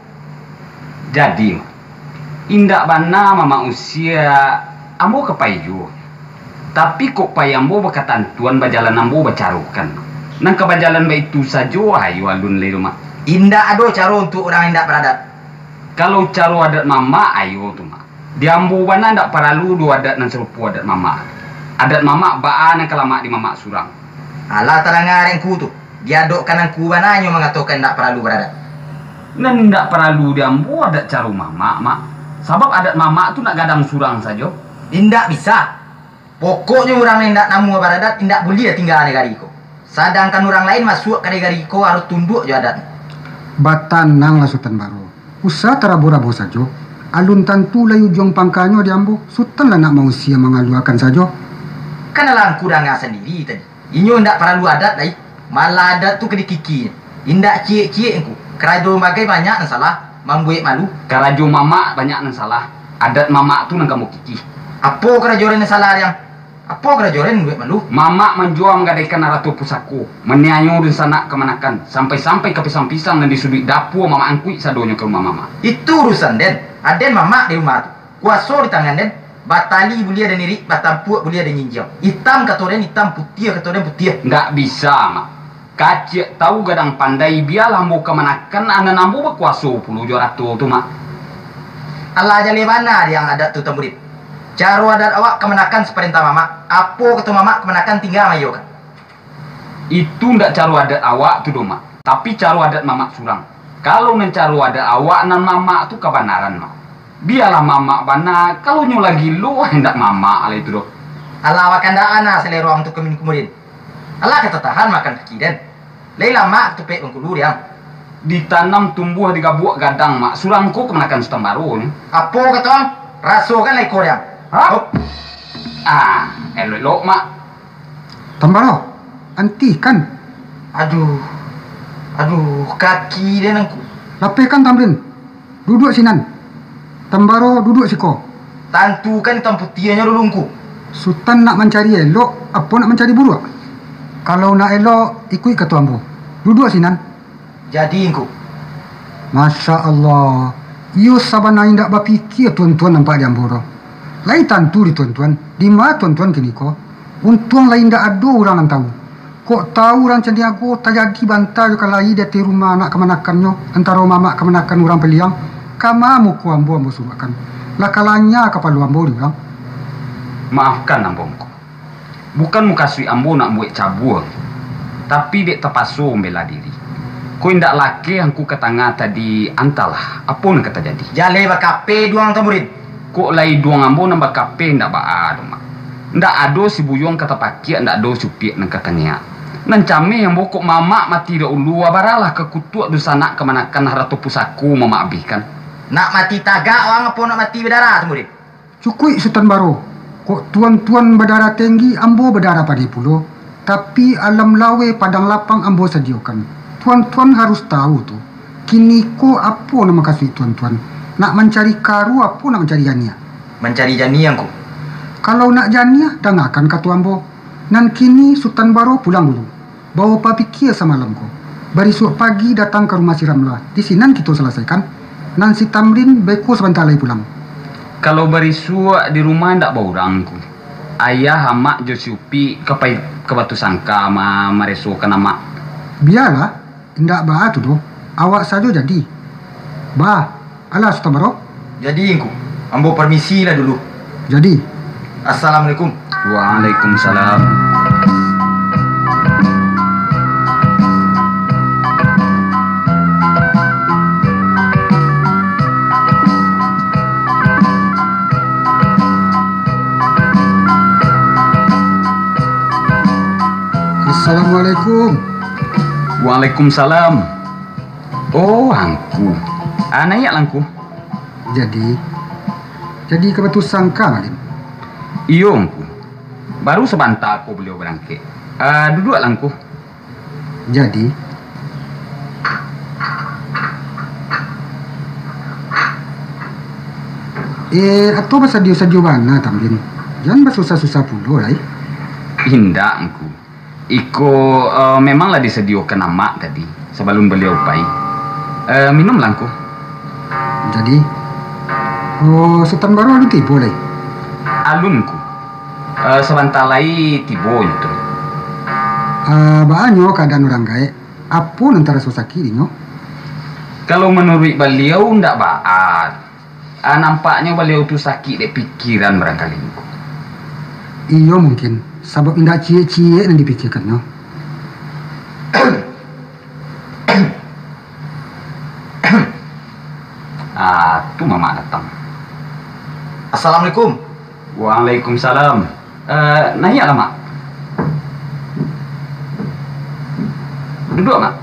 Jadi, Mak, indak bana Mamak usia ambo ka pai juo. Tapi kok pai ambo bakatantuan, bajalan ambo bacarokan. Nan ka bajalan baitu sajo, ayo alun lai doh, Mak. Indak ado caro untuak urang indak baradat. Kalau caro adat Mamak, ayo tu, Mak. Di ambo bana indak paralu doh adat nan sarupo adat Mamak. Adat Mamak baa nan ka lamak di Mamak surang. Alah tadanga dek Angku tu. Diadokkan Angku bana nyo mangatokan indak paralu baradat. Nan indak paralu di ambo adat caro Mamak, Mak. Sabab adat Mamak tu nak gadang surang sajo. Indak bisa. Pokoknyo urang nan indak namuah baradat indak buliah tingga di nagari ko. Sadangkan urang lain masuak ka nagari ko harus tunduak jo adat. Batananglah, Sutan Baro. Usah tarabo-rabo sajo. Alun tantu lai ujuang pangkanyo di ambo. Sutan lah nak mausia mangaluakan sajo. Kan alah Angku danga sandiri tadi. Inyo indak paralu adat lai. Malah adat tu ka dikiki. Indak ciek-ciek Angku. Karajo bagai banyak nan salah, mambuek malu. Karajo Mamak banyak nan salah. Adat Mamak tu nan ka ambo kiki. Apo karajo den nan salah, Riang? Apo karajo den mambuek malu? Mamak manjua manggadaikan arato pusako, maniayo dunsanak kamanakan, sampai-sampai ka pisang-pisang nan di suduik dapua Mamak angkuik sadonyo ka rumah Mamak. Itu urusan den. Aden Mamak di rumah tu. Kuaso di tangan den. Batali buliah den irik, batampuak buliah den jinjiang. Itam kato den itam, putiah kato den putiah. Ndak bisa, Mak. Kaciak tahu gadang pandai, bialah ambo kamanakan, anan ambo bakuaso pulo jo arato tu, Mak. Alah jaleh bana diang adat tu, Tamburin. Caro adat awak kamanakan saparentah mamak, apo kato mamak kamanakan tingga maiyokan. Itu ndak caro adat awak tu doh, Mak, tapi caro adat mamak surang. Kalau nan caro adat awak nan mamak tu kabanaran, Mak. Bialah mamak bana, kalau nyo lah gilo, ndak mamak lah itu doh. Alah, wakan dak ana salero ang tu kamin kumudin. Alah ka tatahan makan kaki den. Lai lamak katupek Bangkulu diang. Ditanam tumbuah di gabuak gadang, Mak. Surang ko kamanakan Sutan Baro ni. Apo kato ang? Rasokan lah iko diang. Hah? Hop. Ah, elok-elok, Mak. Tambaro, antihkan. Aduh. Aduh, kaki den angku. Lapehkan Tamrin. Duduak sinan. Tambaro duduak siko. Tantukan itam putiahnyo dulu, Ngku. Sutan nak mancari elok, apo nak mancari buruak? Kalau nak elok, ikuik kato ambo. Duduak sinan. Jadi, Ngku. Masya Allah. Iyo sabana indak bapikia tuan-tuan nampak di ambo tu. Lai tantu di tuan-tuan, di ma tuan-tuan kini ko? Untuang lai indak ado urang nan tahu. Kok tahu urang Caniago tajadi banta jo kalahi di ateh rumah anak kamanakannyo, antaro mamak kamanakan urang paliang, kama muko ambo, ambo suruakkan. Lah kalanya kapalo ambo di urang. Maafkan ambo, Ngku. Bukan mukasuik ambo nak buek cabua, tapi dek tapaso mambela diri. Kok indak lakeh angku ka tangah tadi, antahlah, apo nan ka tajadi. Jaleh bakape duang Tamburin. Kok lai duang ambo nan bakape, ndak baa doh, Mak. Ndak ado si buyuang ka tapakiak, ndak ado si upiak nan ka tangeak. Nan cameh ambo kok mamak mati dahulu, abaralah ka kutuak dunsanak kamanakan harato pusako mamak abihkan. Nak mati tagak ang apo nak mati badarah, Tamburin? Cukuik, Sutan Baro. Kok tuan-tuan badarah tenggi, ambo badarah padeh pulo. Tapi alam laweh padang lapang ambo sadiokan. Tuan-tuan harus tahu tu. Kini ko apo nan mukasuik tuan-tuan? Nak mancari karu apo nak mancari janiah? Mancari janiah, Ngku. Kalau nak janiah, dangakan kato ambo. Nan kini Sutan Baro pulang dulu. Bao papikia samalam ko. Barisuak pagi datang ka rumah si Ramlah. Di sinan kito salasaikan. Nan si Tamrin beko sabanta lai pulang. Kalau barisuak di rumah indak baurang, Ngku. Ayah, amak jo si Upi ka pai ka Batusangka ma-, maresokan amak. Bialah, indak baa tu doh. Awak sajo jadi. Bah, alah, Sutan Baro. Jadi, Ngku, ambo parmisi lah dulu. Jadi. Assalamualaikum. Waalaikumsalam. Assalamualaikum. Waalaikumsalam. Oh, angku. Ah, naiaklah, angku. Jadi, jadi ka Batusangka, Malin? Iyo, angku. Baru sabanta ko baliau barangkek. Ah, duduaklah, angku. Jadi, eh, atau basadio-sadio bana, Tamrin. Jan basusah-susah pulo, lai. Indak, angku. Iko, eh, memang lah disadiokan amak tadi, sabalun baliau pai. Eh, minumlah, angku. Jadi, oh, Sutan Baro alun tibo lai? Alun, angku. Eh, sabanta lai tibo nyo tu. Ah, baa nyo kaadaan urang gaek? Apo nan taraso sakik dinyo? Kalau manuruik baliau, ndak baa. Ah, nampaknyo baliau tu sakik dek pikiran barangkali, angku. Iyo, mungkin, sabab indak ciek-ciek nan dipikiakannyo. Ah, tu mamak datang. Assalamualaikum. Waalaikumsalam. Eh, naiaklah, Mak. Duduak, Mak.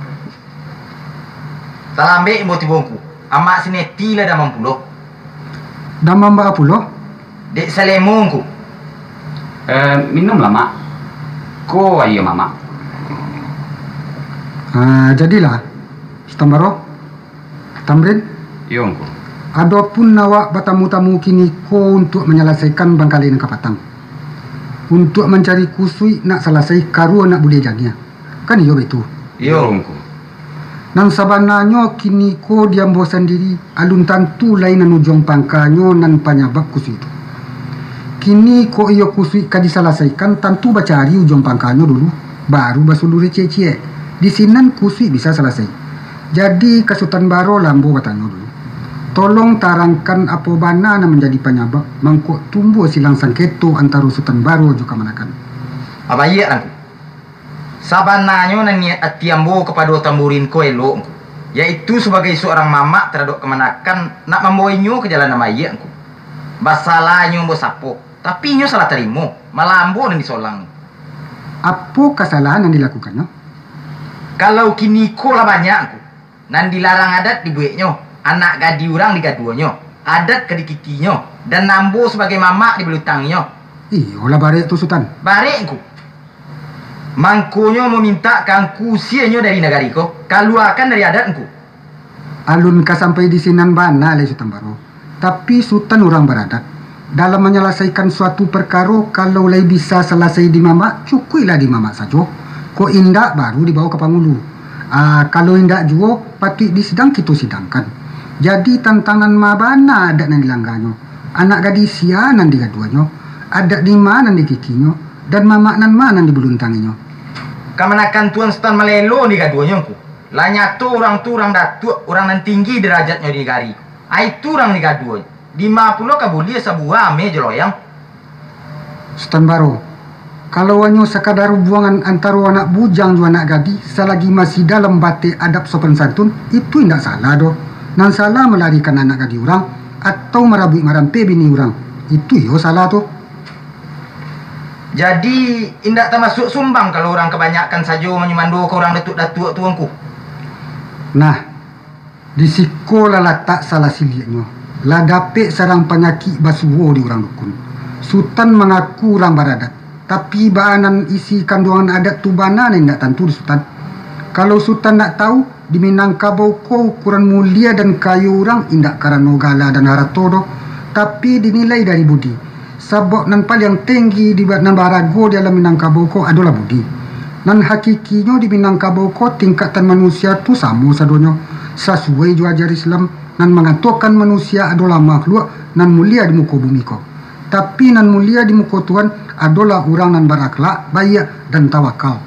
Talambek ambo tibo, angku. Amak si Neti lah damam pulo. Damam baa pulo? Dek salemo, angku. Eh, minumlah, Mak. Ko aia mamak. Ah, jadilah, Sutan Baro. Tamrin? Iyo, angku. Adopun awak batamu-tamu kini ko untuak manyalasaikan bangkalai nan kapatang. Untuak mancari kusuik nak salasai, karuah nak buliah janiah. Kan iyo baitu? Iyo, angku. Nan sabananyo kini ko di ambo sandiri alun tantu lai nan ujuang pangkanyo nan panyabab kusuik tu. Kini kok iyo kusuik ka disalasaikan, tantu bacari ujuang pangkanyo dulu, baru basuluruih ciek-ciek. Di sinan kusuik bisa salasai. Jadi, ka Sutan Baro lah ambo batanyo dulu. Tolong tarangkan apo bana nan manjadi panyabab mangko tumbuah silang sangketo antaro Sutan Baro jo kamanakan. Abaiak, Angku. Sabananyo nan niaik ati ambo kapado Tamburin ko elok, Angku, yaitu sabagai surang mamak taradok kamanakan nak mambawa inyo ka jalan nan baiak, Angku. Basalahnyo ambo sapo, tapi inyo salah tarimo, malah ambo nan disolang. Apo kasalahan nan dilakukannyo? Kalau kiniko lah banyak, Angku. Nan dilarang adat dibuweknyo, anak gadih urang digaduahnyo, adat ka dikikinyo, dan ambo sabagai mamak dibalutanginyo. Iyolah barek tu, Sutan. Barek, Angku. Mangkonyo ambo mintak ka Angku usianyo dari nagari ko, kaluakan dari adat, Angku. Alun ka sampai di sinan bana lai, Sutan Baro. Tapi Sutan urang baradat. Dalam manyalasaikan suatu parkaro, kalau lai bisa salasai di mamak, cukuiklah di mamak sajo. Kok indak, baru dibawa ka pangulu. Ah, kalau indak juo, patuik di sidang kito sidangkan. Jadi, tantang nan ma bana adat nan dilangganyo? Anak gadih sia nan digaduahnyo? Adat di ma nan dikikinyo? Dan mamak nan ma nan dibuluntanginyo? Kamanakan Tuan Sutan Malelo digaduahnyo, Angku? Lah nyato urang tu urang datuak, urang nan tinggi darajatnyo di nagari. Ai tu urang digaduahnyo. Dima pulo ka buliah sabuah ameh jo loyang? Sutan Baro, kalau hanyo sakadar hubuangan antaro anak bujang jo anak gadih, salagi masih dalam batek adab sopan santun, itu indak salah doh. Nan salah malarikan anak gadih urang, atau marabuik marampeh bini urang, itu iyo salah tu. Jadi, indak tamasuak sumbang kalau urang kabanyakan sajo manyumando ka urang datuak-datuak tu, Angku? Nah, di siko lah latak salah siliaknyo. Lah dapek sarang panyakik basuo di urang dukun. Sutan mangaku urang baradat, tapi baa nan isi kanduangan adat tu bana nan indak tantu di Sutan. Kalau Sutan nak tahu, di Minangkabau ko ukuran mulia dan kayo urang indak karano gala dan harato doh, tapi dinilai dari budi. Sabab nan paliang tinggi di ba-, nan baharago di alam Minangkabau ko adolah budi. Nan hakikinyo di Minangkabau ko tingkatan manusia tu samo sadonyo, sasuai jo ajaran Islam nan mangatokan manusia adolah makhluk nan mulia di muko bumi ko. Tapi nan mulia di muko Tuhan adolah urang nan barakhlak baiak dan tawakal.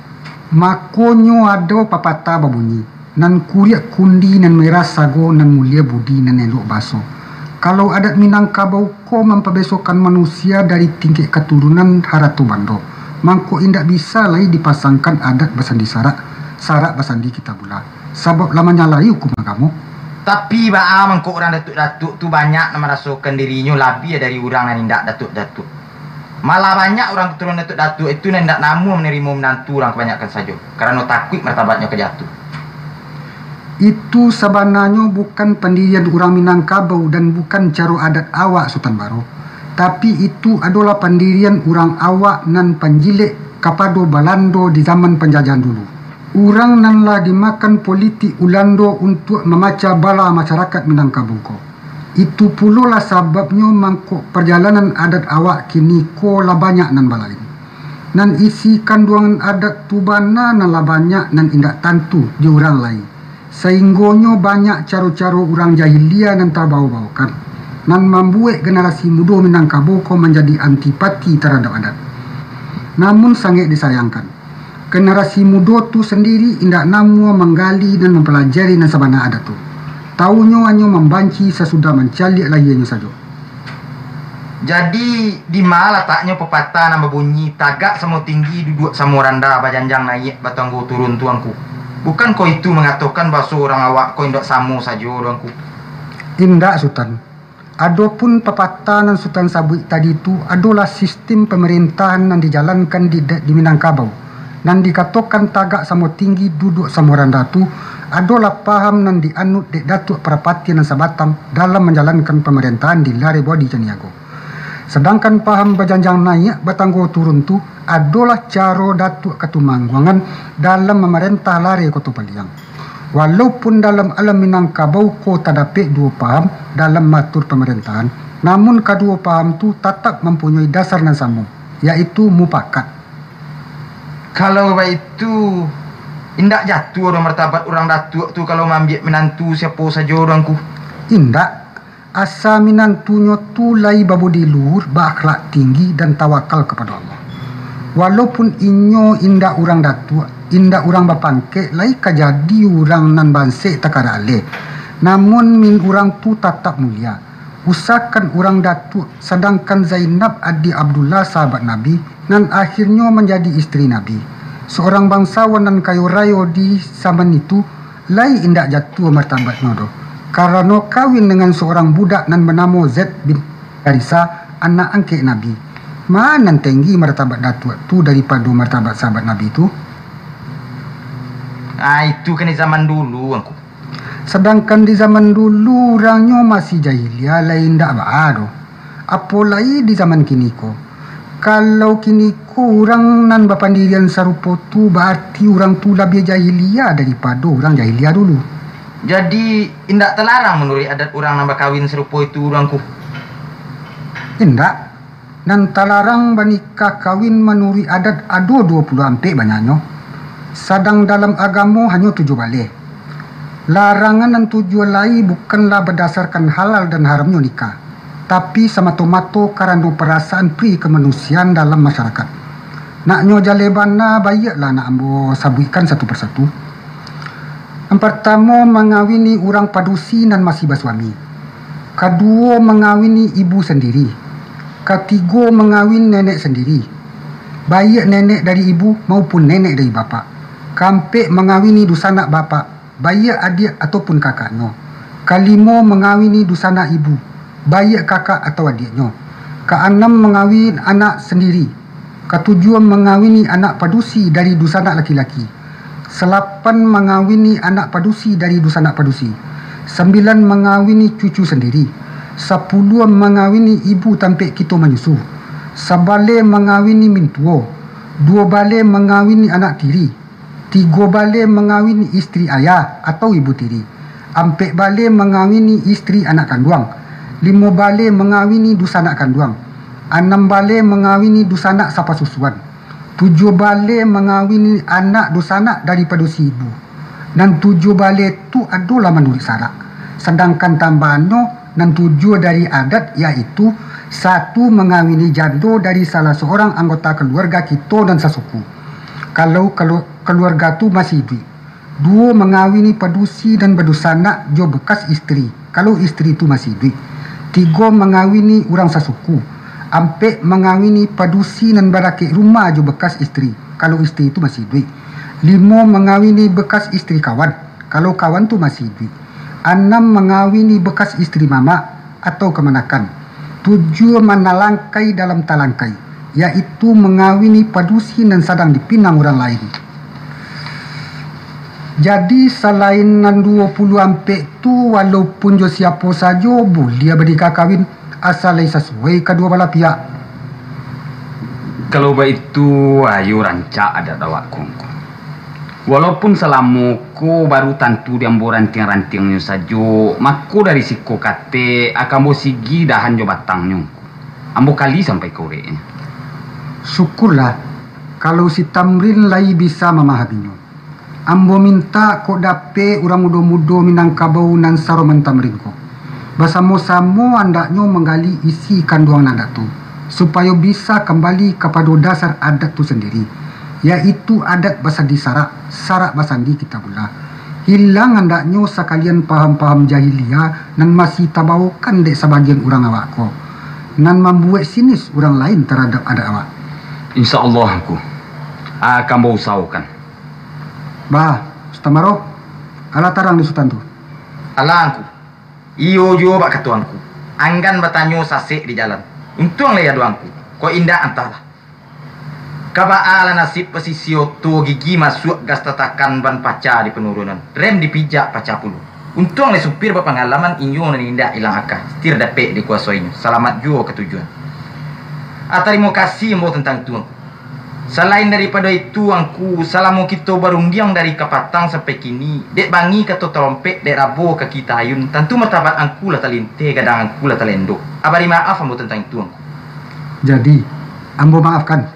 Makonyo ado papatah babunyi, "Nan kuriak kundi, nan merah sago, nan mulia budi, nan elok baso." Kalau adat Minangkabau ko mampabesokan manusia dari tingkek katurunan harato bando, mangko indak bisa lai dipasangkan adat basandi sarak, sarak basandi Kitabullah, sabab lah manyalahi hukum agamo. Tapi baa mangko urang datuak-datuak tu banyak nan marasokan dirinyo labiah dari urang nan indak datuak-datuak? Malah banyak urang katurunan datuak-datuak itu nan indak namuah manarimo minantu urang kabanyakan sajo, karano takuik martabatnyo ka jatuah. Itu sabananyo bukan pandirian urang Minangkabau dan bukan caro adat awak, Sutan Baro. Tapi itu adolah pandirian urang awak nan panjilek kapado Balando di zaman panjajahan dulu. Urang nan lah dimakan politik Ulando untuak mamacah balah masyarakat Minangkabau ko. Itu pulolah sababnyo mangko parjalanan adat awak kiniko lah banyak nan balain. Nan isi kanduangan adat tu bana nan lah banyak nan indak tantu di urang lai, sainggonyo banyak caro-caro urang jahiliah nan tabao-baokan, nan mambuwek generasi mudo Minangkabau ko manjadi antipati taradok adat. Namun sangaik disayangkan, generasi mudo tu sandiri indak namuah manggali nan mampalajari nan sabana adat tu. Taunyo hanyo mambanci sasudah mancaliak lahianyo sajo. Jadi, di ma lataknyo papatah nan babunyi, "Tagak samo tinggi, duduak samo randah, bajanjang naiak, batanggo turun" tu, Angku? Bukankah itu mangatokan baso urang awak ko indak samo sajo doh, Angku? Indak, Sutan. Adopun papatah nan Sutan sabuik tadi tu adolah sistim pamarintahan nan dijalankan di, di Minangkabau. Nan dikatokan tagak samo tinggi, duduak samo randah tu, adolah paham nan dianut dek Datuak Parapatiah nan Sabatang dalam manjalankan pamarintahan di Lareh Bodi Caniago. Sadangkan paham bajanjang naiak, batanggo turun tu, adolah caro Datuak Katumangguangan dalam mamarentah lareh Koto Paliang. Walaupun dalam alam Minangkabau ko tadapek duo paham dalam maatur pamarentahan, namun kaduo paham tu tatap mampunyoi dasar nan samo, yaitu mupakat. Kalau baitu, indak jatuah doh martabat urang datuak tu kalau maambiak minantu siapo sajo doh, Angku? Indak. Asa minantunyo tu lai babudi luhur, baakhlak tinggi, dan tawakal kapado Allah. Walaupun inyo indak urang datuak, indak urang bapangkek, lai ka jadi urang nan bansek takarak aleh, namun min urang tu tatap mulia. Usakan urang datuak, sadangkan Zainab, adiak Abdullah, sahabat Nabi, nan akhirnyo manjadi istri Nabi. Seorang bangsawan nan kayo rayo di zaman itu, lai indak jatuah martabatnyo doh, karano kawin dengan seorang budak nan banamo Zaid bin Harisa, anak angkek Nabi. Ma nan tenggi martabat datuak tu daripado martabat sahabat Nabi tu? Ah, itu kan di zaman dulu, Angku. Sadangkan di zaman dulu, urangnyo masih jahiliah, lai indak baa doh. Apo lai di zaman kini ko? Kalau kini ko urang nan bapandirian sarupo tu, baarti urang tu labiah jahiliah daripado urang jahiliah dulu. Jadi, indak talarang manuruik adat urang nan bakawin sarupo itu, Angku? Indak. Nan talarang banikah kawin manuruik adat ado duo puluah ampek banyaknyo, sadang dalam agamo hanyo tujuah baleh. Larangan nan tujuah lai bukanlah badasarkan halal dan haramnyo nikah, tapi samato-mato karano parasaan pri kamanusiaan dalam masyarakat. Naknyo jaleh bana, baiaklah nak ambo sabuikkan satu parsatu. Nan partamo, mangawini urang padusi nan masih basuami. Kaduo, mangawini ibu sandiri. Katigo, mangawin nenek sandiri, baiak nenek dari ibu maupun nenek dari bapak. Kaampek, mangawini dunsanak bapak, baiak adiak ataupun kakaknyo. Kalimo, mangawini dunsanak ibu, baiak kakak atau adiaknyo. Kaanam, mangawin anak sandiri. Katujuah, mangawini anak padusi dari dunsanak laki-laki. Salapan, mangawini anak padusi dari dunsanak padusi. Sambilan, mangawini cucu sandiri. Sapuluah, mangawini ibu tampek kito manyusu. Sabaleh, mangawini mintuo. Duo baleh, mangawini anak tiri. Tigo baleh, mangawini istri ayah atau ibu tiri. Ampek baleh, mangawini istri anak kanduang. Limo baleh, mangawini dunsanak kanduang. Anam baleh, mangawini dunsanak sapasusuan. Tujuah baleh, mangawini anak dunsanak daripado si ibu. Nan tujuah baleh tu adolah manuruik sarak. Sadangkan tambahannyo, nan tujuah dari adat, yaitu, satu, mangawini jando dari salah saurang anggota kaluarga kito nan sasuku, kalau kalu-, kaluarga tu masih iduik. Duo, mangawini padusi nan badunsanak jo bekas istri, kalau istri tu masih iduik. Tigo, mangawini urang sasuku. Ampek, mangawini padusi nan badakek rumah jo bekas istri, kalau istri tu masih iduik. Limo, mangawini bekas istri kawan, kalau kawan tu masih iduik. Anam, mangawini bekas istri mamak atau kamanakan. Tujuah, manalangkai dalam talangkai, yaitu mangawini padusi nan sadang dipinang urang lain. Jadi, salain nan duo puluah ampek tu, walaupun jo siapo sajo, buliah banikah kawin, asa lai sasuai kaduo balah pihak. Kalau baitu, ayo rancak adat awak ko, Angku. Walaupun salamo ko baru tantu di ambo rantiang-rantiangnyo sajo, mako dari siko katek akan ambo sigi dahan jo batangnyo, Angku. Ambo kali sampai ka ureknyo. Syukurlah, kalau si Tamrin lai bisa mamahaminyo. Ambo mintak kok dapek urang mudo-mudo Minangkabau nan saroman Tamrin ko. Basamo-samo andaknyo manggali isi kanduang nan dak tu, supayo bisa kambali kapado dasar adat tu sandiri, yaitu adat basandi sarak, sarak basandi Kitabullah. Hilang andaknyo sakalian paham-paham jahiliah nan masih tabawokan dek sabagian urang awak ko, nan mambuwek sinis urang lain taradap adat awak. Insya Allah, Angku. Akan ambo usahokan. Bah, Sutan Baro, alah tarang di Sutan tu. Alah, Angku. Iyo juo bak kato Angku. Anggan batanyo sasek di jalan. Untuang lai ado Angku. Kok indak, antahlah. Ka baa lah nasib pasisia oto, gigi masuak gas tatakan, ban pacah di panurunan, rem dipijak pacah pulo. Untuang lai supir bapangalaman, inyo nan indak ilang aka, setir dapek dikuasoinyo, salamat juo ka tujuan. Ah, tarimo kasih ambo tantang itu, Angku. Salain daripado itu, Angku, salamo kito barundiang dari kapatang sampai kini, dek bangi kato talompek, dek rabo kaki tahayun, tantu martabat Angku lah talinteh, gadang Angku lah talendo. Ah, bari maaf ambo tantang itu, Angku. Jadi, ambo maafkan.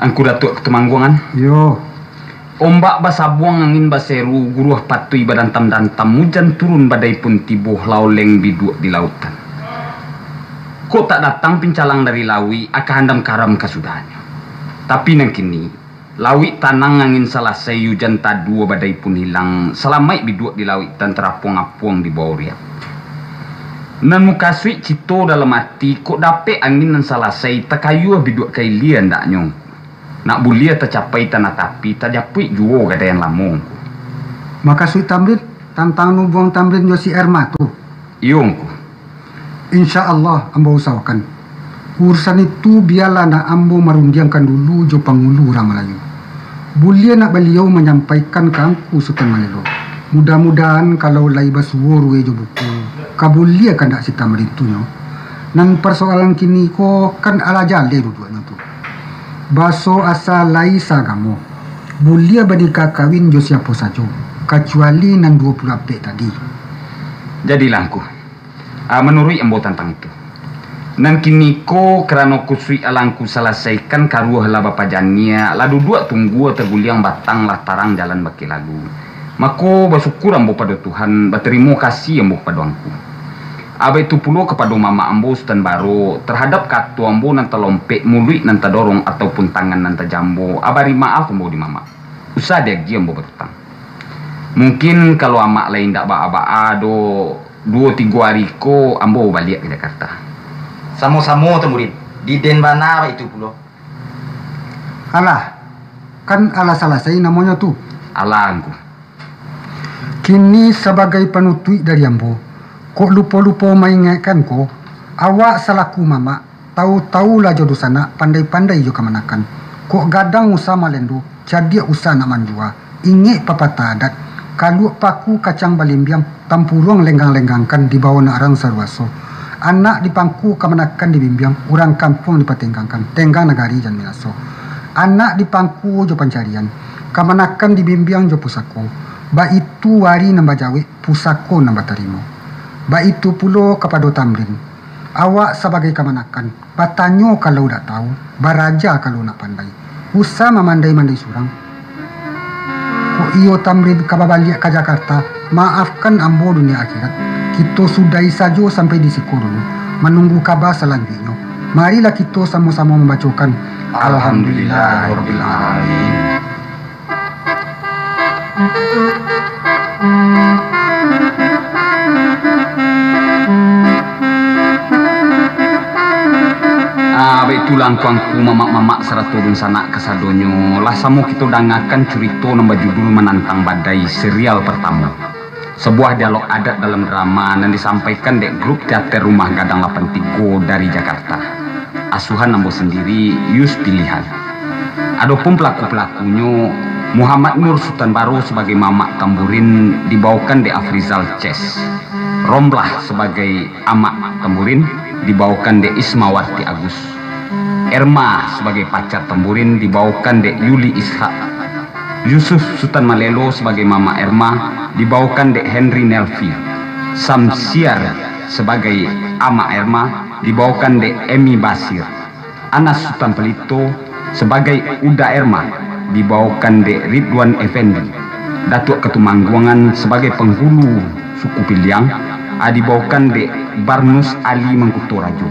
Angku Datuak Katumangguangan? Iyo. Ombak basabuang, angin baseru, guruah patuih badantam-dantam, ujan turun badai pun tibo, lah oleng biduak di lautan. Kok tak datang pincalang dari lauik, a ka handam karam kasudahnyo. Tapi nan kini, lauik tanang, angin salasai, ujan tadua, badai pun hilang, salamaik biduak di lautan, tarapuang-apuang di bawah riak. Nan mukasuik cito dalam ati, kok dapek angin nan salasai, takayuah biduak ka ilia andaknyo. Nak buliah tacapai tanah tapi, tajapuik juo gadai nan lamo, Ngku. Makasuik Tamrin, tantang nubuang Tamrin jo si Erma tu? Iyo, Ngku. Insya Allah, ambo usahokan. Urusan itu bialah nak ambo marundiangkan dulu jo pangulu urang Malayu. Buliah nak baliau manyampaikan ka Angku Sutan Malelo. Mudah-mudahan kalau lai basuo rue jo buku, ka buliah kandak si Tamrin tu nyo. Nan parsoalan kini ko kan alah jaleh duduaknyo tu. Baso asa lai saagamo. Buliah banikah kawin jo siapo sajo, kacuali nan duo puluah apek tadi. Jadilah, Ngku. Ah, manuruik ambo tantang itu. Nan kini ko, karano kusuik alah Ngku salasaikan, karuah lah bapajaniak, lah duduak tunggua taguliang batang, lah tarang jalan bakeh lalu. Mako, basyukur ambo pado Tuhan, batarimo kasih ambo kapado Angku. A baitu pulo kapado mamak ambo Sutan Baro, tarhadap kato ambo nan talompek, muluik nan tadorong, ataupun tangan nan tajambo, a bari maaf ambo di mamak. Usah diagiah ambo barutang. Mungkin kalau amak lai indak baa-baa doh, duo tigo ari ko ambo baliak ka Jakarta. Samo-samo, Tamburin. Di den bana baitu pulo. Alah, kan alah salasai namonyo tu. Alah, Ngku. Kini sabagai panutuik dari ambo, kok lupo-lupo maingaikkan ko, awak salaku mamak, tawu-tawu lah jo dunsanak, pandai-pandai jo kamanakan. Kok gadang usah malendo, cadiak usah nak manjua. Ingek papatah adat, kaluak paku kacang balimbiang, tampuruang lenggang-lenggangkan, dibao nak rang saruaso. Anak di pangku kamanakan dibimbiang, urang kampuang dipatenggangkan, tenggang nagari jan binaso. Anak di pangku jo pancarian, kamanakan dibimbiang jo pusako. Baitu wari nan bajawek, pusako nan batarimo. Baitu pulo kapado Tamrin. Awak sabagai kamanakan, batanyo kalau dak tahu, baraja kalau nak pandai. Usah mamandai-mandai surang. Kok iyo Tamrin ka babaliak ka Jakarta, maafkan ambo dunia akhirat. Kito sudahi sajo sampai di siko dulu, manunggu kaba salanjuiknyo. Marilah kito samo-samo mambacokan Alhamdulillahirabbil alamin. Ah, baitulah angku-angku, mamak-mamak, sarato dunsanak kasadonyo, lah samo kito dangakan curito nan bajudul Manantang Badai serial partamo. Sabuah dialog adat dalam drama nan disampaikan dek grup teater Rumah Gadang lapan tigo dari Jakarta. Asuhan ambo sandiri, Yus Pilihan. Adopun pelaku-pelakunyo, Muhammad Nur Sutan Baro sabagai Mamak Tamburin dibaokan dek Afrizal Ces, Romlah sabagai Amak Tamburin dibaokan dek Ismawarti Agus, Erma sabagai pacar Tamburin dibaokan dek Yuli Ishak, Yusuf Sutan Malelo sabagai Mamak Erma dibaokan dek Henry Nelvi, Samsiar sabagai Amak Erma dibaokan dek Emi Basir, Anas Sutan Pelito sabagai Uda Erma dibaokan dek Ridwan Effendi, Datuak Katumangguangan sabagai panghulu suku Piliang, a, dibaokan dek Barnus Ali Mangkuto Rajo,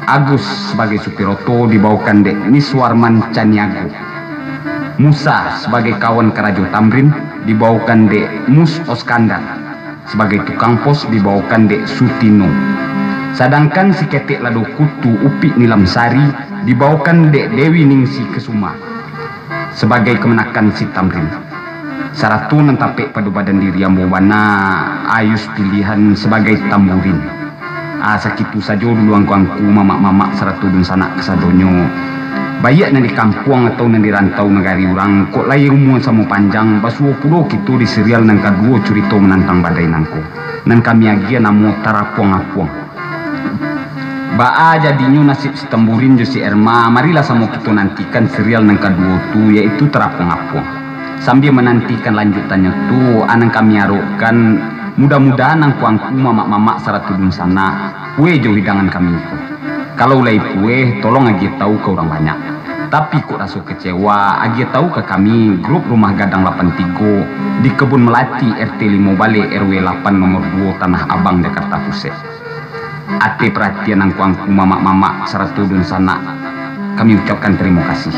Agus sabagai Supiroto dibaokan dek Miswarman Caniago, Musa sabagai kawan karajo Tamrin dibaokan dek Mus Oskandar, sabagai tukang pos dibaokan dek Sutino. Sadangkan si ketek lado kutu Upik Nilam Sari dibaokan dek Dewi Ningsi Kesuma sabagai kamanakan si Tamrin. Sarato nan tapek pado badan diri ambo bana, a, Yus Pilihan sabagai Tamburin. A, sakitu sajo dulu angku-angku, mamak-mamak, sarato dunsanak kasadonyo. Baiak nan di kampuang atau nan di rantau nagari urang, kok lai umua samo panjang, basuo pulo kito di serial nan kaduo curito Manantang Badai nangko, nan kami agiah namo Tarapuang-apuang. Baa jadinyo nasib si Tamburin jo si Erma, marilah samo kito nantikan serial nan kaduo tu, yaitu Tarapuang-apuang. Sambia manantikan lanjuatannyo tu, a, nan kami arokkan, mudah-mudahan angku-angku, mamak-mamak, sarato dunsanak pueh jo hidangan kami ko. Kalau lai pueh, tolong agiah tahu ka urang banyak. Tapi kok raso kecewa, agiah tahu ka kami, grup Rumah Gadang lapan tigo di Kebun Melati, R T limo baleh, R W lapan, nomor duo, Tanah Abang, Jakarta Pusat. Ateh paratian angku-angku, mamak-mamak, sarato dunsanak, kami ucapkan tarimo kasih.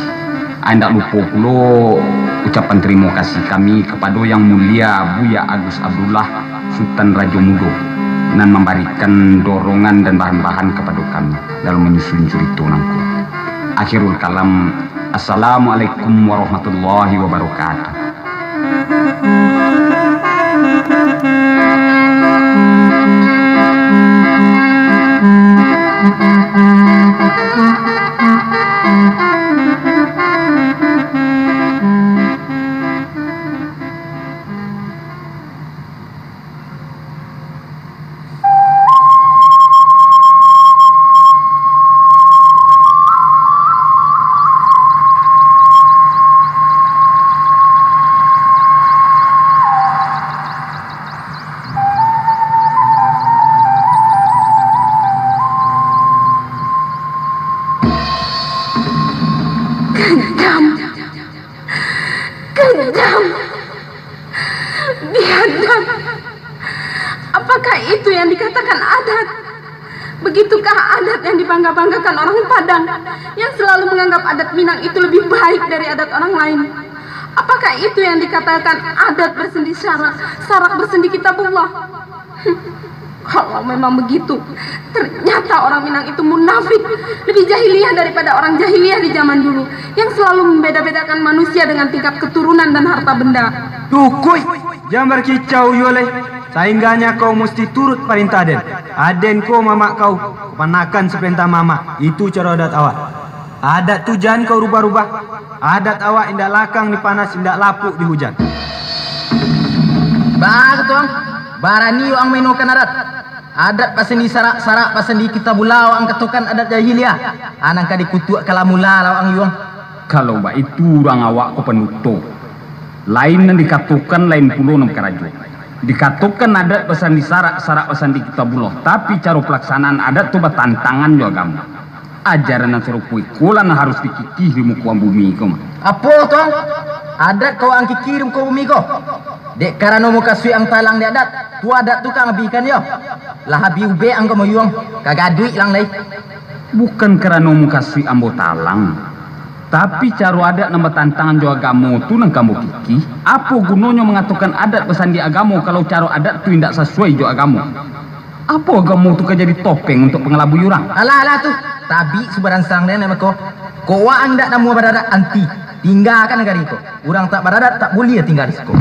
Ah, indak lupo pulo ucapan tarimo kasih kami kapado Yang Mulia Buya Agus Abdullah, Sutan Rajo Mudo, nan mambarikan dorongan dan bahan-bahan kapado kami dalam manyusun curito nangko. Akhirul kalam, Assalamualaikum warahmatullahi wabarakatuh. Kejam. Kejam. Biadab. Apakah itu yang dikatakan adat? Begitukah adat yang dibangga-banggakan orang Padang, yang selalu menganggap adat Minang itu lebih baik dari adat orang lain? Apakah itu yang dikatakan adat bersendi syarak, syarak bersendi kitabullah? Kalau memang begitu, ternyata orang Minang itu munafik, lebih jahiliah daripada orang jahiliah di zaman dulu, yang selalu membeda-bedakan manusia dengan tingkat keturunan dan harta benda. Cukuik! Jan bakicau juo lai, saingganyo kau musti turut parentah den. Aden ko mamak kau, kapanakan sapantah mamak, itu caro adat awak. Adat tu jan kau rubah-rubah. Adat awak indak lakang di panas, indak lapuak di hujan. Baa tu ang, barani ang mainokan adat. Adat basandi sarak-sarak, basandi kitabullah, ang katokan adat jahiliah. Anang ka dikutuak kalamullah lah ang yuang. Kalau baitu urang awak ko panduto. Lain nan dikatokan, lain pulo nan bakarajo. Dikatokan adat basandi sarak, sarak basandi kitabullah, tapi caro palaksanaan adat tu batantangan jo agamo. Ajaran nan sarupo iko lah nan harus dikikih di muko bumi ko mah. Apo tu ang? Adat kau ang kikih di muko bumi ko? Dek karano mukasuik ang talang di adat, tu adat tu ka ang abihkan yo. Lah abih ubek ang ko mayuang, ka gaduik lang lai. Bukan karano mukasuik ambo talang, tapi caro adat nan batantangan jo agamo tu nan ka ambo kikih. Apo gunonyo mangatokan adat basandi agamo, kalau caro adat tu indak sasuai jo agamo? Apo agamo tu ka jadi topeng untuak pangalabui urang? Alah, alah tu, tabik subaransang den mako. Kok waang indak namuah baradat anti, tinggakan nagari ko. Urang tak baradat tak buliah tingga di siko.